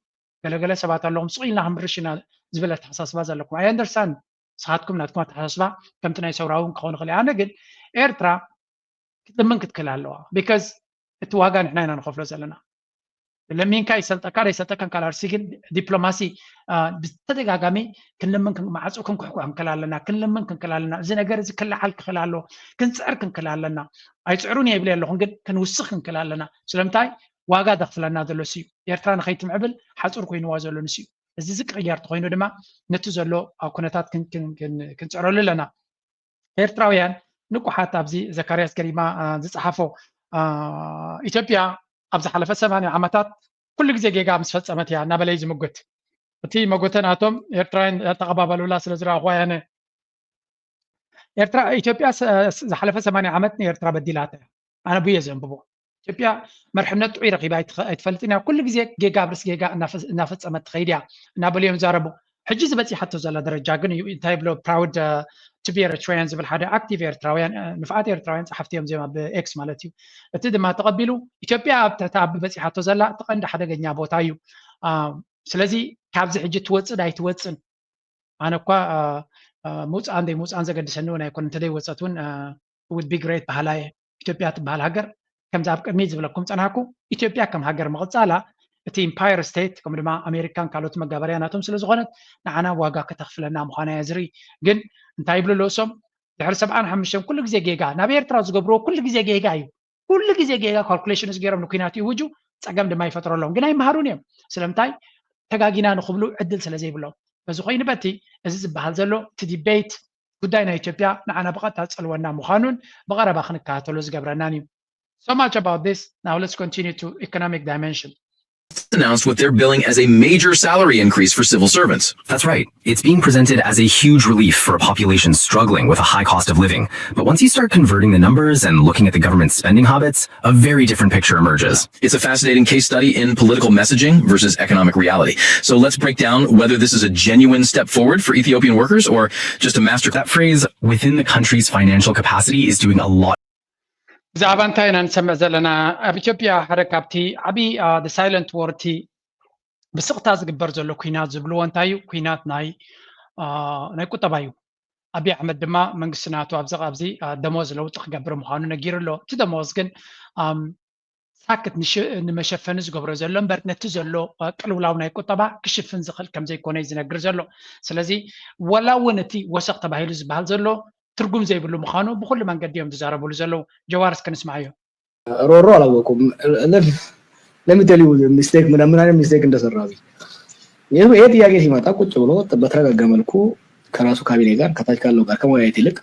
ገለገለ ሰባት ኣለዎም ስቕ ኢልና ክንምርሽ ኢና ዝብል ኣተሓሳስባ ዘለኩም። I understand ንስኻትኩም ናትኩም ኣተሓሳስባ ከምቲ ናይ ሰውራ እውን ክኸውን ይኽእል እዩ። ኣነ ግን ኤርትራ ክትልምን ክትክእል ኣለዋ። Because እቲ ዋጋ ንሕና ኢና ንኸፍሎ ዘለና። ለሚንካ ይሰልጠካ ዘይሰልጠካን ካልኣርሲ ግን ዲፕሎማሲ ብተደጋጋሚ ክንልምን ማዕፁ ክንኩሕኩሕ ክንክእል ኣለና። ክንልምን ክንክእል ኣለና። እዚ ነገር እዚ ክለዓል ክኽእል ኣለዎ። ክንፅዕር ክንክእል ኣለና። ኣይፅዕሩን እየ ይብል ኣለኹን ግን ክንውስኽ ክንክእል ኣለና። ስለምንታይ ዋጋ ዘኽፍለና ዘሎ ንሱ እዩ። ኤርትራ ንኸይትምዕብል ሓፁር ኮይንዋ ዘሎ ንሱ እዩ። እዚ ዝቅየር ተኮይኑ ድማ ነቲ ዘሎ ኩነታት ክንፅዕረሉ ኣለና። ኤርትራውያን ንቁሓት ኣብዚ ዘካርያስ ገሪማ ዝፀሓፎ ኢትዮጵያ ኣብ ዝሓለፈ ሰማንያ ዓመታት ኩሉ ግዜ ጌጋ ምስ ፈፀመት እያ እናበለ እዩ ዝምጉት። እቲ መጎተ ናቶም ኤርትራውያን ተቐባበሉላ ስለ ዝረኣኹዋ እያ። ኤርትራ ኢትዮጵያ ዝሓለፈ ሰማንያ ዓመት ንኤርትራ በዲላታ እያ። ኣነ ብየ ዘንብቦ ኢትዮጵያ መርሕነት ጥዑይ ረኺባ ኣይትፈልጥን እያ። ኩሉ ግዜ ጌጋ ኣብ ርእሲ ጌጋ እናፈፀመት ትኸይድ እያ እናበሉ እዮም ይዛረቡ። ሕጂ ዝበፂሓቶ ዘላ ደረጃ ግን እዩ እንታይ ብሎ proud to be Eritrean ዝብል ሓደ ኣክቲቭ ኤርትራውያን ንፍዓት ኤርትራውያን ፀሓፍቲ እዮም እዚኦም ኣብ ኤክስ ማለት እዩ። እቲ ድማ ተቐቢሉ ኢትዮጵያ ኣብ ትሕቲ ኣቢ በፂሓቶ ዘላ እቲ ቀንዲ ሓደገኛ ቦታ እዩ። ስለዚ ካብዚ ሕጂ ትወፅእ ዳይትወፅን ኣነ እኳ ምውፅኣን ዘይምውፅኣን ዘገድሰኒ እውን ኣይኮን እንተደይወፀት እውን would be great በሃላይ ኢትዮጵያ ትበሃል ሃገር ከምዚ ኣብ ቅድሚ ዝብለኩም ፀናሕኩ ኢትዮጵያ ከም ሃገር ምቕፃላ እቲ ኢምፓየር ስቴት ከም ድማ ኣሜሪካን ካልኦት መጋበርያ ናቶም ስለ ዝኾነት ንዓና ዋጋ ከተኽፍለና ምዃና እያ ዝርኢ። ግን እንታይ ይብሉ ኣለዉ እሶም ድሕሪ ሰብዓን ሓሙሽተን ኩሉ ግዜ ጌጋ ናብ ኤርትራ ዝገብርዎ ኩሉ ግዜ ጌጋ እዩ። ኩሉ ግዜ ጌጋ ካልኩሌሽንስ ገይሮም ንኩናት ይውጁ ፀገም ድማ ይፈጥረሎም ግን ኣይመሃሩን እዮም። ስለምንታይ ተጋጊና ንክብሉ ዕድል ስለ ዘይብሎም በዚ ኮይኑ በቲ እዚ ዝበሃል ዘሎ እቲ ዲቤት ጉዳይ ናይ ኢትዮጵያ ንዓና ብቐጥታ ዝፀልወና ምዃኑን ብቐረባ ክንከታተሎ ዝገብረናን እዩ። So much about this. Now let's continue to economic dimension. Announced what they're billing as a major salary increase for civil servants. That's right. It's being presented as a huge relief for a population struggling with a high cost of living. But once you start converting the numbers and looking at the government's spending habits, a very different picture emerges. It's a fascinating case study in political messaging versus economic reality. So let's break down whether this is a genuine step forward for Ethiopian workers or just a master. That phrase, within the country's financial capacity, is doing a lot. ብዛዕባ እንታይ ኢና ንሰምዕ ዘለና? ኣብ ኢትዮጵያ ሓደ ካብቲ ዓብዪ ሳይለንት ዎር እቲ ብስቕታ ዝግበር ዘሎ ኩናት ዝብልዎ እንታይ እዩ? ኩናት ናይ ናይ ቁጠባ እዩ። ኣብይ ኣሕመድ ድማ መንግስቲ ናቱ ኣብዚ ኣብዚ ደሞዝ ለውጢ ክገብር ምዃኑ ነጊሩ ኣሎ። እቲ ደሞዝ ግን ሳክት ንመሸፈኒ ዝገብሮ ዘሎ እምበር ነቲ ዘሎ ቅልውላው ናይ ቁጠባ ክሽፍን ዝኽእል ከም ዘይኮነ እዩ ዝነግር ዘሎ። ስለዚ ወላ እውን እቲ ወሰኽ ተባሂሉ ዝበሃል ዘሎ ትርጉም ዘይብሉ ምዃኑ ብኩሉ መንገዲ እዮም ዝዛረብሉ ዘለዉ። ጀዋር እስከ ንስምዓዮ። ሮሮ አላወቁም ለሚቴል ሚስቴክ ምን አይነት ሚስቴክ እንደሰራ ይህ ጥያቄ ሲመጣ ቁጭ ብሎ በተረጋጋ መልኩ ከራሱ ካቢኔ ጋር ከታች ካለው ጋር ከመወያየት ይልቅ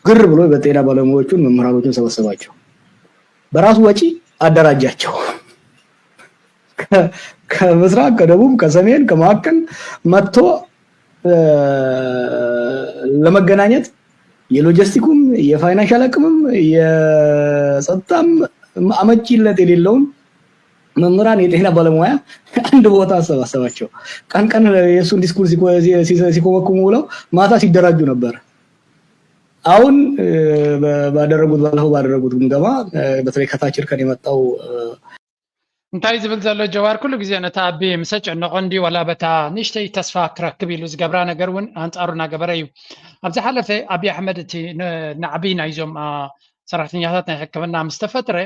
ግር ብሎ በጤና ባለሙያዎቹን መምህራኖቹን ሰበሰባቸው። በራሱ ወጪ አደራጃቸው። ከምስራቅ ከደቡብ ከሰሜን ከማዕከል መጥቶ ለመገናኘት የሎጂስቲኩም የፋይናንሻል አቅምም የጸጥታም አመቺነት የሌለውን መምህራን የጤና ባለሙያ አንድ ቦታ አሰባሰባቸው። ቀን ቀን የእሱን ዲስኩር ሲኮመኩሙ ውለው ማታ ሲደራጁ ነበር። አሁን ባደረጉት ባለፈው ባደረጉት ግምገማ በተለይ ከታች እርከን የመጣው እንታይ ዝብል ዘሎ ጀዋር ኩሉ ግዜ ነታ ኣቢ ምስ ኣጨነቖ እንዲ ዋላ በታ ንእሽተይ ተስፋ ክረክብ ኢሉ ዝገብራ ነገር እውን ኣንጻሩ እናገበረ እዩ። ኣብ ዝሓለፈ ኣቢ ኣሕመድ እቲ ናዕቢ ናይዞም ሰራሕተኛታት ናይ ሕክምና ምስ ተፈጥረ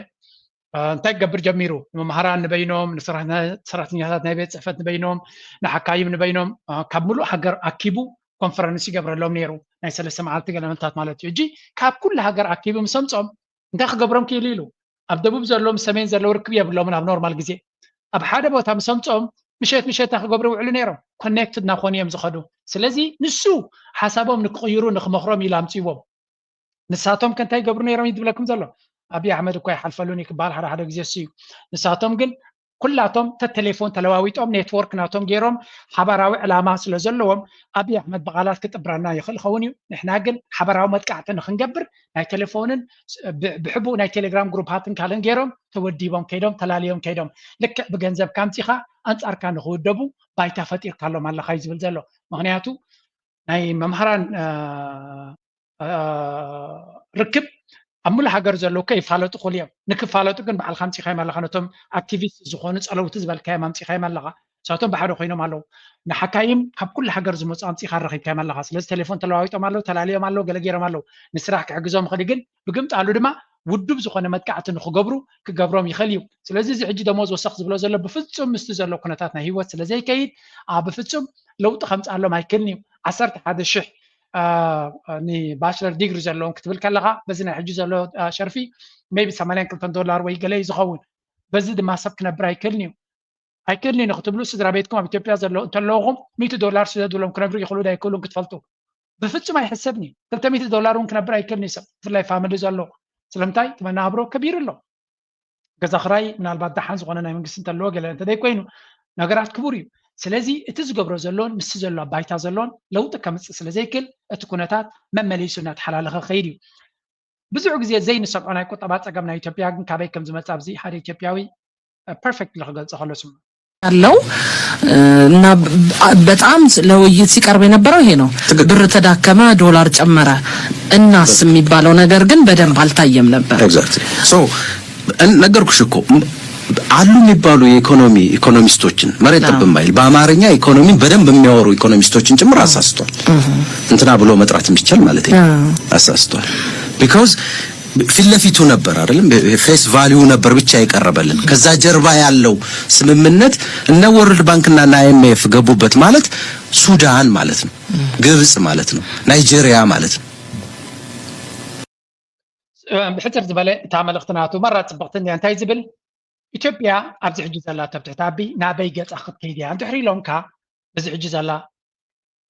እንታይ ክገብር ጀሚሩ? ንመምሃራን ንበይኖም፣ ንሰራሕተኛታት ናይ ቤት ፅሕፈት ንበይኖም፣ ንሓካይም ንበይኖም ካብ ሙሉእ ሃገር ኣኪቡ ኮንፈረንስ ይገብረሎም ነይሩ። ናይ ሰለስተ መዓልቲ ገለመንታት ማለት እዩ። እጂ ካብ ኩሉ ሃገር ኣኪቡ ምስ ኣምፅኦም እንታይ ክገብሮም ክኢሉ ኢሉ ኣብ ደቡብ ዘለዎም ሰሜን ዘለዉ ርክብ የብሎምን ኣብ ኖርማል ግዜ ኣብ ሓደ ቦታ ምስ ኣምፅኦም ምሸት ምሸት እንታይ ክገብሩ ይውዕሉ ነይሮም ኮኔክትድ እናኾኑ እዮም ዝኸዱ ስለዚ ንሱ ሓሳቦም ንክቕይሩ ንክመኽሮም ኢሉ ኣምፅዎም ንሳቶም ከ እንታይ ይገብሩ ነይሮም እዩ ዝብለኩም ዘሎ ኣብይ ኣሕመድ እኳ ይሓልፈሉን እዩ ክበሃል ሓደ ሓደ ግዜ እሱ እዩ ንሳቶም ግን ኩላቶም ተቴሌፎን ተለዋዊጦም ኔትወርክ ናቶም ገይሮም ሓባራዊ ዕላማ ስለ ዘለዎም ኣብይ ኣሕመድ ብቓላት ክጥብረና ይኽእል ኸውን እዩ ንሕና ግን ሓባራዊ መጥቃዕቲ ንክንገብር ናይ ቴሌፎንን ብሕቡእ ናይ ቴሌግራም ግሩፓትን ካልእን ገይሮም ተወዲቦም ከይዶም ተላልዮም ከይዶም ልክዕ ብገንዘብ ካምፂኻ ኣንፃርካ ንክውደቡ ባይታ ፈጢርካሎም ኣለኻ እዩ ዝብል ዘሎ ምክንያቱ ናይ መምሃራን ርክብ ኣብ ሙሉ ሃገር ዘለዉ ከ ይፋለጡ ክሉ እዮም ንክፋለጡ ግን ባዕልካ ኣምፂኻዮም ኣለካ ነቶም ኣክቲቪስት ዝኾኑ ፀለውቲ ዝበልካዮም ኣምፂኻዮም ኣለካ ንሳቶም ብሓደ ኮይኖም ኣለዉ ንሓካይም ካብ ኩሉ ሃገር ዝመፁ ኣምፂኻ ረኪብካዮም ኣለካ ስለዚ ቴሌፎን ተለዋዊጦም ኣለዉ ተላልዮም ኣለዉ ገለ ገይሮም ኣለዉ ንስራሕ ክሕግዞም ይኽእል ግን ብግምጣሉ ድማ ውዱብ ዝኾነ መጥቃዕቲ ንክገብሩ ክገብሮም ይኽእል እዩ ስለዚ እዚ ሕጂ ደሞዝ ወሰኽ ዝብሎ ዘሎ ብፍፁም ምስቲ ዘሎ ኩነታት ናይ ህይወት ስለዘይከይድ ብፍፁም ለውጢ ከምፅኣሎም ኣይክእልን እዩ ዓሰርተ ሓደ ሽሕ ንባችለር ዲግሪ ዘለዎም ክትብል ከለካ በዚ ናይ ሕጂ ዘሎ ሸርፊ ሜቢ ሰማንያን ክልተን ዶላር ወይ ገለ እዩ ዝኸውን በዚ ድማ ሰብ ክነብር ኣይክእልን እዩ ኣይክእልን እዩ ክትብሉ ስድራ ቤትኩም ኣብ ኢትዮጵያ ዘሎ እንተለኹም ሚእቲ ዶላር ስደዱሎም ክነብሩ ይኽእሉ ዶ ኣይክእሉን ክትፈልጡ ብፍጹም ኣይሕሰብን እዩ ክልተ ሚእቲ ዶላር እውን ክነብር ኣይክእልን እዩ ሰብ ብፍላይ ፋሚሊ ዘሎ ስለምንታይ እቲ መናብሮ ከቢሩ ኣሎ ገዛ ክራይ ምናልባት ደሓን ዝኾነ ናይ መንግስቲ እንተለዎ ገለ እንተዘይኮይኑ ነገራት ክቡር እዩ ስለዚ እቲ ዝገብሮ ዘሎን ምስቲ ዘሎ ኣባይታ ዘሎን ለውጢ ከምፅእ ስለ ዘይክል እቲ ኩነታት መመሊሱ እናተሓላለኸ ከይድ እዩ ብዙሕ ግዜ ዘይንሰምዖ ናይ ቁጠባ ፀገም ናይ ኢትዮጵያ ግን ካበይ ከም ዝመፅእ ኣብዚ ሓደ ኢትዮጵያዊ ፐርፌክትሊ ክገልፆ ከሎ ስምዑ ያለው እና በጣም ለውይይት ሲቀርብ የነበረው ይሄ ነው። ብር ተዳከመ፣ ዶላር ጨመረ። እናስ የሚባለው ነገር ግን በደንብ አልታየም ነበር። ነገርኩሽ እኮ አሉ የሚባሉ የኢኮኖሚ ኢኮኖሚስቶችን መሬት ጠብ የማይል በአማርኛ ኢኮኖሚን በደንብ የሚያወሩ ኢኮኖሚስቶችን ጭምር አሳስቷል። እንትና ብሎ መጥራት የሚቻል ማለት አሳስቷል። because ፊት ለፊቱ ነበር አይደለም፣ face value ነበር ብቻ የቀረበልን። ከዛ ጀርባ ያለው ስምምነት እነ World Bank እና IMF ገቡበት ማለት ሱዳን ማለት ነው፣ ግብጽ ማለት ነው፣ ናይጄሪያ ማለት ነው። ብሕፅር ዝበለ እታ መልእኽቲ ናቱ መራ ፅብቕቲ እንድያ እንታይ ዝብል ኢትዮጵያ ኣብዚ ሕጂ ዘላ ተብትሕቲ ኣቢ ናበይ ገፃ ክትከይድ እያ እንድሕሪ ኢሎምካ እዚ ሕጂ ዘላ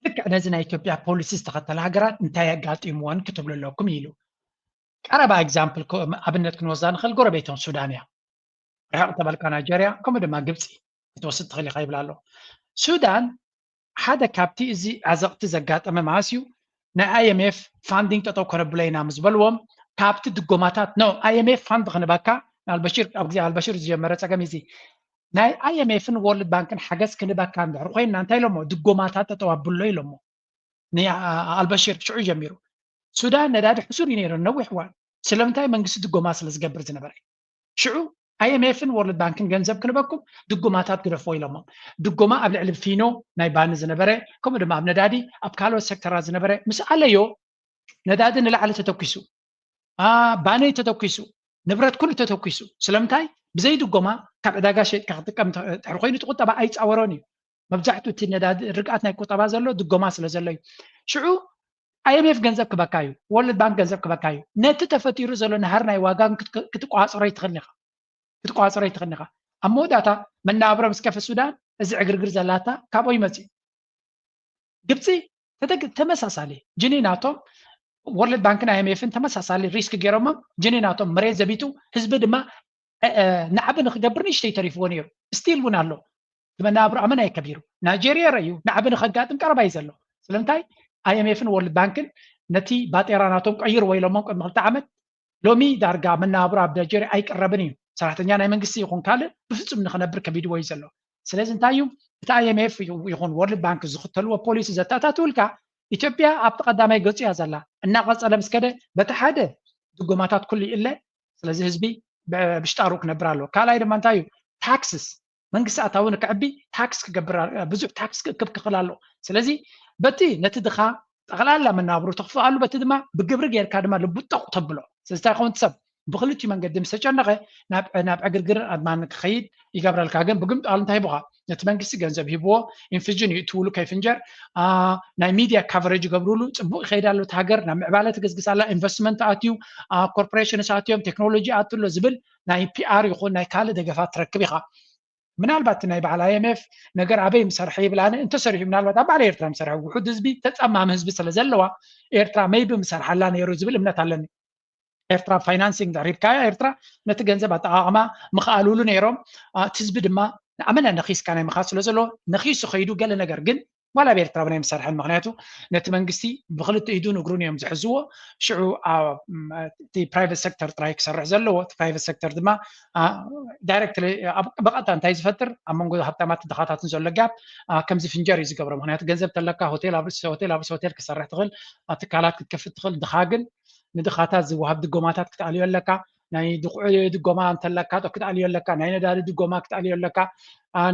ልክዕ ነዚ ናይ ኢትዮጵያ ፖሊሲ ዝተኸተላ ሃገራት እንታይ ኣጋጢምወን ክትብሉ ኣለኩም ኢሉ ቀረባ example ኣብነት ክንወስዳ ንኽእል ጎረቤቶም ሱዳን እያ ርሕቕ ተበልካ ናይጀርያ ከምኡ ድማ ግብፂ ክትወስድ ትኽእል ኢኻ ይብል ኣሎ ሱዳን ሓደ ካብቲ እዚ ዓዘቕቲ ዘጋጠመ መዓስ እዩ ናይ IMF funding ጠጠው ከነብሎ ኢና ምስ በልዎም ካብቲ ድጎማታት no IMF fund ክንበካ ኣልበሽር ኣብ ግዜ ኣልበሽር ዝጀመረ ፀገም እዚ ናይ IMF ን World Bank ን ሓገዝ ክንበካ እንድሕር ኮይና እንታይ ኢሎሞ ድጎማታት ጠጠው ኣብሎ ኢሎሞ ንኣልበሽር ሽዑ ጀሚሩ ሱዳን ነዳዲ ሕሱር እዩ ነይሩ ነዊሕ እዋን ስለምንታይ መንግስቲ ድጎማ ስለ ዝገብር ዝነበረ ሽዑ IMF ን World Bank ን ገንዘብ ክንበኩም ድጎማታት ግደፎ ኢሎሞም ድጎማ ኣብ ልዕሊ ፊኖ ናይ ባኒ ዝነበረ ከምኡ ድማ ኣብ ነዳዲ ኣብ ካልኦት ሴክተራት ዝነበረ ምስ ኣለዮ ነዳዲ ንላዕሊ ተተኪሱ ባኒ ተተኪሱ ንብረት ኩሉ ተተኪሱ ስለምንታይ ብዘይ ድጎማ ካብ ዕዳጋ ሸጥካ ክጥቀም ድሕሪ ኮይኑ እቲ ቁጠባ ኣይፃወሮን እዩ መብዛሕትኡ እቲ ነዳዲ ርግኣት ናይ ቁጠባ ዘሎ ድጎማ ስለ ዘሎ እዩ ሽዑ ኣይኤምኤፍ ገንዘብ ክበካ እዩ፣ ወርልድ ባንክ ገንዘብ ክበካ እዩ። ነቲ ተፈጢሩ ዘሎ ናህሪ ናይ ዋጋ ክትቆ- ክትቆፃፀሮ ኣይትኽእልን ኢኻ፣ ክትቆፃፀሮ ኣይትኽእልን ኢኻ። ኣብ መወዳእታ መነባብሮ ምስ ከፈ ሱዳን እዚ ዕግርግር ዘላታ ካብኦ ይመፅእ። ግብፂ ተመሳሳሊ ጅኒ ናቶም፣ ወርልድ ባንክን ኣይኤምኤፍን ተመሳሳሊ ሪስክ ገይሮሞም፣ ጅኒ ናቶም መሬት ዘቢጡ፣ ህዝቢ ድማ ንዓቢ ንክገብር ንእሽተይ ተሪፍዎ ነይሩ። ስቲል እውን ኣሎ። መነባብሮ ኣመና እዩ ከቢሩ። ናይጀርያ ረዩ ንዓቢ ንከጋጥም ቀረባ እዩ ዘሎ። ስለምንታይ? ኣይኤምኤፍን ወርልድ ባንክን ነቲ ባጤራ ናቶም ቀይርዎ ኢሎሞም ቅድሚ ክልተ ዓመት። ሎሚ ዳርጋ መነባብሮ ኣብ ናይጀርያ ኣይቅረብን እዩ። ሰራሕተኛ ናይ መንግስቲ ይኹን ካልእ ብፍፁም ንክነብር ከቢድዎ እዩ ዘሎ። ስለዚ እንታይ እዩ እቲ ኣይኤምኤፍ ይኹን ወርልድ ባንክ ዝኽተልዎ ፖሊሲ ዘተኣታትውልካ? ኢትዮጵያ ኣብቲ ቀዳማይ ገፁ እያ ዘላ። እናቐፀለ ምስ ከደ በቲ ሓደ ድጎማታት ኩሉ ይእለ። ስለዚ ህዝቢ ብሽጣሩ ክነብር ኣለዎ። ካልኣይ ድማ እንታይ እዩ? ታክስስ መንግስቲ ኣታዊ ንክዕቢ ታክስ ክገብር ብዙሕ ታክስ ክእክብ ክኽእል ኣለዎ። ስለዚ በቲ ነቲ ድኻ ጠቕላላ መናብሩ ተኽፍኣሉ፣ በቲ ድማ ብግብሪ ጌርካ ድማ ልቡ ጠቑ ተብሎ። ስለዚ እንታይ ክኸውን ሰብ ብክልቲኡ መንገዲ ምስ ተጨነቐ ናብ ዕግርግር ኣድማን ክኸይድ ይገብረልካ። ግን ብግምጣሉ እንታይ ይቡኻ? ነቲ መንግስቲ ገንዘብ ሂብዎ ኢንፍጅን ይእትውሉ ከይፍንጀር ናይ ሚድያ ካቨሬጅ ይገብሩሉ። ፅቡቅ ይኸይድ ኣሎ እቲ ሃገር፣ ናብ ምዕባለ ትግስግስ ኣላ፣ ኢንቨስትመንት ኣትዩ፣ ኮርፖሬሽንስ ኣትዮም፣ ቴክኖሎጂ ኣትሎ ዝብል ናይ ፒኣር ይኹን ናይ ካልእ ደገፋት ትረክብ ኢኻ። ምናልባት ናይ በዓል ኣይኤምኤፍ ነገር ኣበይ ምሰርሐ ይብል፣ ኣነ እንተሰሪሑ ምናልባት ኣብ በዓል ኤርትራ ምሰርሐ፣ ውሑድ ህዝቢ፣ ተፀማሚ ህዝቢ ስለ ዘለዋ ኤርትራ ሜይቢ ምሰርሓላ ነይሩ ዝብል እምነት ኣለኒ። ኤርትራ ፋይናንሲንግ ድሕር ሂብካያ ኤርትራ ነቲ ገንዘብ ኣጠቓቕማ ምኽኣሉሉ ነይሮም። እቲ ህዝቢ ድማ ንኣመና ነኺስካ ናይ ምኻድ ስለ ዘለዎ ነኺሱ ኸይዱ ገለ ነገር ግን ዋላ ኣብ ኤርትራ ብናይ ምሰርሐን ምክንያቱ ነቲ መንግስቲ ብክልተ ኢዱን እግሩን እዮም ዝሕዝዎ። ሽዑ እቲ ፕራይቨት ሴክተር ጥራይ ክሰርሕ ዘለዎ። እቲ ፕራይቨት ሴክተር ድማ ዳይሬክትሊ ብቐጥታ እንታይ ዝፈጥር ኣብ መንጎ ሃብታማት ድኻታትን ዘሎ ጋፕ ከምዚ ፍንጀር እዩ ዝገብሮ። ምክንያቱ ገንዘብ ተለካ ሆቴል ኣብ ርእሲ ሆቴል ኣብ ርእሲ ሆቴል ክሰርሕ ትኽእል፣ ትካላት ክትከፍት ትኽእል። ድኻ ግን ንድኻታት ዝወሃብ ድጎማታት ክትኣልዮ ኣለካ። ናይ ድኩዕ ድጎማ እንተለካ ክትኣልዮ ኣለካ። ናይ ነዳዲ ድጎማ ክትኣልዮ ኣለካ።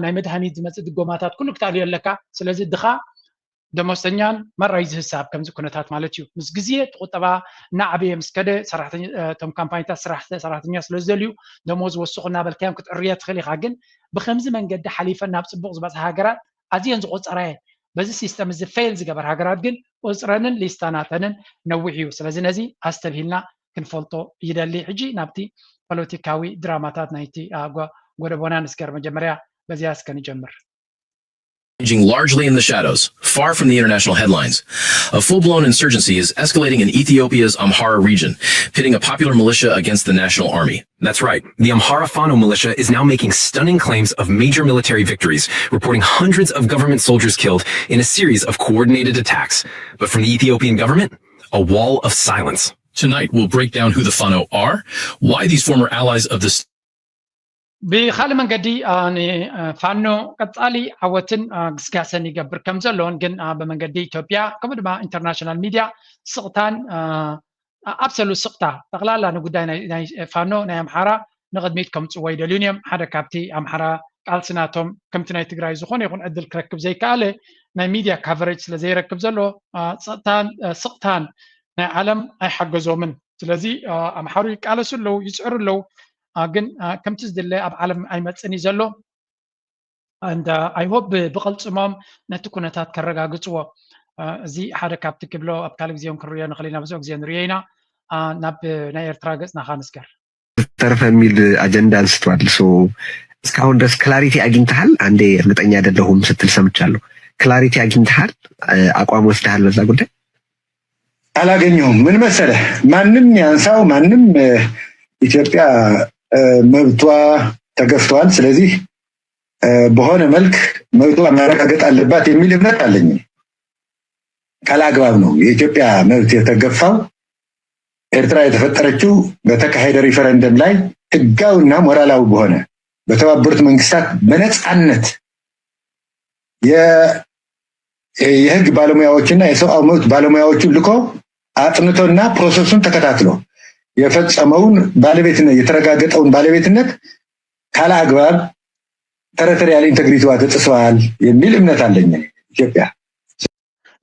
ናይ መድሃኒት ዝመፅእ ድጎማታት ኩሉ ክትኣልዮ ኣለካ። ስለዚ ድኻ ደሞዝተኛን መራይ ዝህሳብ ከምዚ ኩነታት ማለት እዩ። ምስ ግዜ እቲ ቁጠባ እናዓበየ ምስ ከደ እቶም ካምፓኒታት ስራሕ ሰራሕተኛ ስለ ዝደልዩ ደሞዝ ወስኹ እናበልካዮም ክትዕርዮ ትኽእል ኢኻ። ግን ብከምዚ መንገዲ ሓሊፈን ናብ ፅቡቅ ዝበፅሓ ሃገራት ኣዝየን ዝቆፀራ እየን። በዚ ሲስተም እዚ ፌል ዝገበር ሃገራት ግን ቁፅረንን ሊስታ ናተንን ነዊሕ እዩ። ስለዚ ነዚ ኣስተብሂልና ክንፈልጦ ይደሊ። ሕጂ ናብቲ ፖለቲካዊ ድራማታት ናይቲ ጎደቦና ንስገር። መጀመርያ በዚያ እስከ ንጀምር። Raging largely in the shadows, far from the international headlines. A full-blown insurgency is escalating in Ethiopia's Amhara region, pitting a popular militia against the national army. That's right. The Amhara Fano militia is now making stunning claims of major military victories, reporting hundreds of government soldiers killed in a series of coordinated attacks. But from the Ethiopian government, a wall of silence. Tonight, we'll break down who the Fano are, why these former allies of the ብካልእ መንገዲ ንፋኖ ቀፃሊ ዓወትን ግስጋሰን ይገብር ከም ዘሎን ግን ብመንገዲ ኢትዮጵያ ከምኡ ድማ ኢንተርናሽናል ሚድያ ስቕታን ኣብሰሉ ስቕታ ጠቕላላ ንጉዳይ ናይ ፋኖ ናይ ኣምሓራ ንቕድሚት ከምፅዎ ይደልዩን እዮም። ሓደ ካብቲ ኣምሓራ ቃልሲ ናቶም ከምቲ ናይ ትግራይ ዝኾነ ይኹን ዕድል ክረክብ ዘይከኣለ ናይ ሚድያ ካቨሬጅ ስለ ዘይረክብ ዘሎ ስቕታን ናይ ዓለም ኣይሓገዞምን። ስለዚ ኣምሓሩ ይቃለሱ ኣለዉ፣ ይፅዕሩ ኣለዉ። ግን ከምቲ ዝድለ ኣብ ዓለም ኣይመፅን እዩ ዘሎ። ኣይሆፕ ብቕልፅሞም ነቲ ኩነታት ከረጋግፅዎ። እዚ ሓደ ካብቲ ክብሎ ኣብ ካልእ ግዜውን ክንሪኦ ንኽእል ኢና፣ ብዙሕ ግዜ ንሪኦ ኢና። ናብ ናይ ኤርትራ ገፅና ኻ ንስገር። ተረፈ የሚል አጀንዳ አንስቷል። እስካሁን ድረስ ክላሪቲ አግኝተሃል? አንዴ እርግጠኛ አይደለሁም ስትል ሰምቻለሁ። ክላሪቲ አግኝተሃል? አቋም ወስደሃል በዛ ጉዳይ? አላገኘሁም። ምን መሰለህ፣ ማንም ያንሳው ማንም ኢትዮጵያ መብቷ ተገፍቷል። ስለዚህ በሆነ መልክ መብቷ ማረጋገጥ አለባት የሚል እምነት አለኝ። ካለአግባብ ነው የኢትዮጵያ መብት የተገፋው። ኤርትራ የተፈጠረችው በተካሄደ ሪፈረንደም ላይ ህጋዊና ሞራላዊ በሆነ በተባበሩት መንግስታት በነጻነት የህግ ባለሙያዎችና የሰብአዊ መብት ባለሙያዎችን ልኮ አጥንቶና ፕሮሰሱን ተከታትሎ የፈጸመውን ባለቤትነት የተረጋገጠውን ባለቤትነት ካለአግባብ ተረተሪያል ኢንተግሪቲዋ ተጥስዋል የሚል እምነት አለኝ። ኢትዮጵያ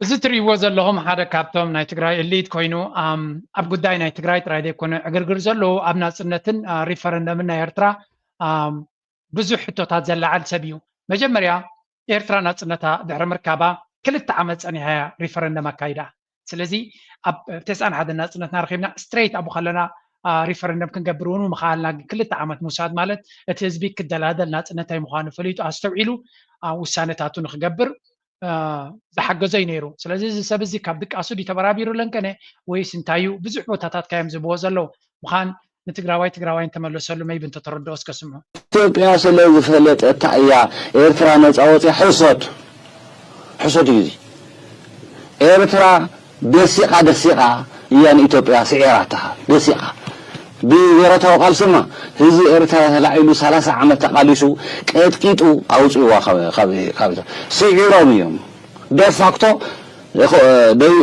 እዚ ትርእይዎ ዘለኹም ሓደ ካብቶም ናይ ትግራይ እሊት ኮይኑ ኣብ ጉዳይ ናይ ትግራይ ጥራይ ዘይኮነ ዕግርግር ዘለዉ ኣብ ናፅነትን ሪፈረንደምን ናይ ኤርትራ ብዙሕ ሕቶታት ዘለዓል ሰብ እዩ። መጀመርያ ኤርትራ ናፅነታ ድሕሪ ምርካባ ክልተ ዓመት ፀኒሓ እያ ሪፈረንደም ኣካይዳ። ስለዚ ኣብ ተስዓን ሓደን ናፅነትና ረኪብና ስትሬት ኣብኡ ከለና ሪፈረንደም ክንገብር እውን ምክኣልና፣ ግን ክልተ ዓመት ምውሳድ ማለት እቲ ህዝቢ ክደላደል ናፅነታይ ምኳኑ ፈሊጡ ኣስተውዒሉ ውሳነታቱ ንክገብር ዝሓገዞ እዩ ነይሩ። ስለዚ እዚ ሰብ እዚ ካብ ድቃሱ ድዩ ተበራቢሩ ለንከነ ወይስ እንታይ እዩ? ብዙሕ ቦታታት ካዮም ዝብዎ ዘለዉ ምዃን ንትግራዋይ ትግራዋይ እንተመለሰሉ መይብ እንተተረድኦ እስከ ስምዑ። ኢትዮጵያ ስለ ዝፈለጠታ እያ ኤርትራ ነፃ ወፅያ። ሕሶት ሕሶት እዩ እዚ። ኤርትራ ደሲቓ ደሲቓ እያ ንኢትዮጵያ ስዒራታ። ደሲቓ ብብረታዊ ቃልስማ ህዝቢ ኤርትራ ተላዒሉ ሰላሳ ዓመት ተቓሊሱ ቀጥቂጡ ኣውፅእዋ ካብ ካብ ካብ ስዒሮም እዮም። ደፋክቶ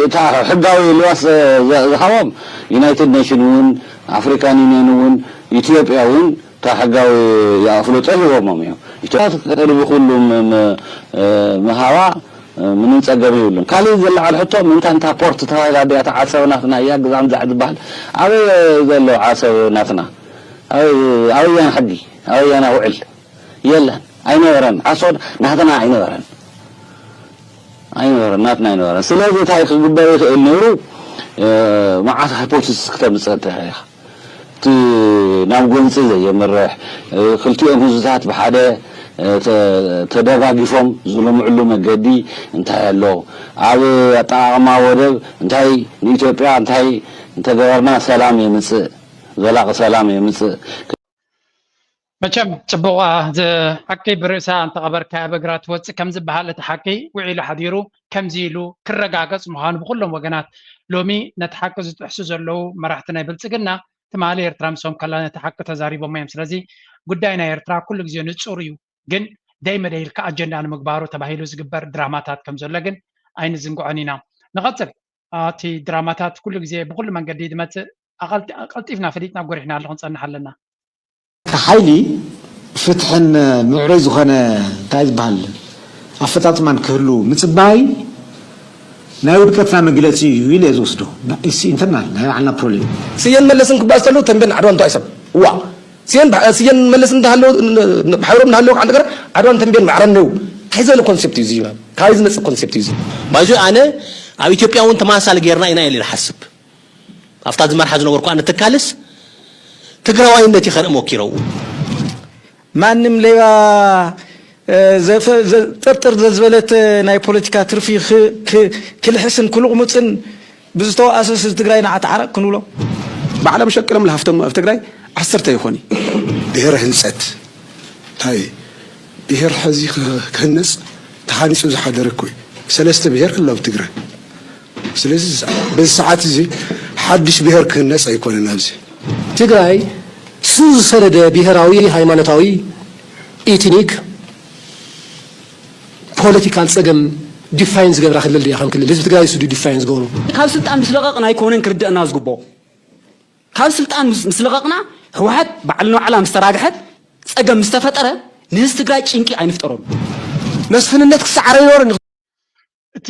እታ ሕጋዊ ልዋስ ዝሃቦም ዩናይትድ ኔሽን እውን ኣፍሪካን ዩኒየን እውን ኢትዮጵያ እውን እታ ሕጋዊ ኣፍልጦ ሂቦሞም እዮም። ኢትዮጵያ ቅድሚ ኩሉ ምሃባ ምንም ፀገም ይብሉን። ካሊእ ዝለዓል ሕቶ ምንታይ እንታ ፖርት ተባሂላ ድያ እታ ዓሰብ ናትና እያ ግዛም ዛዕ ዝበሃል ኣበይ ዘሎ ዓሰብ ናትና ኣበይ ኣበያና ሕጊ ኣበያና ውዕል የለን ኣይነበረን። ዓሰብ ናትና ኣይነበረን ኣይነበረን ናትና ኣይነበረን። ስለዚ እንታይ ክግበር ይኽእል ነይሩ? መዓት ሃይፖቴሲስ ክተምፅእ እንተ ኢኻ እቲ ናብ ጎንፂ ዘየምርሕ ክልቲኦም ህዝብታት ብሓደ ተደጋጊፎም ዝልምዕሉ መገዲ እንታይ ኣሎ? ኣብ ኣጠቃቅማ ወደብ እንታይ ንኢትዮጵያ እንታይ እንተገበርና ሰላም የምፅእ ዘላቂ ሰላም የምፅእ። መቸም ፅቡቕ ሓቂ ብርእሳ እንተቐበርካዮ በግራ ትወፅእ ከምዝበሃል እቲ ሓቂ ውዒሉ ሓዲሩ ከምዚ ኢሉ ክረጋገፅ ምዃኑ ብኩሎም ወገናት ሎሚ ነቲ ሓቂ ዝጥሕሱ ዘለዉ መራሕቲ ናይ ብልፅግና ትማሊ ኤርትራ ምሶም ከላ ነቲ ሓቂ ተዛሪቦሞ እዮም። ስለዚ ጉዳይ ናይ ኤርትራ ኩሉ ግዜ ንፁር እዩ፣ ግን ደይ መደይ ኢልካ ኣጀንዳ ንምግባሩ ተባሂሉ ዝግበር ድራማታት ከም ዘሎ ግን ኣይንዝንግዖን ኢና። ንቐፅል። እቲ ድራማታት ኩሉ ግዜ ብኩሉ መንገዲ ዝመፅእ ኣቐልጢፍና ፈሊጥና ጎሪሕና ኣሎ ክንፀንሕ ኣለና። ሓይሊ ፍትሕን ምዕሩይ ዝኾነ እንታይ ዝበሃል ኣፈፃፅማን ክህሉ ምፅባይ ናይ ውድቀትና መግለፂ እዩ ኢለ እየ ዝወስዶ። ኢሲ ኢንተርናል ናይ ባዕልና ፕሮብሌም። ስየን መለስን ክባስ ተሉ ተንቤን ዓድዋ እንታይ ሰብ ዋ ስየን ስየን መለስን እንዳሃለው ብሓይሮም እንዳሃለው ከዓል ነገር ዓድዋን ተንቤን ማዕረን ነው። እንታይ ዝበለ ኮንሴፕት እዩ እዚ? ካበይ ዝመፅእ ኮንሴፕት እዩ እዚ? ማይዞ ኣነ ኣብ ኢትዮጵያ እውን ተመሳሳሊ ጌርና ኢና ኢለ ዝሓስብ ኣብታ ዝመርሓ ዝነበርኩ ኣነ ትካልስ ትግራዋይነት ይኸርኢ ሞኪረው ማንም ሌባ ጥርጥር ዘዝበለት ናይ ፖለቲካ ትርፊ ክልሕስን ክልቕሙፅን ብዝተዋኣሰስ ትግራይ ንዓት ዓረቕ ክንብሎ ባዕሎም ሸቅሎም ለሃፍቶም ኣብ ትግራይ ዓሰርተ ይኾኒ ብሄር ህንፀት ታይ ብሄር ሐዚ ክህነፅ ተሃኒፁ ዝሓደረ እኮ ሰለስተ ብሄር ኣሎ ኣብ ትግራይ ስለዚ በዚ ሰዓት እዚ ሓድሽ ብሄር ክህነፅ ኣይኮነን ኣብዚ ትግራይ ስር ዝሰደደ ብሄራዊ ሃይማኖታዊ ኢትኒክ ፖለቲካል ፀገም ዲፋይን ዝገብራ ክልል ድያ ከም ክልል ህዝቢ ትግራይ ስዱ ዲፋይን ዝገብሩ ካብ ስልጣን ምስ ለቐቕና ኣይኮነን ክርደአና ዝግብኦ ካብ ስልጣን ምስ ለቐቕና ህወሓት ባዕልና ባዕላ ምስ ተራግሐት ፀገም ምስ ተፈጠረ ንህዝቢ ትግራይ ጭንቂ ኣይንፍጠረሉ መስፍንነት ክሰዓረ ይኖር እቲ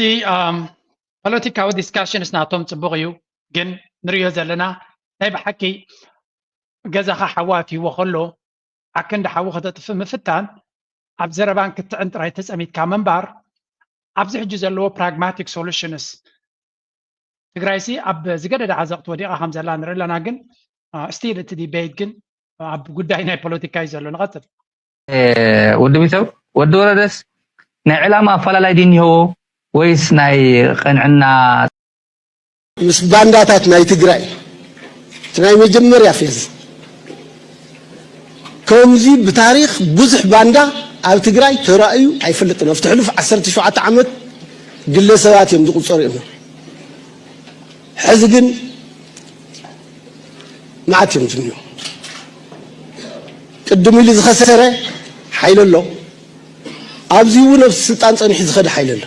ፖለቲካዊ ዲስካሽንስ ናቶም ፅቡቕ እዩ ግን ንሪኦ ዘለና ናይ ብሓቂ ገዛኻ ሓዊ ኣትይዎ ከሎ ኣክንዲ ሓዊ ከተጥፍእ ምፍታን ኣብ ዘረባን ክትዕን ጥራይ ተፀሚድካ ምንባር ኣብዚ ሕጂ ዘለዎ pragmatic solutions ትግራይሲ ኣብ ዝገደደ ዓዘቕቲ ወዲቓ ከም ዘላ ንርኢ ኣለና ግን still እቲ debate ግን ኣብ ጉዳይ ናይ ፖለቲካ እዩ ዘሎ ንቐፅል ወዲ ቢተው ወዲ ወረደስ ናይ ዕላማ ኣፈላላይ ድዩ እኒሀዎ ወይስ ናይ ቅንዕና ምስ ባንዳታት ናይ ትግራይ እቲ ናይ መጀመርያ ፌዝ ከምዚ ብታሪክ ብዙሕ ባንዳ ኣብ ትግራይ ተራእዩ ኣይፈልጥን ኣብቲ ሕሉፍ ዓሰርተ ሸውዓተ ዓመት ግለሰባት እዮም ዝቁፀሩ እዮም ሕዚ ግን መዓት እዮም ዝኒሁ ቅድም ኢሉ ዝኸሰረ ሓይሊ ኣሎ ኣብዚ እውን ኣብ ስልጣን ፀኒሑ ዝኸደ ሓይሊ ኣሎ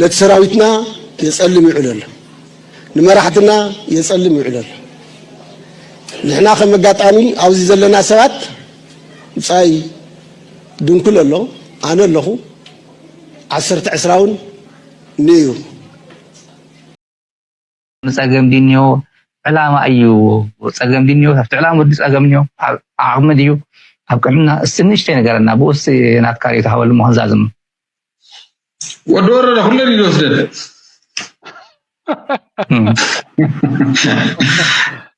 ነቲ ሰራዊትና የፀልም ይውዕል ኣሎ ንመራሕትና የፀልም ይውዕል ኣሎ ንሕና ከም ኣጋጣሚ ኣብዚ ዘለና ሰባት ብፃይ ድንኩል ኣሎ ኣነ ኣለኹ ዓሰርተ ዕስራ እውን ንእዩ ንፀገም ድንዮ ዕላማ እዩ ፀገም ድንዮ ካብቲ ዕላማ ወዲ ፀገም ድንዮ ዓቕሚ ድዩ ኣብ ቅዕምና እስቲ ንእሽተይ ነገረና ብኡስ ናትካ ሪኦ ተሃበሉ ምኾን ዛዝም ወዲ ወረደ ኩለን እዩ ዝወስደን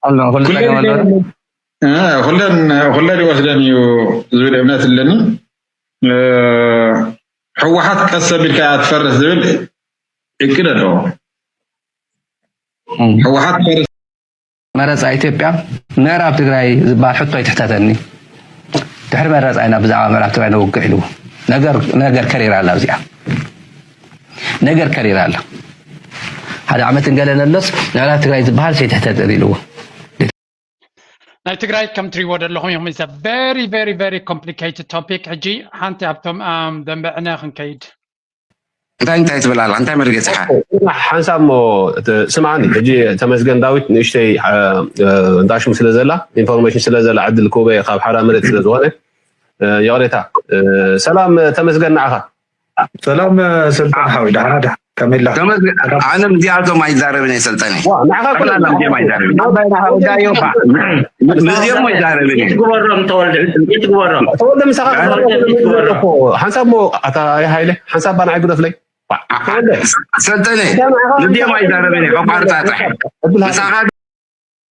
ኣሎ ኩሉ ኩለን ጸገም ኣሎ። እ፣ ኩለን ኩለን ይወስደን እዩ ዝብል እምነት ኣለኒ። እ፣ ህወሓት ቀስ ኣቢልካ እያ ትፈርስ ዝብል እቅድ ኣለዎ። ህወሓት ፈርስ መረፃ ኢትዮጵያ ምዕራብ ትግራይ ዝበሃል ሕቶ ኣይትሕተተኒ። ድሕሪ መረፃ ኢና ብዛዕባ ምዕራብ ትግራይ ነውግዕ ኢልዎ። ነገር ነገር ከሪራ ኣላ ኣብዚኣ። ነገር ከሪራ ኣላ። ሓደ ዓመት እንገለ ነሎስ ምዕራብ ትግራይ ዝበሃል ዘይትሕተተኒ ኢልዎ። ናይ ትግራይ ከም ትሪዎ ዘለኹም ኢኹም። It's a very very very complicated topic። ሕጂ ሓንቲ ኣብቶም ኣም፣ ደንበ ዕነ ክንከይድ። እንታይ እንታይ ትብል ኣላ? እንታይ መርገፂ ኢኻ? ሓንሳብ እሞ እቲ ስምዓኒ ሕጂ ተመስገን ዳዊት ንእሽተይ እ፣ እ፣ እንዳ ሽሙ ስለ ዘላ ኢንፎርሜሽን ስለ ዘላ ዕድል ክህቦ እየ ካብ ሓራ መሬት ስለ ዝኾነ እ፣ ይቕሬታ እ፣ ሰላም ተመስገን ንዓኻ። ሰላም ስልጣን ሓወይ፣ ደሓና ደሓና፣ ከመይ ኣለኻ? ተመስገን ኣነ ምስዚኣቶም ኣይዛረብን እየ ሰልጠነ። ዋ ንዓኻ እኮ ጠቕላላ ምስዚኦም ኣይዛረብን። ኣባይና ሓወዳዮ ፋ ምስዚኦም ኣይዛረብን እየ። ይትግበሮም ተወልደ ይትግበሮም ተወልደ ምሳኻ ተወልደ ይትግበሮም እኮ ሓንሳብ እሞ ኣታ ሃይለ ሓንሳብ ባንዓይ ግደፍለይ። ተወልደ ሰልጠነ ምስዚኦም ኣይዛረብን እየ። ከቋርፃ ጥራሕ ምሳኻ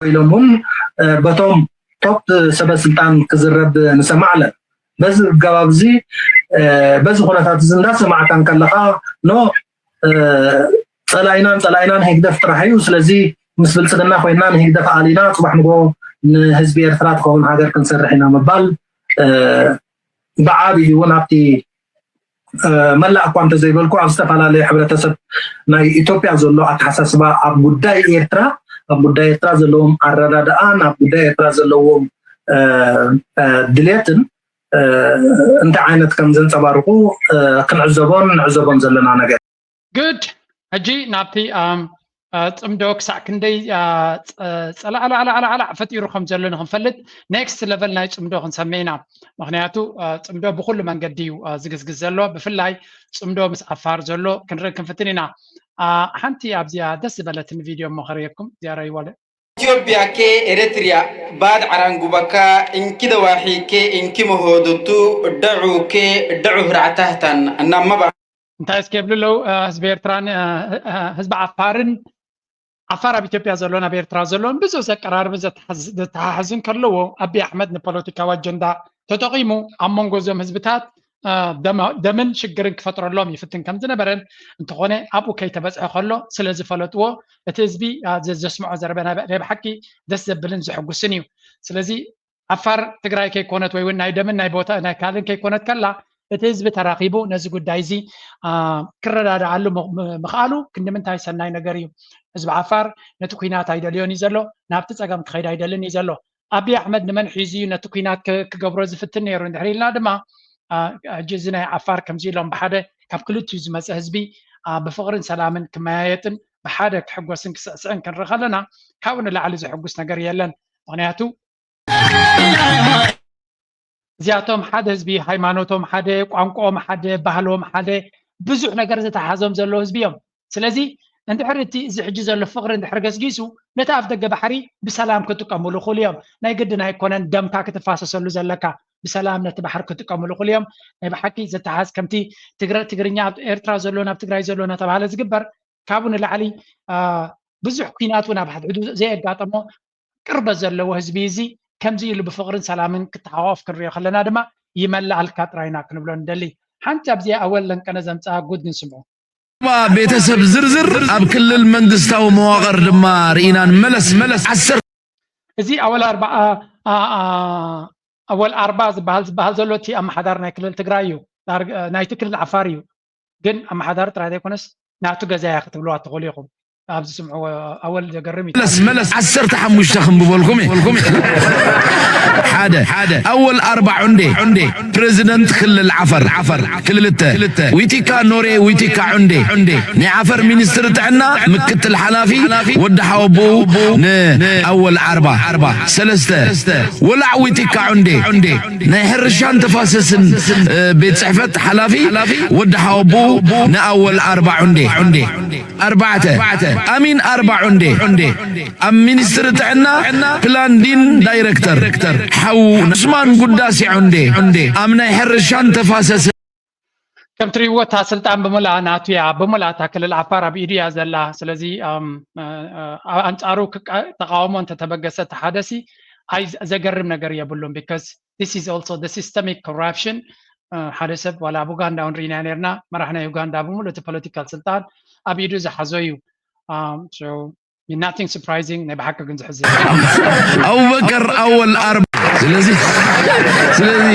ኢሎም እውን እ፣ በቶም ቶፕ ሰበ ስልጣን ክዝረብ ንሰማዕ ኣለን። በዚ ኣገባብ እዚ እ፣ በዚ ኩነታት እዚ እንዳሰማዕካ እንከለኻ ኖ እ፣ ፀላኢናን ፀላኢናን ህግደፍ ጥራሕ እዩ። ስለዚ ምስ ብልፅግና ኮይና ንህግደፍ ኣሊና ፅባሕ ንጎ ንህዝቢ ኤርትራ ትኸውን ሃገር ክንሰርሕ ኢና ምባል እ፣ ብዓብዩ እውን ኣብቲ እ፣ መላእ እኳ እንተዘይበልኩ ኣብ ዝተፈላለየ ሕብረተሰብ ናይ ኢትዮጵያ ዘሎ ኣተሓሳስባ ኣብ ጉዳይ ኤርትራ ኣብ ጉዳይ ኤርትራ ዘለዎም ኣረዳድኣን ኣብ ጉዳይ ኤርትራ ዘለዎም እ፣ እ፣ ድሌትን እ፣ እንታይ ዓይነት ከም ዘንፀባርቁ እ፣ ክንዕዘቦን ንዕዘቦን ዘለና ነገር Good። ሕጂ ናብቲ ኣም፣ አ፣ ጽምዶ ክሳዕ ክንደይ አ፣ ጸ- ጸላዕላዕላዕላዕ ፈጢሩ ከም ዘሎ ንክንፈልጥ ኔክስት ለቨል ናይ ጽምዶ ክንሰምዕ ኢና። ምክንያቱ አ፣ ጽምዶ ብኩሉ መንገዲ እዩ አ፣ ዝግዝግዝ ዘሎ። ብፍላይ ጽምዶ ምስ ዓፋር ዘሎ ክንርኢ ክንፍትን ኢና። አ፣ ሓንቲ ኣብዚኣ ደስ ዝበለትን ቪድዮ እሞ ከርእየኩም። እዚኣ ረእይዋ ለ ኢትዮጵያ ኬ ኤረትሪያ ባድ ዓራንጉባካ እንኪ ደዋሒ ኬ እንኪ መሆዶቱ ደዑ ኬ ደዑ ህራዕታህታን እናመባ እንታይ እስኪ የብሉ ኣለዉ እ፣ ህዝቢ ኤርትራን እ፣ እ፣ ህዝቢ ዓፋርን ዓፋር ኣብ ኢትዮጵያ ዘሎ ናብ ኤርትራ ዘለውን ብዙሕ ዘቀራርብን ዘተሓዝ- ዘተሓሕዝን ከለዎ ኣቢ ኣሕመድ ንፖለቲካዊ ኣጀንዳ ተጠቒሙ ኣብ መንጎ እዞም ህዝብታት እ፣ ደማ- ደምን ሽግርን ክፈጥረሎም ይፍትን ከም ዝነበረን እንተኾነ ኣብኡ ከይተበፅሐ ከሎ ስለ ዝፈለጥዎ እቲ ህዝቢ እ፣ ዘ- ዘስምዖ ዘረባ ናይ ናይ ብሓቂ ደስ ዘብልን ዘሐጉስን እዩ። ስለዚ ዓፋር ትግራይ ከይኮነት ወይ እውን ናይ ደምን ናይ ቦታ ናይ ካልእን ከይኮነት ከላ እቲ ህዝቢ ተራኺቡ ነዚ ጉዳይ እዚ አ፣ ክረዳድኣሉ ም- ም- ምኽኣሉ ክንዲ ምንታይ ሰናይ ነገር እዩ። ህዝቢ ዓፋር ነቲ ኩናት ኣይደልዮን እዩ ዘሎ፣ ናብቲ ፀገም ክኸይድ ኣይደልን እዩ ዘሎ። ኣብይ ኣሕመድ ንመን ሒዙ እዩ ነቲ ኩናት ክ- ክገብሮ ዝፍትን ነይሩ እንድሕር ኢልና ድማ አ፣ ሕጂ እዚ ናይ ዓፋር ከምዚ ኢሎም ብሓደ ካብ ክልቲኡ ዝመፀ ህዝቢ አ፣ ብፍቕርን ሰላምን ክመያየጥን ብሓደ ክሕጎስን ክስዕስዕን ክንርኢ ከለና ካብኡ ንላዕሊ ዘሕጉስ ነገር የለን። ምክንያቱ እዚኣቶም ሓደ ህዝቢ፣ ሃይማኖቶም ሓደ፣ ቋንቋኦም ሓደ፣ ባህሎም ሓደ፣ ብዙሕ ነገር ዝተሓሓዞም ዘለዉ ህዝቢ እዮም። ስለዚ እንድሕር እቲ እዚ ሕጂ ዘሎ ፍቕሪ እንድሕር ገስጊሱ ነቲ ኣፍ ደገ ባሕሪ ብሰላም ክጥቀሙሉ ይኽእሉ እዮም። ናይ ግድን ኣይኮነን ደምካ ክትፋሰሰሉ ዘለካ፣ ብሰላም ነቲ ባሕሪ ክጥቀሙሉ ይኽእሉ እዮም። ናይ ብሓቂ ዝተሓዝ ከምቲ ትግረ ትግርኛ ኣብ ኤርትራ ዘሎ ናብ ትግራይ ዘሎ እናተባህለ ዝግበር ካብኡ ንላዕሊ አ፣ ብዙሕ ኲናት እውን ኣብ ሕድሕዱ ዘየጋጠሞ ቅርበት ዘለዎ ህዝቢ እዚ ከምዚ ኢሉ ብፍቕርን ሰላምን ክተሓቋፍ ክንሪኦ ከለና ድማ ይመልኣልካ ጥራይና ክንብሎ ንደሊ። ሓንቲ ኣብዚኣ ኣወል ለንቀነ ዘምፅኣ ጉድ ንስምዑ። ቤተሰብ ዝርዝር ኣብ ክልል መንግስታዊ መዋቕር ድማ ርኢናን መለስ መለስ ዓሰርተ እዚ ኣወል ኣርባ ኣወል ኣርባ ዝበሃል ዝበሃል ዘሎ እቲ ኣመሓዳሪ ናይ ክልል ትግራይ እዩ። ናይቲ ክልል ዓፋር እዩ። ግን ኣመሓዳሪ ጥራይ ዘይኮነስ ናቱ ገዛ እያ ክትብልዋ ትኽእሉ ኢኹም። ኣብዚ ስምዕዎ ኣወል ዘገርም እዩ። መለስ መለስ ዓሰርተ ሓሙሽተ ክንብበልኩም እየ። ሓደ ሓደ ኣወል ኣርባ ዑንዴ ዑንዴ ፕሬዚደንት ክልል ዓፈር ዓፈር ክልተ ዊቲካ ኖሬ ዊቲካ ዑንዴ ዑንዴ ናይ ዓፈር ሚኒስትር ጥዕና ምክትል ሓላፊ ወዲ ሓወቦኡ ንኣወል ዓርባ ሰለስተ ወላዕ ዊቲካ ዑንዴ ዑንዴ ናይ ሕርሻን ተፋሰስን ቤት ፅሕፈት ሓላፊ ወዲ ሓወቦኡ ንኣወል ኣርባ ዑንዴ ዑንዴ ኣርባዕተ ኣሚን ኣርባ ዑንዴ ዑንዴ ኣብ ሚኒስትሪ ጥዕና ፕላንዲን ዳይረክተር ሓዉ ዑስማን ጉዳሲ ዑንዴ ዑንዴ ኣብ ናይ ሕርሻን ተፋሰስን ከም ትሪእዎ እታ ስልጣን ብምልኣ ናቱ እያ፣ ብምልኣ እታ ክልል ዓፋር ኣብ ኢዱ እያ ዘላ። ስለዚ ኣንፃሩ ተቃውሞ እንተተበገሰ እቲ ሓደ ሲ ኣይ ዘገርም ነገር የብሉን። Because this is also the systemic corruption። ሓደ ሰብ ዋላ ኣብ ኡጋንዳ እውን ርኢና ነርና፣ መራሕ ናይ ኡጋንዳ ብምሉእ እቲ ፖለቲካል ስልጣን ኣብ ኢዱ ዝሓዞ እዩ። Nothing surprising። ናይ ብሓቂ ግን ዝሕዝን። ኣቡበከር ኣወል ኣርባ ስለዚ ስለዚ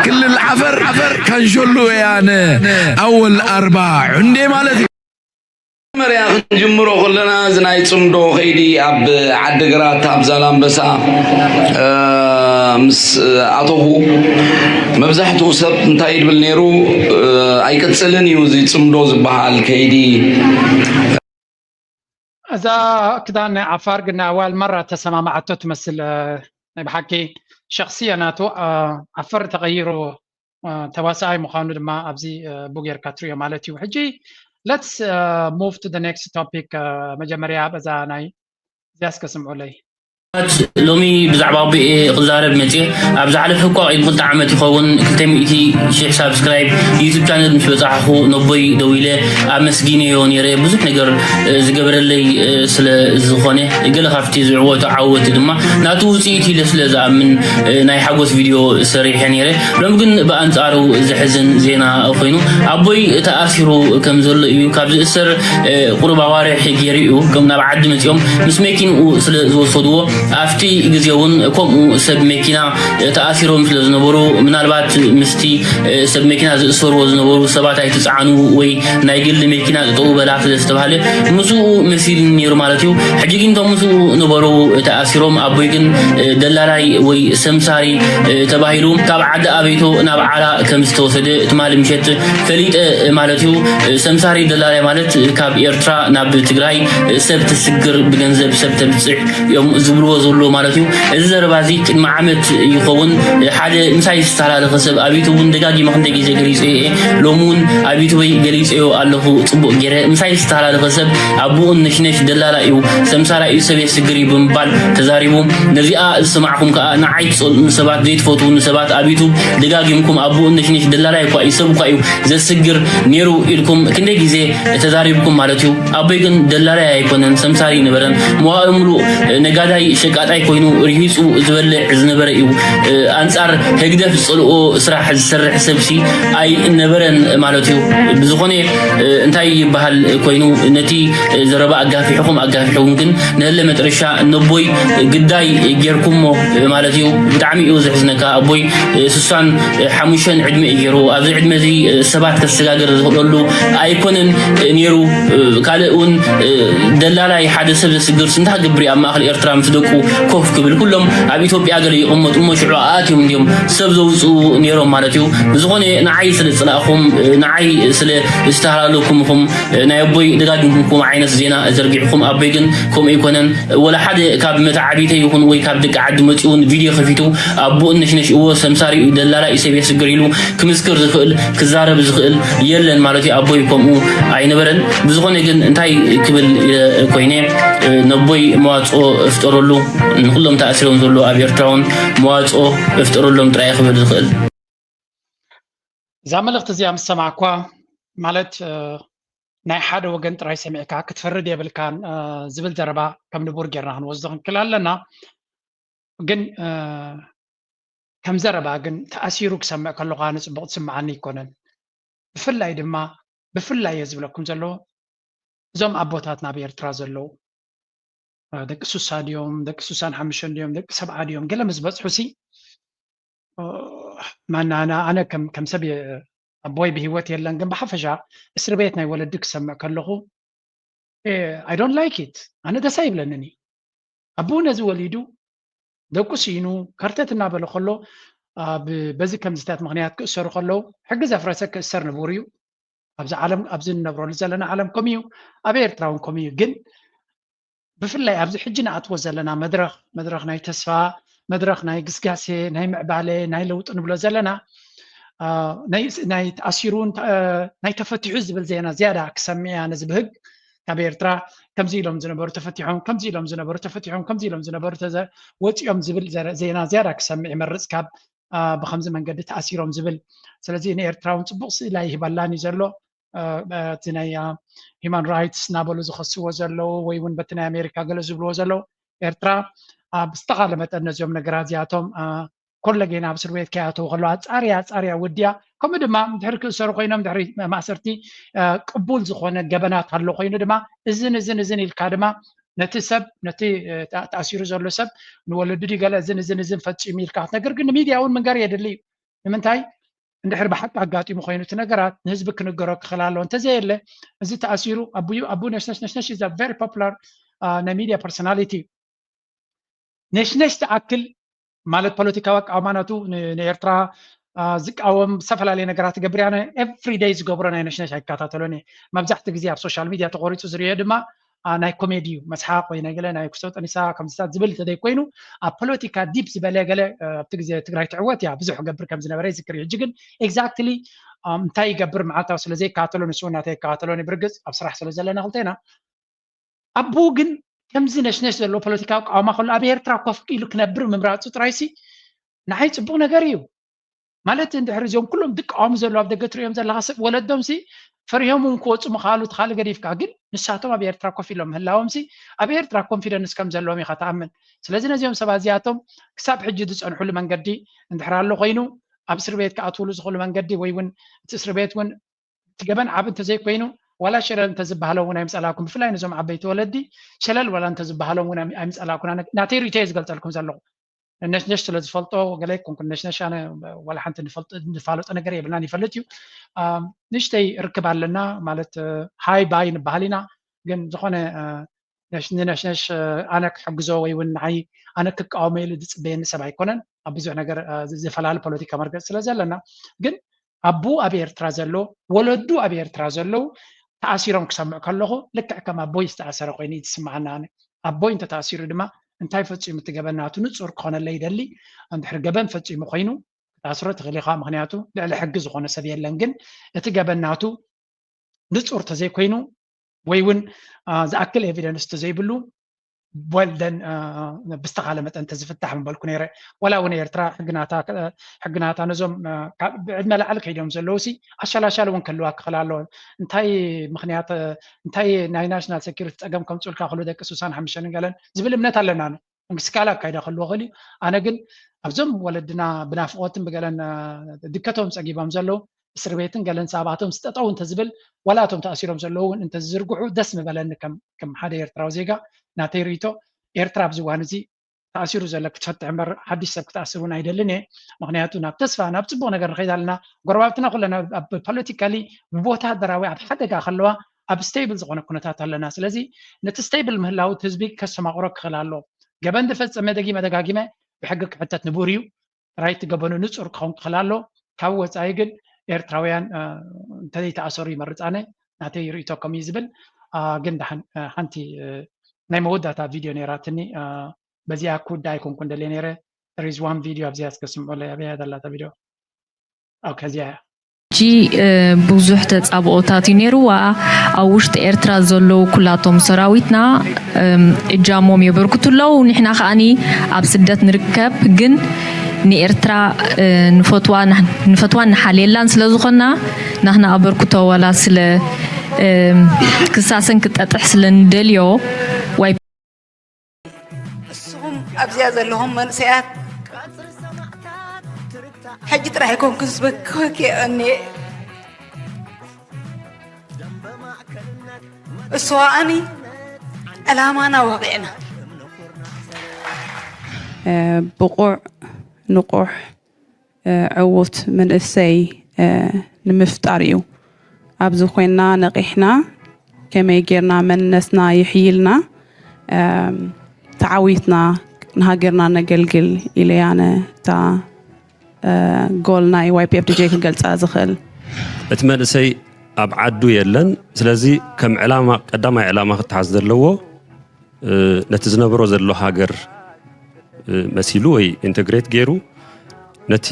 ክልል ዓፈር ዓፈር ካንሸሉ ወያነ ኣወል ኣርባ ዑንዴ ማለት እዩ። መጀመርያ ክንጅምሮ ከለና እዚ ናይ ፅምዶ ከይዲ ኣብ ዓድግራት ኣብ ዛላምበሳ ምስ ኣተኹ መብዛሕትኡ ሰብ እንታይ ይብል ነይሩ? ኣይቅፅልን እዩ እዚ ፅምዶ ዝበሃል ከይዲ። እዛ ክዳን ናይ ዓፋር ግን ኣዋል መራ ተሰማማዓቶ ትመስል። ናይ ብሓቂ ሸክስያ ናቱ ዓፈር ተቐይሩ ተዋሳኣይ ምዃኑ ድማ ኣብዚ ቡ ጌርካ ትሪኦ ማለት እዩ። ሕጂ let's move to the next topic። መጀመርያ በዛ ናይ እዚያስ ከስምዑለይ። ሎሚ ብዛዕባ ኣቦይ ክዛረብ መፅየ። ኣብ ዝሓለፈ እኳ ቅድሚ ክልተ ዓመት ይኸውን ክልተ ሚእቲ ሺሕ ሳብስክራይብ ዩቱብ ቻነል ምስ በፃሕኹ ነቦይ ደዊለ ኣመስጊነዮ ነይረ። ብዙሕ ነገር ዝገበረለይ ስለ ዝኾነ ገለ ካብቲ ዝዕወቶ ዓወት ድማ ናቱ ውፅኢት ኢለ ስለ ዝኣምን ናይ ሓጎስ ቪድዮ ሰሪሐ ነይረ። ሎሚ ግን ብኣንፃሩ ዘሕዝን ዜና ኮይኑ ኣቦይ ተኣሲሩ ከም ዘሎ እዩ። ካብ ዝእሰር ቁሩብ ኣዋርሕ ገይሩ እዩ። ከም ናብ ዓዲ መፂኦም ምስ መኪንኡ ስለ ዝወሰድዎ ኣብቲ ግዜ እውን ከምኡ ሰብ መኪና ተኣሲሮም ስለ ዝነበሩ ምናልባት ምስቲ ሰብ መኪና ዝእሰርዎ ዝነበሩ ሰባት ኣይትፅዓኑ ወይ ናይ ግሊ መኪና ጠጠው በላ ስለ ዝተባህለ ምስኡ መሲሉኒ ነይሩ ማለት እዩ። ሕጂ ግን እቶም ምስኡ ነበሩ ተኣሲሮም ኣቦይ ግን ደላላይ ወይ ሰምሳሪ ተባሂሉ ካብ ዓዲ ኣበይቶ ናብ ዓላ ከም ዝተወሰደ ትማሊ ምሸት ፈሊጠ ማለት እዩ። ሰምሳሪ ደላላይ ማለት ካብ ኤርትራ ናብ ትግራይ ሰብ ተስግር ብገንዘብ ሰብ ተብፅሕ እዮም ዝብልዎ ዘሎ ማለት እዩ። እዚ ዘረባ እዚ ቅድሚ ዓመት ይኸውን ሓደ ምሳይ ዝተሃላለኸ ሰብ ኣብ ዩቱብ እውን ደጋጊመ ክንደ ግዜ ገሊፀዮ እየ። ሎሚ እውን ኣብ ዩቱበይ ገሊፀዮ ኣለኹ ፅቡቕ ገይረ። ምሳይ ዝተሃላለኸ ሰብ ኣቦኡን ነሽነሽ ደላላ እዩ፣ ሰምሳራ እዩ፣ ሰብ የስግር እዩ ብምባል ተዛሪቡ። ነዚኣ ዝሰማዕኹም ከዓ ንዓይ ትፀልኡኒ ሰባት፣ ዘይትፈትዉኒ ሰባት ኣብ ዩቱብ ደጋጊምኩም ኣቦኡን ነሽነሽ ደላላ እኳ እዩ፣ ሰብ እኳ እዩ ዘስግር ነይሩ ኢልኩም ክንደይ ግዜ ተዛሪብኩም ማለት እዩ። ኣቦይ ግን ደላላይ ኣይኮነን፣ ሰምሳሪ ኣይነበረን። መዋእለ ሙሉእ ነጋዳይ ሸቃጣይ ኮይኑ ርሂፁ ዝበልዕ ዝነበረ እዩ። ኣንፃር ህግደፍ ዝፀልኦ ስራሕ ዝሰርሕ ሰብሲ ኣይነበረን ማለት እዩ። ብዝኾነ እንታይ ይበሃል ኮይኑ ነቲ ዘረባ ኣጋፊሕኹም ኣጋፊሕኹም ግን ንህለ መጥረሻ ነቦይ ግዳይ ጌርኩሞ ማለት እዩ። ብጣዕሚ እዩ ዘሕዝነካ። ኣቦይ ስሳን ሓሙሽተን ዕድመ እዩ ገይሩ። ኣብዚ ዕድመ እዚ ሰባት ከሰጋገር ዝኽእለሉ ኣይኮነን ነይሩ። ካልእ እውን ደላላይ ሓደ ሰብ ዘስግር ስንታ ግብሪ ኣብ ማእኸል ኤርትራ ምስ ደቁ ኮፍ ክብል ኩሎም ኣብ ኢትዮጵያ ገለ ይቕመጡ እሞ ሽዑ ኣትዮም እንዲዮም ሰብ ዘውፅኡ ነይሮም ማለት እዩ። ብዝኾነ ንዓይ ስለ ዝፅላእኹም ንዓይ ስለ ዝተሃላለኩም ኢኹም ናይ ኣቦይ ደጋጊምኩም ከምኡ ዓይነት ዜና ዘርጊሕኩም። ኣቦይ ግን ከምኡ ኣይኮነን። ወላ ሓደ ካብ መተዓቢተይ ይኹን ወይ ካብ ደቂ ዓዲ መፂኡ እውን ቪድዮ ከፊቱ ኣቦኡ ነሽነሽ እዎ ሰምሳሪ እዩ ደላላ እዩ ሰብ የስግር ኢሉ ክምስክር ዝኽእል ክዛረብ ዝኽእል የለን ማለት እዩ። ኣቦይ ከምኡ ኣይነበረን። ብዝኾነ ግን እንታይ ክብል ኮይነ ነቦይ መዋፅኦ እፍጠረሉ ንኩሎም ተኣሲሮም ዘሎ ኣብ ኤርትራ እውን መዋፅኦ እፍጠረሎም ጥራይ ክብል ዝኽእል። እዛ መልእኽቲ እዚኣ ምስ ሰማዕኳ ማለት ናይ ሓደ ወገን ጥራይ ሰሚዕካ ክትፈርድ የብልካን ዝብል ዘረባ ከም ንቡር ጌርና ክንወስዶ ክንክል ኣለና። ግን ከም ዘረባ ግን ተኣሲሩ ክሰምዕ ከለኹ ኣነ ፅቡቕ ዝስምዓኒ ኣይኮነን። ብፍላይ ድማ ብፍላይ እየ ዝብለኩም ዘለኹ እዞም ኣቦታትና ኣብ ኤርትራ ዘለዉ ደቂ ሱሳ ድዮም ደቂ ሱሳን ሓሙሽተን ድዮም ደቂ ሰብዓ ድዮም ገለ ምስ በፅሑ ሲ ማና ኣነ ኣነ ከም ሰብ ኣቦይ ብሂወት የለን ግን ብሓፈሻ እስር ቤት ናይ ወለዲ ክሰምዕ ከለኹ I don't like it ኣነ ደስ ኣይብለንን እዩ ኣቦኡ ነዚ ወሊዱ ደቁ ስኢኑ ከርተት እናበለ ከሎ በዚ ከምዚታት ምክንያት ክእሰሩ ከለዉ ሕጊ ዘፍረሰ ክእሰር ንቡር እዩ ኣብዚ ዓለም ኣብዚ እንነብረሉ ዘለና ዓለም ከምኡ እዩ ኣብ ኤርትራ እውን ከምኡ እዩ ግን ብፍላይ ኣብዚ ሕጂ ንኣትዎ ዘለና መድረኽ መድረኽ ናይ ተስፋ መድረኽ ናይ ግስጋሴ ናይ ምዕባለ ናይ ለውጢ ንብሎ ዘለና ናይ ተኣሲሩ ናይ ተፈትሑ ዝብል ዜና ዝያዳ ክሰምዕ እያ ነዚ ብህግ ካብ ኤርትራ ከምዚ ኢሎም ዝነበሩ ተፈቲሖም ከምዚ ኢሎም ዝነበሩ ተፈቲሖም ከምዚ ኢሎም ዝነበሩ ወፂኦም ዝብል ዜና ዝያዳ ክሰምዕ ይመርፅ ካብ ብከምዚ መንገዲ ተኣሲሮም ዝብል። ስለዚ ንኤርትራ እውን ፅቡቅ ስእላ ይህበላን እዩ ዘሎ። እቲ ናይ ሂማን ራይትስ እናበሉ ዝኸስዎ ዘለዉ ወይ እውን በቲ ናይ ኣሜሪካ ገለ ዝብልዎ ዘለዉ ኤርትራ ብዝተኻለ መጠን ነዚኦም ነገራት እዚኣቶም ኮለጌና ኣብ እስር ቤት ከይኣተዉ ከለዋ ኣጻርያ ኣጻርያ ውድያ ከምኡ ድማ ድሕሪ ክእሰሩ ኮይኖም ድሕሪ ማእሰርቲ ቅቡል ዝኾነ ገበናት ኣሎ ኮይኑ ድማ እዝን እዝን እዝን ኢልካ ድማ ነቲ ሰብ ነቲ ተኣሲሩ ዘሎ ሰብ ንወለዱ ድዩ ገለ እዝን እዝን እዝን ፈጺሙ ኢልካ ክትነግር ግን ንሚድያ እውን ምንጋር የድሊ እዩ። ንምንታይ እንድሕር ብሓቂ ኣጋጢሙ ኮይኑ እቲ ነገራት ንህዝቢ ክንገሮ ክኽእል ኣለዎ እንተዘየለ እዚ ተኣሲሩ ኣቡዩ ኣቡ ነሽነሽ ነሽነሽ is a very popular ናይ ሚድያ ፐርሶናሊቲ ነሽነሽ ትኣክል ማለት ፖለቲካዊ ኣቃውማ ናቱ ንኤርትራ ዝቃወም ዝተፈላለየ ነገራት ትገብር ያነ every day ዝገብሮ ናይ ነሽነሽ ኣይከታተሎን እየ። መብዛሕቲ ግዜ ኣብ ሶሻል ሚድያ ተቆሪፁ ዝሪኦ ድማ ናይ ኮሜዲ እዩ መስሓቅ ወይ ናይ ገለ ናይ ክሰው ጠኒሳ ከምዚታት ዝብል እንተዘይ ኮይኑ ኣብ ፖለቲካ ዲፕ ዝበለ ገለ ኣብቲ ግዜ ትግራይ ትዕወት እያ ብዙሕ ገብር ከም ዝነበረ ይዝክር እዩ። ሕጂ ግን ኤግዛክትሊ እንታይ ይገብር መዓልታዊ ስለ ዘይከታተሎ ንሱ እናተ ይከታተሎን ብርግፅ ኣብ ስራሕ ስለ ዘለና ክልተና ኣቦ ግን ከምዚ ነሽነሽ ዘለዎ ፖለቲካዊ ቃውማ ከሎ ኣብ ኤርትራ ኮፍ ኢሉ ክነብር ምምራፁ ጥራይሲ ንዓይ ፅቡቅ ነገር እዩ። ማለት እንድሕር እዚኦም ኩሎም ዝቃወሙ ዘለዉ ኣብ ደገ ትሪኦም ዘለካ ሰብ ወለዶም ሲ ፈሪሆም እውን ክወፁ ምክኣሉ ትካሊ ገዲፍካ ግን ንሳቶም ኣብ ኤርትራ ኮፍ ኢሎም ምህላዎም ሲ ኣብ ኤርትራ ኮንፊደንስ ከም ዘለዎም ኢካ ተኣምን። ስለዚ ነዚኦም ሰባት እዚኣቶም ክሳብ ሕጂ ዝፀንሕሉ መንገዲ እንድሕር ኣሎ ኮይኑ ኣብ እስር ቤት ክኣትውሉ ዝኽእሉ መንገዲ ወይ እውን እቲ እስር ቤት እውን እቲ ገበን ዓብ እንተዘይኮይኑ ዋላ ሸለል እንተዝበሃሎም እውን ኣይምፀላኩም ብፍላይ ነዞም ዓበይቲ ወለዲ ሸለል ዋላ እንተዝበሃሎም እውን ኣይምፀላኩና ናተይ ርእቶ እየ ዝገልፀልኩም ዘለኹ። ነሽነሽ ስለ ዝፈልጦ ገለ ኣይኮንኩን ነሽነሽ ኣነ ዋላ ሓንቲ ንፋለጦ ነገር የብልናን ይፈልጥ እዩ። ንእሽተይ ርክብ ኣለና ማለት ሃይ ባይ ንበሃል ኢና ግን ዝኾነ ንነሽነሽ ኣነ ክሕግዞ ወይ እውን ንዓይ ኣነ ክቃወሞ ኢሉ ዝፅበየኒ ሰብ ኣይኮነን ኣብ ብዙሕ ነገር ዝፈላለ ፖለቲካ መርገፅ ስለ ዘለና ግን ኣቡ ኣብ ኤርትራ ዘሎ ወለዱ ኣብ ኤርትራ ዘለዉ ተኣሲሮም ክሰምዕ ከለኹ ልክዕ ከም ኣቦይ ዝተኣሰረ ኮይኑ እዩ ዝስምዓና። ኣነ ኣቦይ እንተተኣሲሩ ድማ እንታይ ፈፂሙ እቲ ገበን ናቱ ንፁር ክኾነለይ ይደሊ። እንድሕር ገበን ፈፂሙ ኮይኑ ክትኣስሮ ትኽእል ኢኻ፣ ምኽንያቱ ልዕሊ ሕጊ ዝኾነ ሰብ የለን። ግን እቲ ገበን ናቱ ንፁር ተዘይኮይኑ ወይ እውን ዝኣክል ኤቪደንስ ተዘይብሉ ወልደን ብዝተኻለ መጠን ተዝፍታሕ ምበልኩ ነይረ። ወላ እውን ኤርትራ ሕግናታ ነዞም ብዕድመ ላዕሊ ከይዶም ዘለዉ ሲ ኣሻላሻል እውን ክህልዋ ክኽእል ኣለዎ። እንታይ ምክንያት እንታይ ናይ ናሽናል ሴኪሪቲ ፀገም ከምፅኡልካ ክሉ ደቂ ስሳን ሓሙሽተን ገለን ዝብል እምነት ኣለና። መንግስቲ ካልእ ኣካይዳ ክህልዎ ክእል እዩ። ኣነ ግን ኣብዞም ወለድና ብናፍቆትን ብገለን ድከቶም ፀጊቦም ዘለዉ እስር ቤትን ገለን ሳባቶም ስጠጠው እንተዝብል ወላ እቶም ተኣሲሮም ዘለዉ እውን እንተዝዝርግሑ ደስ ምበለኒ ከም ሓደ ኤርትራዊ ዜጋ ናተይ ርእቶ። ኤርትራ ኣብዚ እዋን እዚ ተኣሲሩ ዘሎ ክትፈትሕ እምበር ሓድሽ ሰብ ክትኣስር እውን ኣይደልን እየ። ምክንያቱ ናብ ተስፋ ናብ ፅቡቅ ነገር ንኸይድ ኣለና። ጎረባብትና ኩለና ኣብ ፖለቲካሊ ብወታደራዊ ኣብ ሓደጋ ከለዋ ኣብ ስቴብል ዝኾነ ኩነታት ኣለና። ስለዚ ነቲ ስቴብል ምህላው ህዝቢ ከስተማቕሮ ክኽእል ኣለዎ። ገበን ዝፈጸመ ደጊመ ደጋጊመ ብሕጊ ክሕተት ንቡር እዩ። ጥራይ እቲ ገበኑ ንጹር ክኸውን ክኽእል ኣለዎ። ካብ ወጻኢ ግን ኤርትራውያን እንተዘይተኣሰሩ ይመርጽ ኣነ ናተይ ርእይቶ ከምኡ እዩ ዝብል። ግን ደሓን ሓንቲ ናይ መወዳእታ ቪድዮ ነይራትኒ በዚኣ ክውዳ ኣይኮንኩን ደልየ ነይረ። There is one video ኣብዚኣ እስከ ስምዑለይ ኣበያ ዘላታ ቪድዮ። ኦኬ እዚኣ እያ። ሕጂ ብዙሕ ተጻብኦታት እዩ ነይርዋ። ኣብ ውሽጢ ኤርትራ ዘለዉ ኩላቶም ሰራዊትና እጃሞም የበርክቱ ኣለዉ። ንሕና ከኣኒ ኣብ ስደት ንርከብ፣ ግን ንኤርትራ ንፈትዋን ንሓልየላን ስለ ዝኾንና ናህና ኣበርክቶ ዋላ ስለ ክሳሰን ክጠጥሕ ስለ ንደልዮ ዋይ ንስኹም ኣብዚኣ ዘለኹም መንእሰያት ሕጂ ጥራሕ ኣይኮንኩን ዝበክወኪ እኔ እሱ ኣኒ ዕላማና ወቂዕና ብቑዕ ንቑሕ ዕዉት መንእሰይ ንምፍጣር እዩ። ኣብዚ ኮይና ነቒሕና ከመይ ጌርና መንነትና ይሕይልና ተዓዊትና ንሃገርና ነገልግል ኢለ ኣነ እታ ጎል ናይ ዋይ ፒ ኤፍ ዲ ጀይ ክገልፃ ዝኽእል። እቲ መንእሰይ ኣብ ዓዱ የለን። ስለዚ ከም ዕላማ ቀዳማይ ዕላማ ክተሓዝ ዘለዎ ነቲ ዝነብሮ ዘሎ ሃገር መሲሉ ወይ ኢንተግሬት ገይሩ ነቲ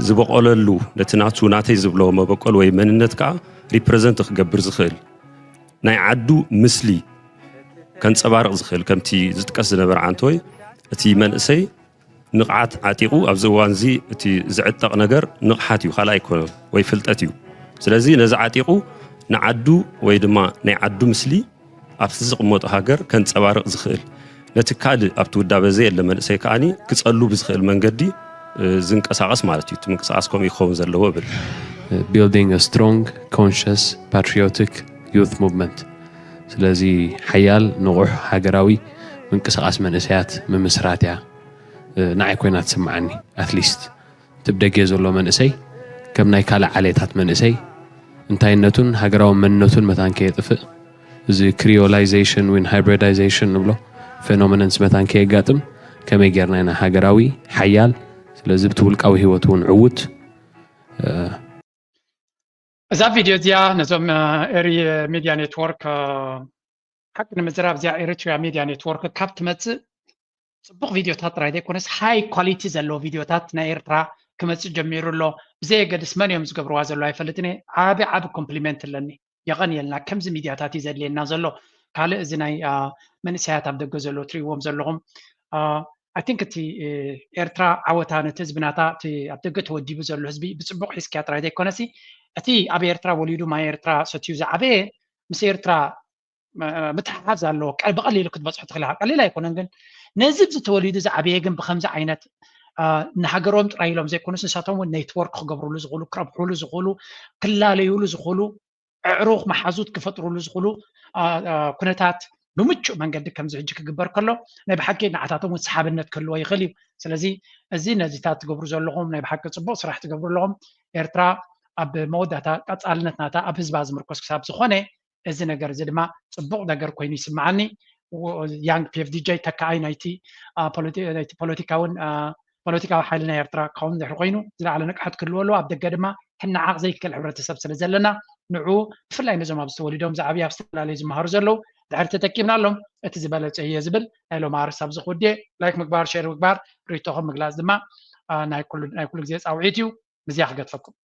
ዝበቆለሉ ነቲ ናቱ ናተይ ዝብሎ መበቆል ወይ መንነት ከዓ ሪፕረዘንት ክገብር ዝኽእል ናይ ዓዱ ምስሊ ከንፀባርቕ ዝኽእል ከምቲ ዝጥቀስ ዝነበረ ዓንተወይ እቲ መንእሰይ ንቕዓት ዓጢቑ ኣብዚ እዋን እዚ እቲ ዝዕጠቕ ነገር ንቕሓት እዩ፣ ካልኣይ ኣይኮነን ወይ ፍልጠት እዩ። ስለዚ ነዚ ዓጢቑ ንዓዱ ወይ ድማ ናይ ዓዱ ምስሊ ኣብቲ ዝቕመጦ ሃገር ከንጸባርቕ ዝኽእል፣ ነቲ ካልእ ኣብቲ ውዳበ ዘየለ መንእሰይ ከዓኒ ክጸሉ ብዝኽእል መንገዲ ዝንቀሳቐስ ማለት እዩ። እቲ ምንቅስቓስ ከምኡ ክኸውን ዘለዎ እብል። Building a strong, conscious, patriotic youth movement። ስለዚ ሓያል ንቑሕ ሃገራዊ ምንቅስቓስ መንእሰያት ምምስራት እያ ንዓይ ኮይና ትስምዓኒ። ኣትሊስት እቲ ብደገ ዘሎ መንእሰይ ከም ናይ ካልእ ዓሌታት መንእሰይ እንታይነቱን ሃገራዊ መንነቱን መታን ከየጥፍእ፣ እዚ ክሪዮላይዜሽን ወይ ሃይብሪዳይዜሽን ንብሎ ፌኖሜኖንስ መታን ከየጋጥም ከመይ ጌርና ኢና ሃገራዊ ሓያል፣ ስለዚ ብቲ ውልቃዊ ህይወት እውን ዕዉት እዛ ቪድዮ እዚኣ ነዞም ኤሪ ሚድያ ኔትወርክ ሓቂ ንምዝራብ እዚኣ ኤሪትሪያ ሚድያ ኔትወርክ ካብ ትመፅእ ፅቡቕ ቪድዮታት ጥራይ ዘይኮነስ ሃይ ኳሊቲ ዘለዎ ቪድዮታት ናይ ኤርትራ ክመፅእ ጀሚሩ ኣሎ። ብዘየገድስ መን እዮም ዝገብርዋ ዘሎ ኣይፈልጥን እየ። ዓቢ ዓቢ ኮምፕሊመንት ኣለኒ። የቐንየልና። ከምዚ ሚድያታት እዩ ዘድልየና ዘሎ። ካልእ እዚ ናይ መንእሰያት ኣብ ደገ ዘሎ ትሪእዎም ዘለኹም I think እቲ ኤርትራ ዓወታ ነቲ ህዝቢ ናታ እቲ ኣብ ደገ ተወዲቡ ዘሎ ህዝቢ ብፅቡቕ ሒዝክያ ጥራይ ዘይኮነሲ እቲ ኣብ ኤርትራ ወሊዱ ማይ ኤርትራ ሰትዩ ዝዓበየ ምስ ኤርትራ ምትሓሓዝ ኣለዎ። ብቐሊሉ ክትበፅሖ ትኽእል ኢኻ። ቀሊል ኣይኮነን ግን ነዚ ብዚ ተወሊዱ ዝዓበየ ግን ብከምዚ ዓይነት ንሃገሮም ጥራይ ኢሎም ዘይኮኑስ ንሳቶም እውን ኔትወርክ ክገብርሉ ዝኽእሉ ክረብሕሉ ዝኽእሉ ክላለዩሉ ዝኽእሉ ኣዕሩኽ መሓዙት ክፈጥርሉ ዝኽእሉ ኩነታት ብምቹእ መንገዲ ከምዚ ሕጂ ክግበር ከሎ ናይ ብሓቂ ንዓታቶም እውን ሰሓብነት ክህልዎ ይኽእል እዩ። ስለዚ እዚ ነዚታት ትገብሩ ዘለኹም ናይ ብሓቂ ፅቡቕ ስራሕ ትገብሩ ኣለኹም። ኤርትራ ኣብ መወዳእታ ቀፃልነት ናታ ኣብ ህዝባ ዝምርኮስ ክሳብ ዝኾነ እዚ ነገር እዚ ድማ ፅቡቕ ነገር ኮይኑ ይስምዓኒ። Young PFDJ ተካኣይ ናይቲ ፖለቲካውን ፖለቲካዊ ሓይሊ ናይ ኤርትራ ክኸውን ድሕሪ ኮይኑ ዝለዓለ ንቕሓት ክህልዎ ኣለዎ። ኣብ ደገ ድማ ክነዓቕ ዘይክእል ሕብረተሰብ ስለ ዘለና ንዑ ብፍላይ ነዞም ኣብዚ ተወሊዶም ዝዓብዩ ኣብ ዝተፈላለዩ ዝመሃሩ ዘለዉ ድሕሪ ተጠቂምናሎም እቲ ዝበለፀ እየ ዝብል ናይ ሎሚ ኣርእስቲ ኣብዚ ክውድየ። ላይክ ምግባር ሼር ምግባር ርእይቶኹም ምግላፅ ድማ ናይ ኩሉ ግዜ ፃውዒት እዩ። ምስዚኣ ክገድፈኩም።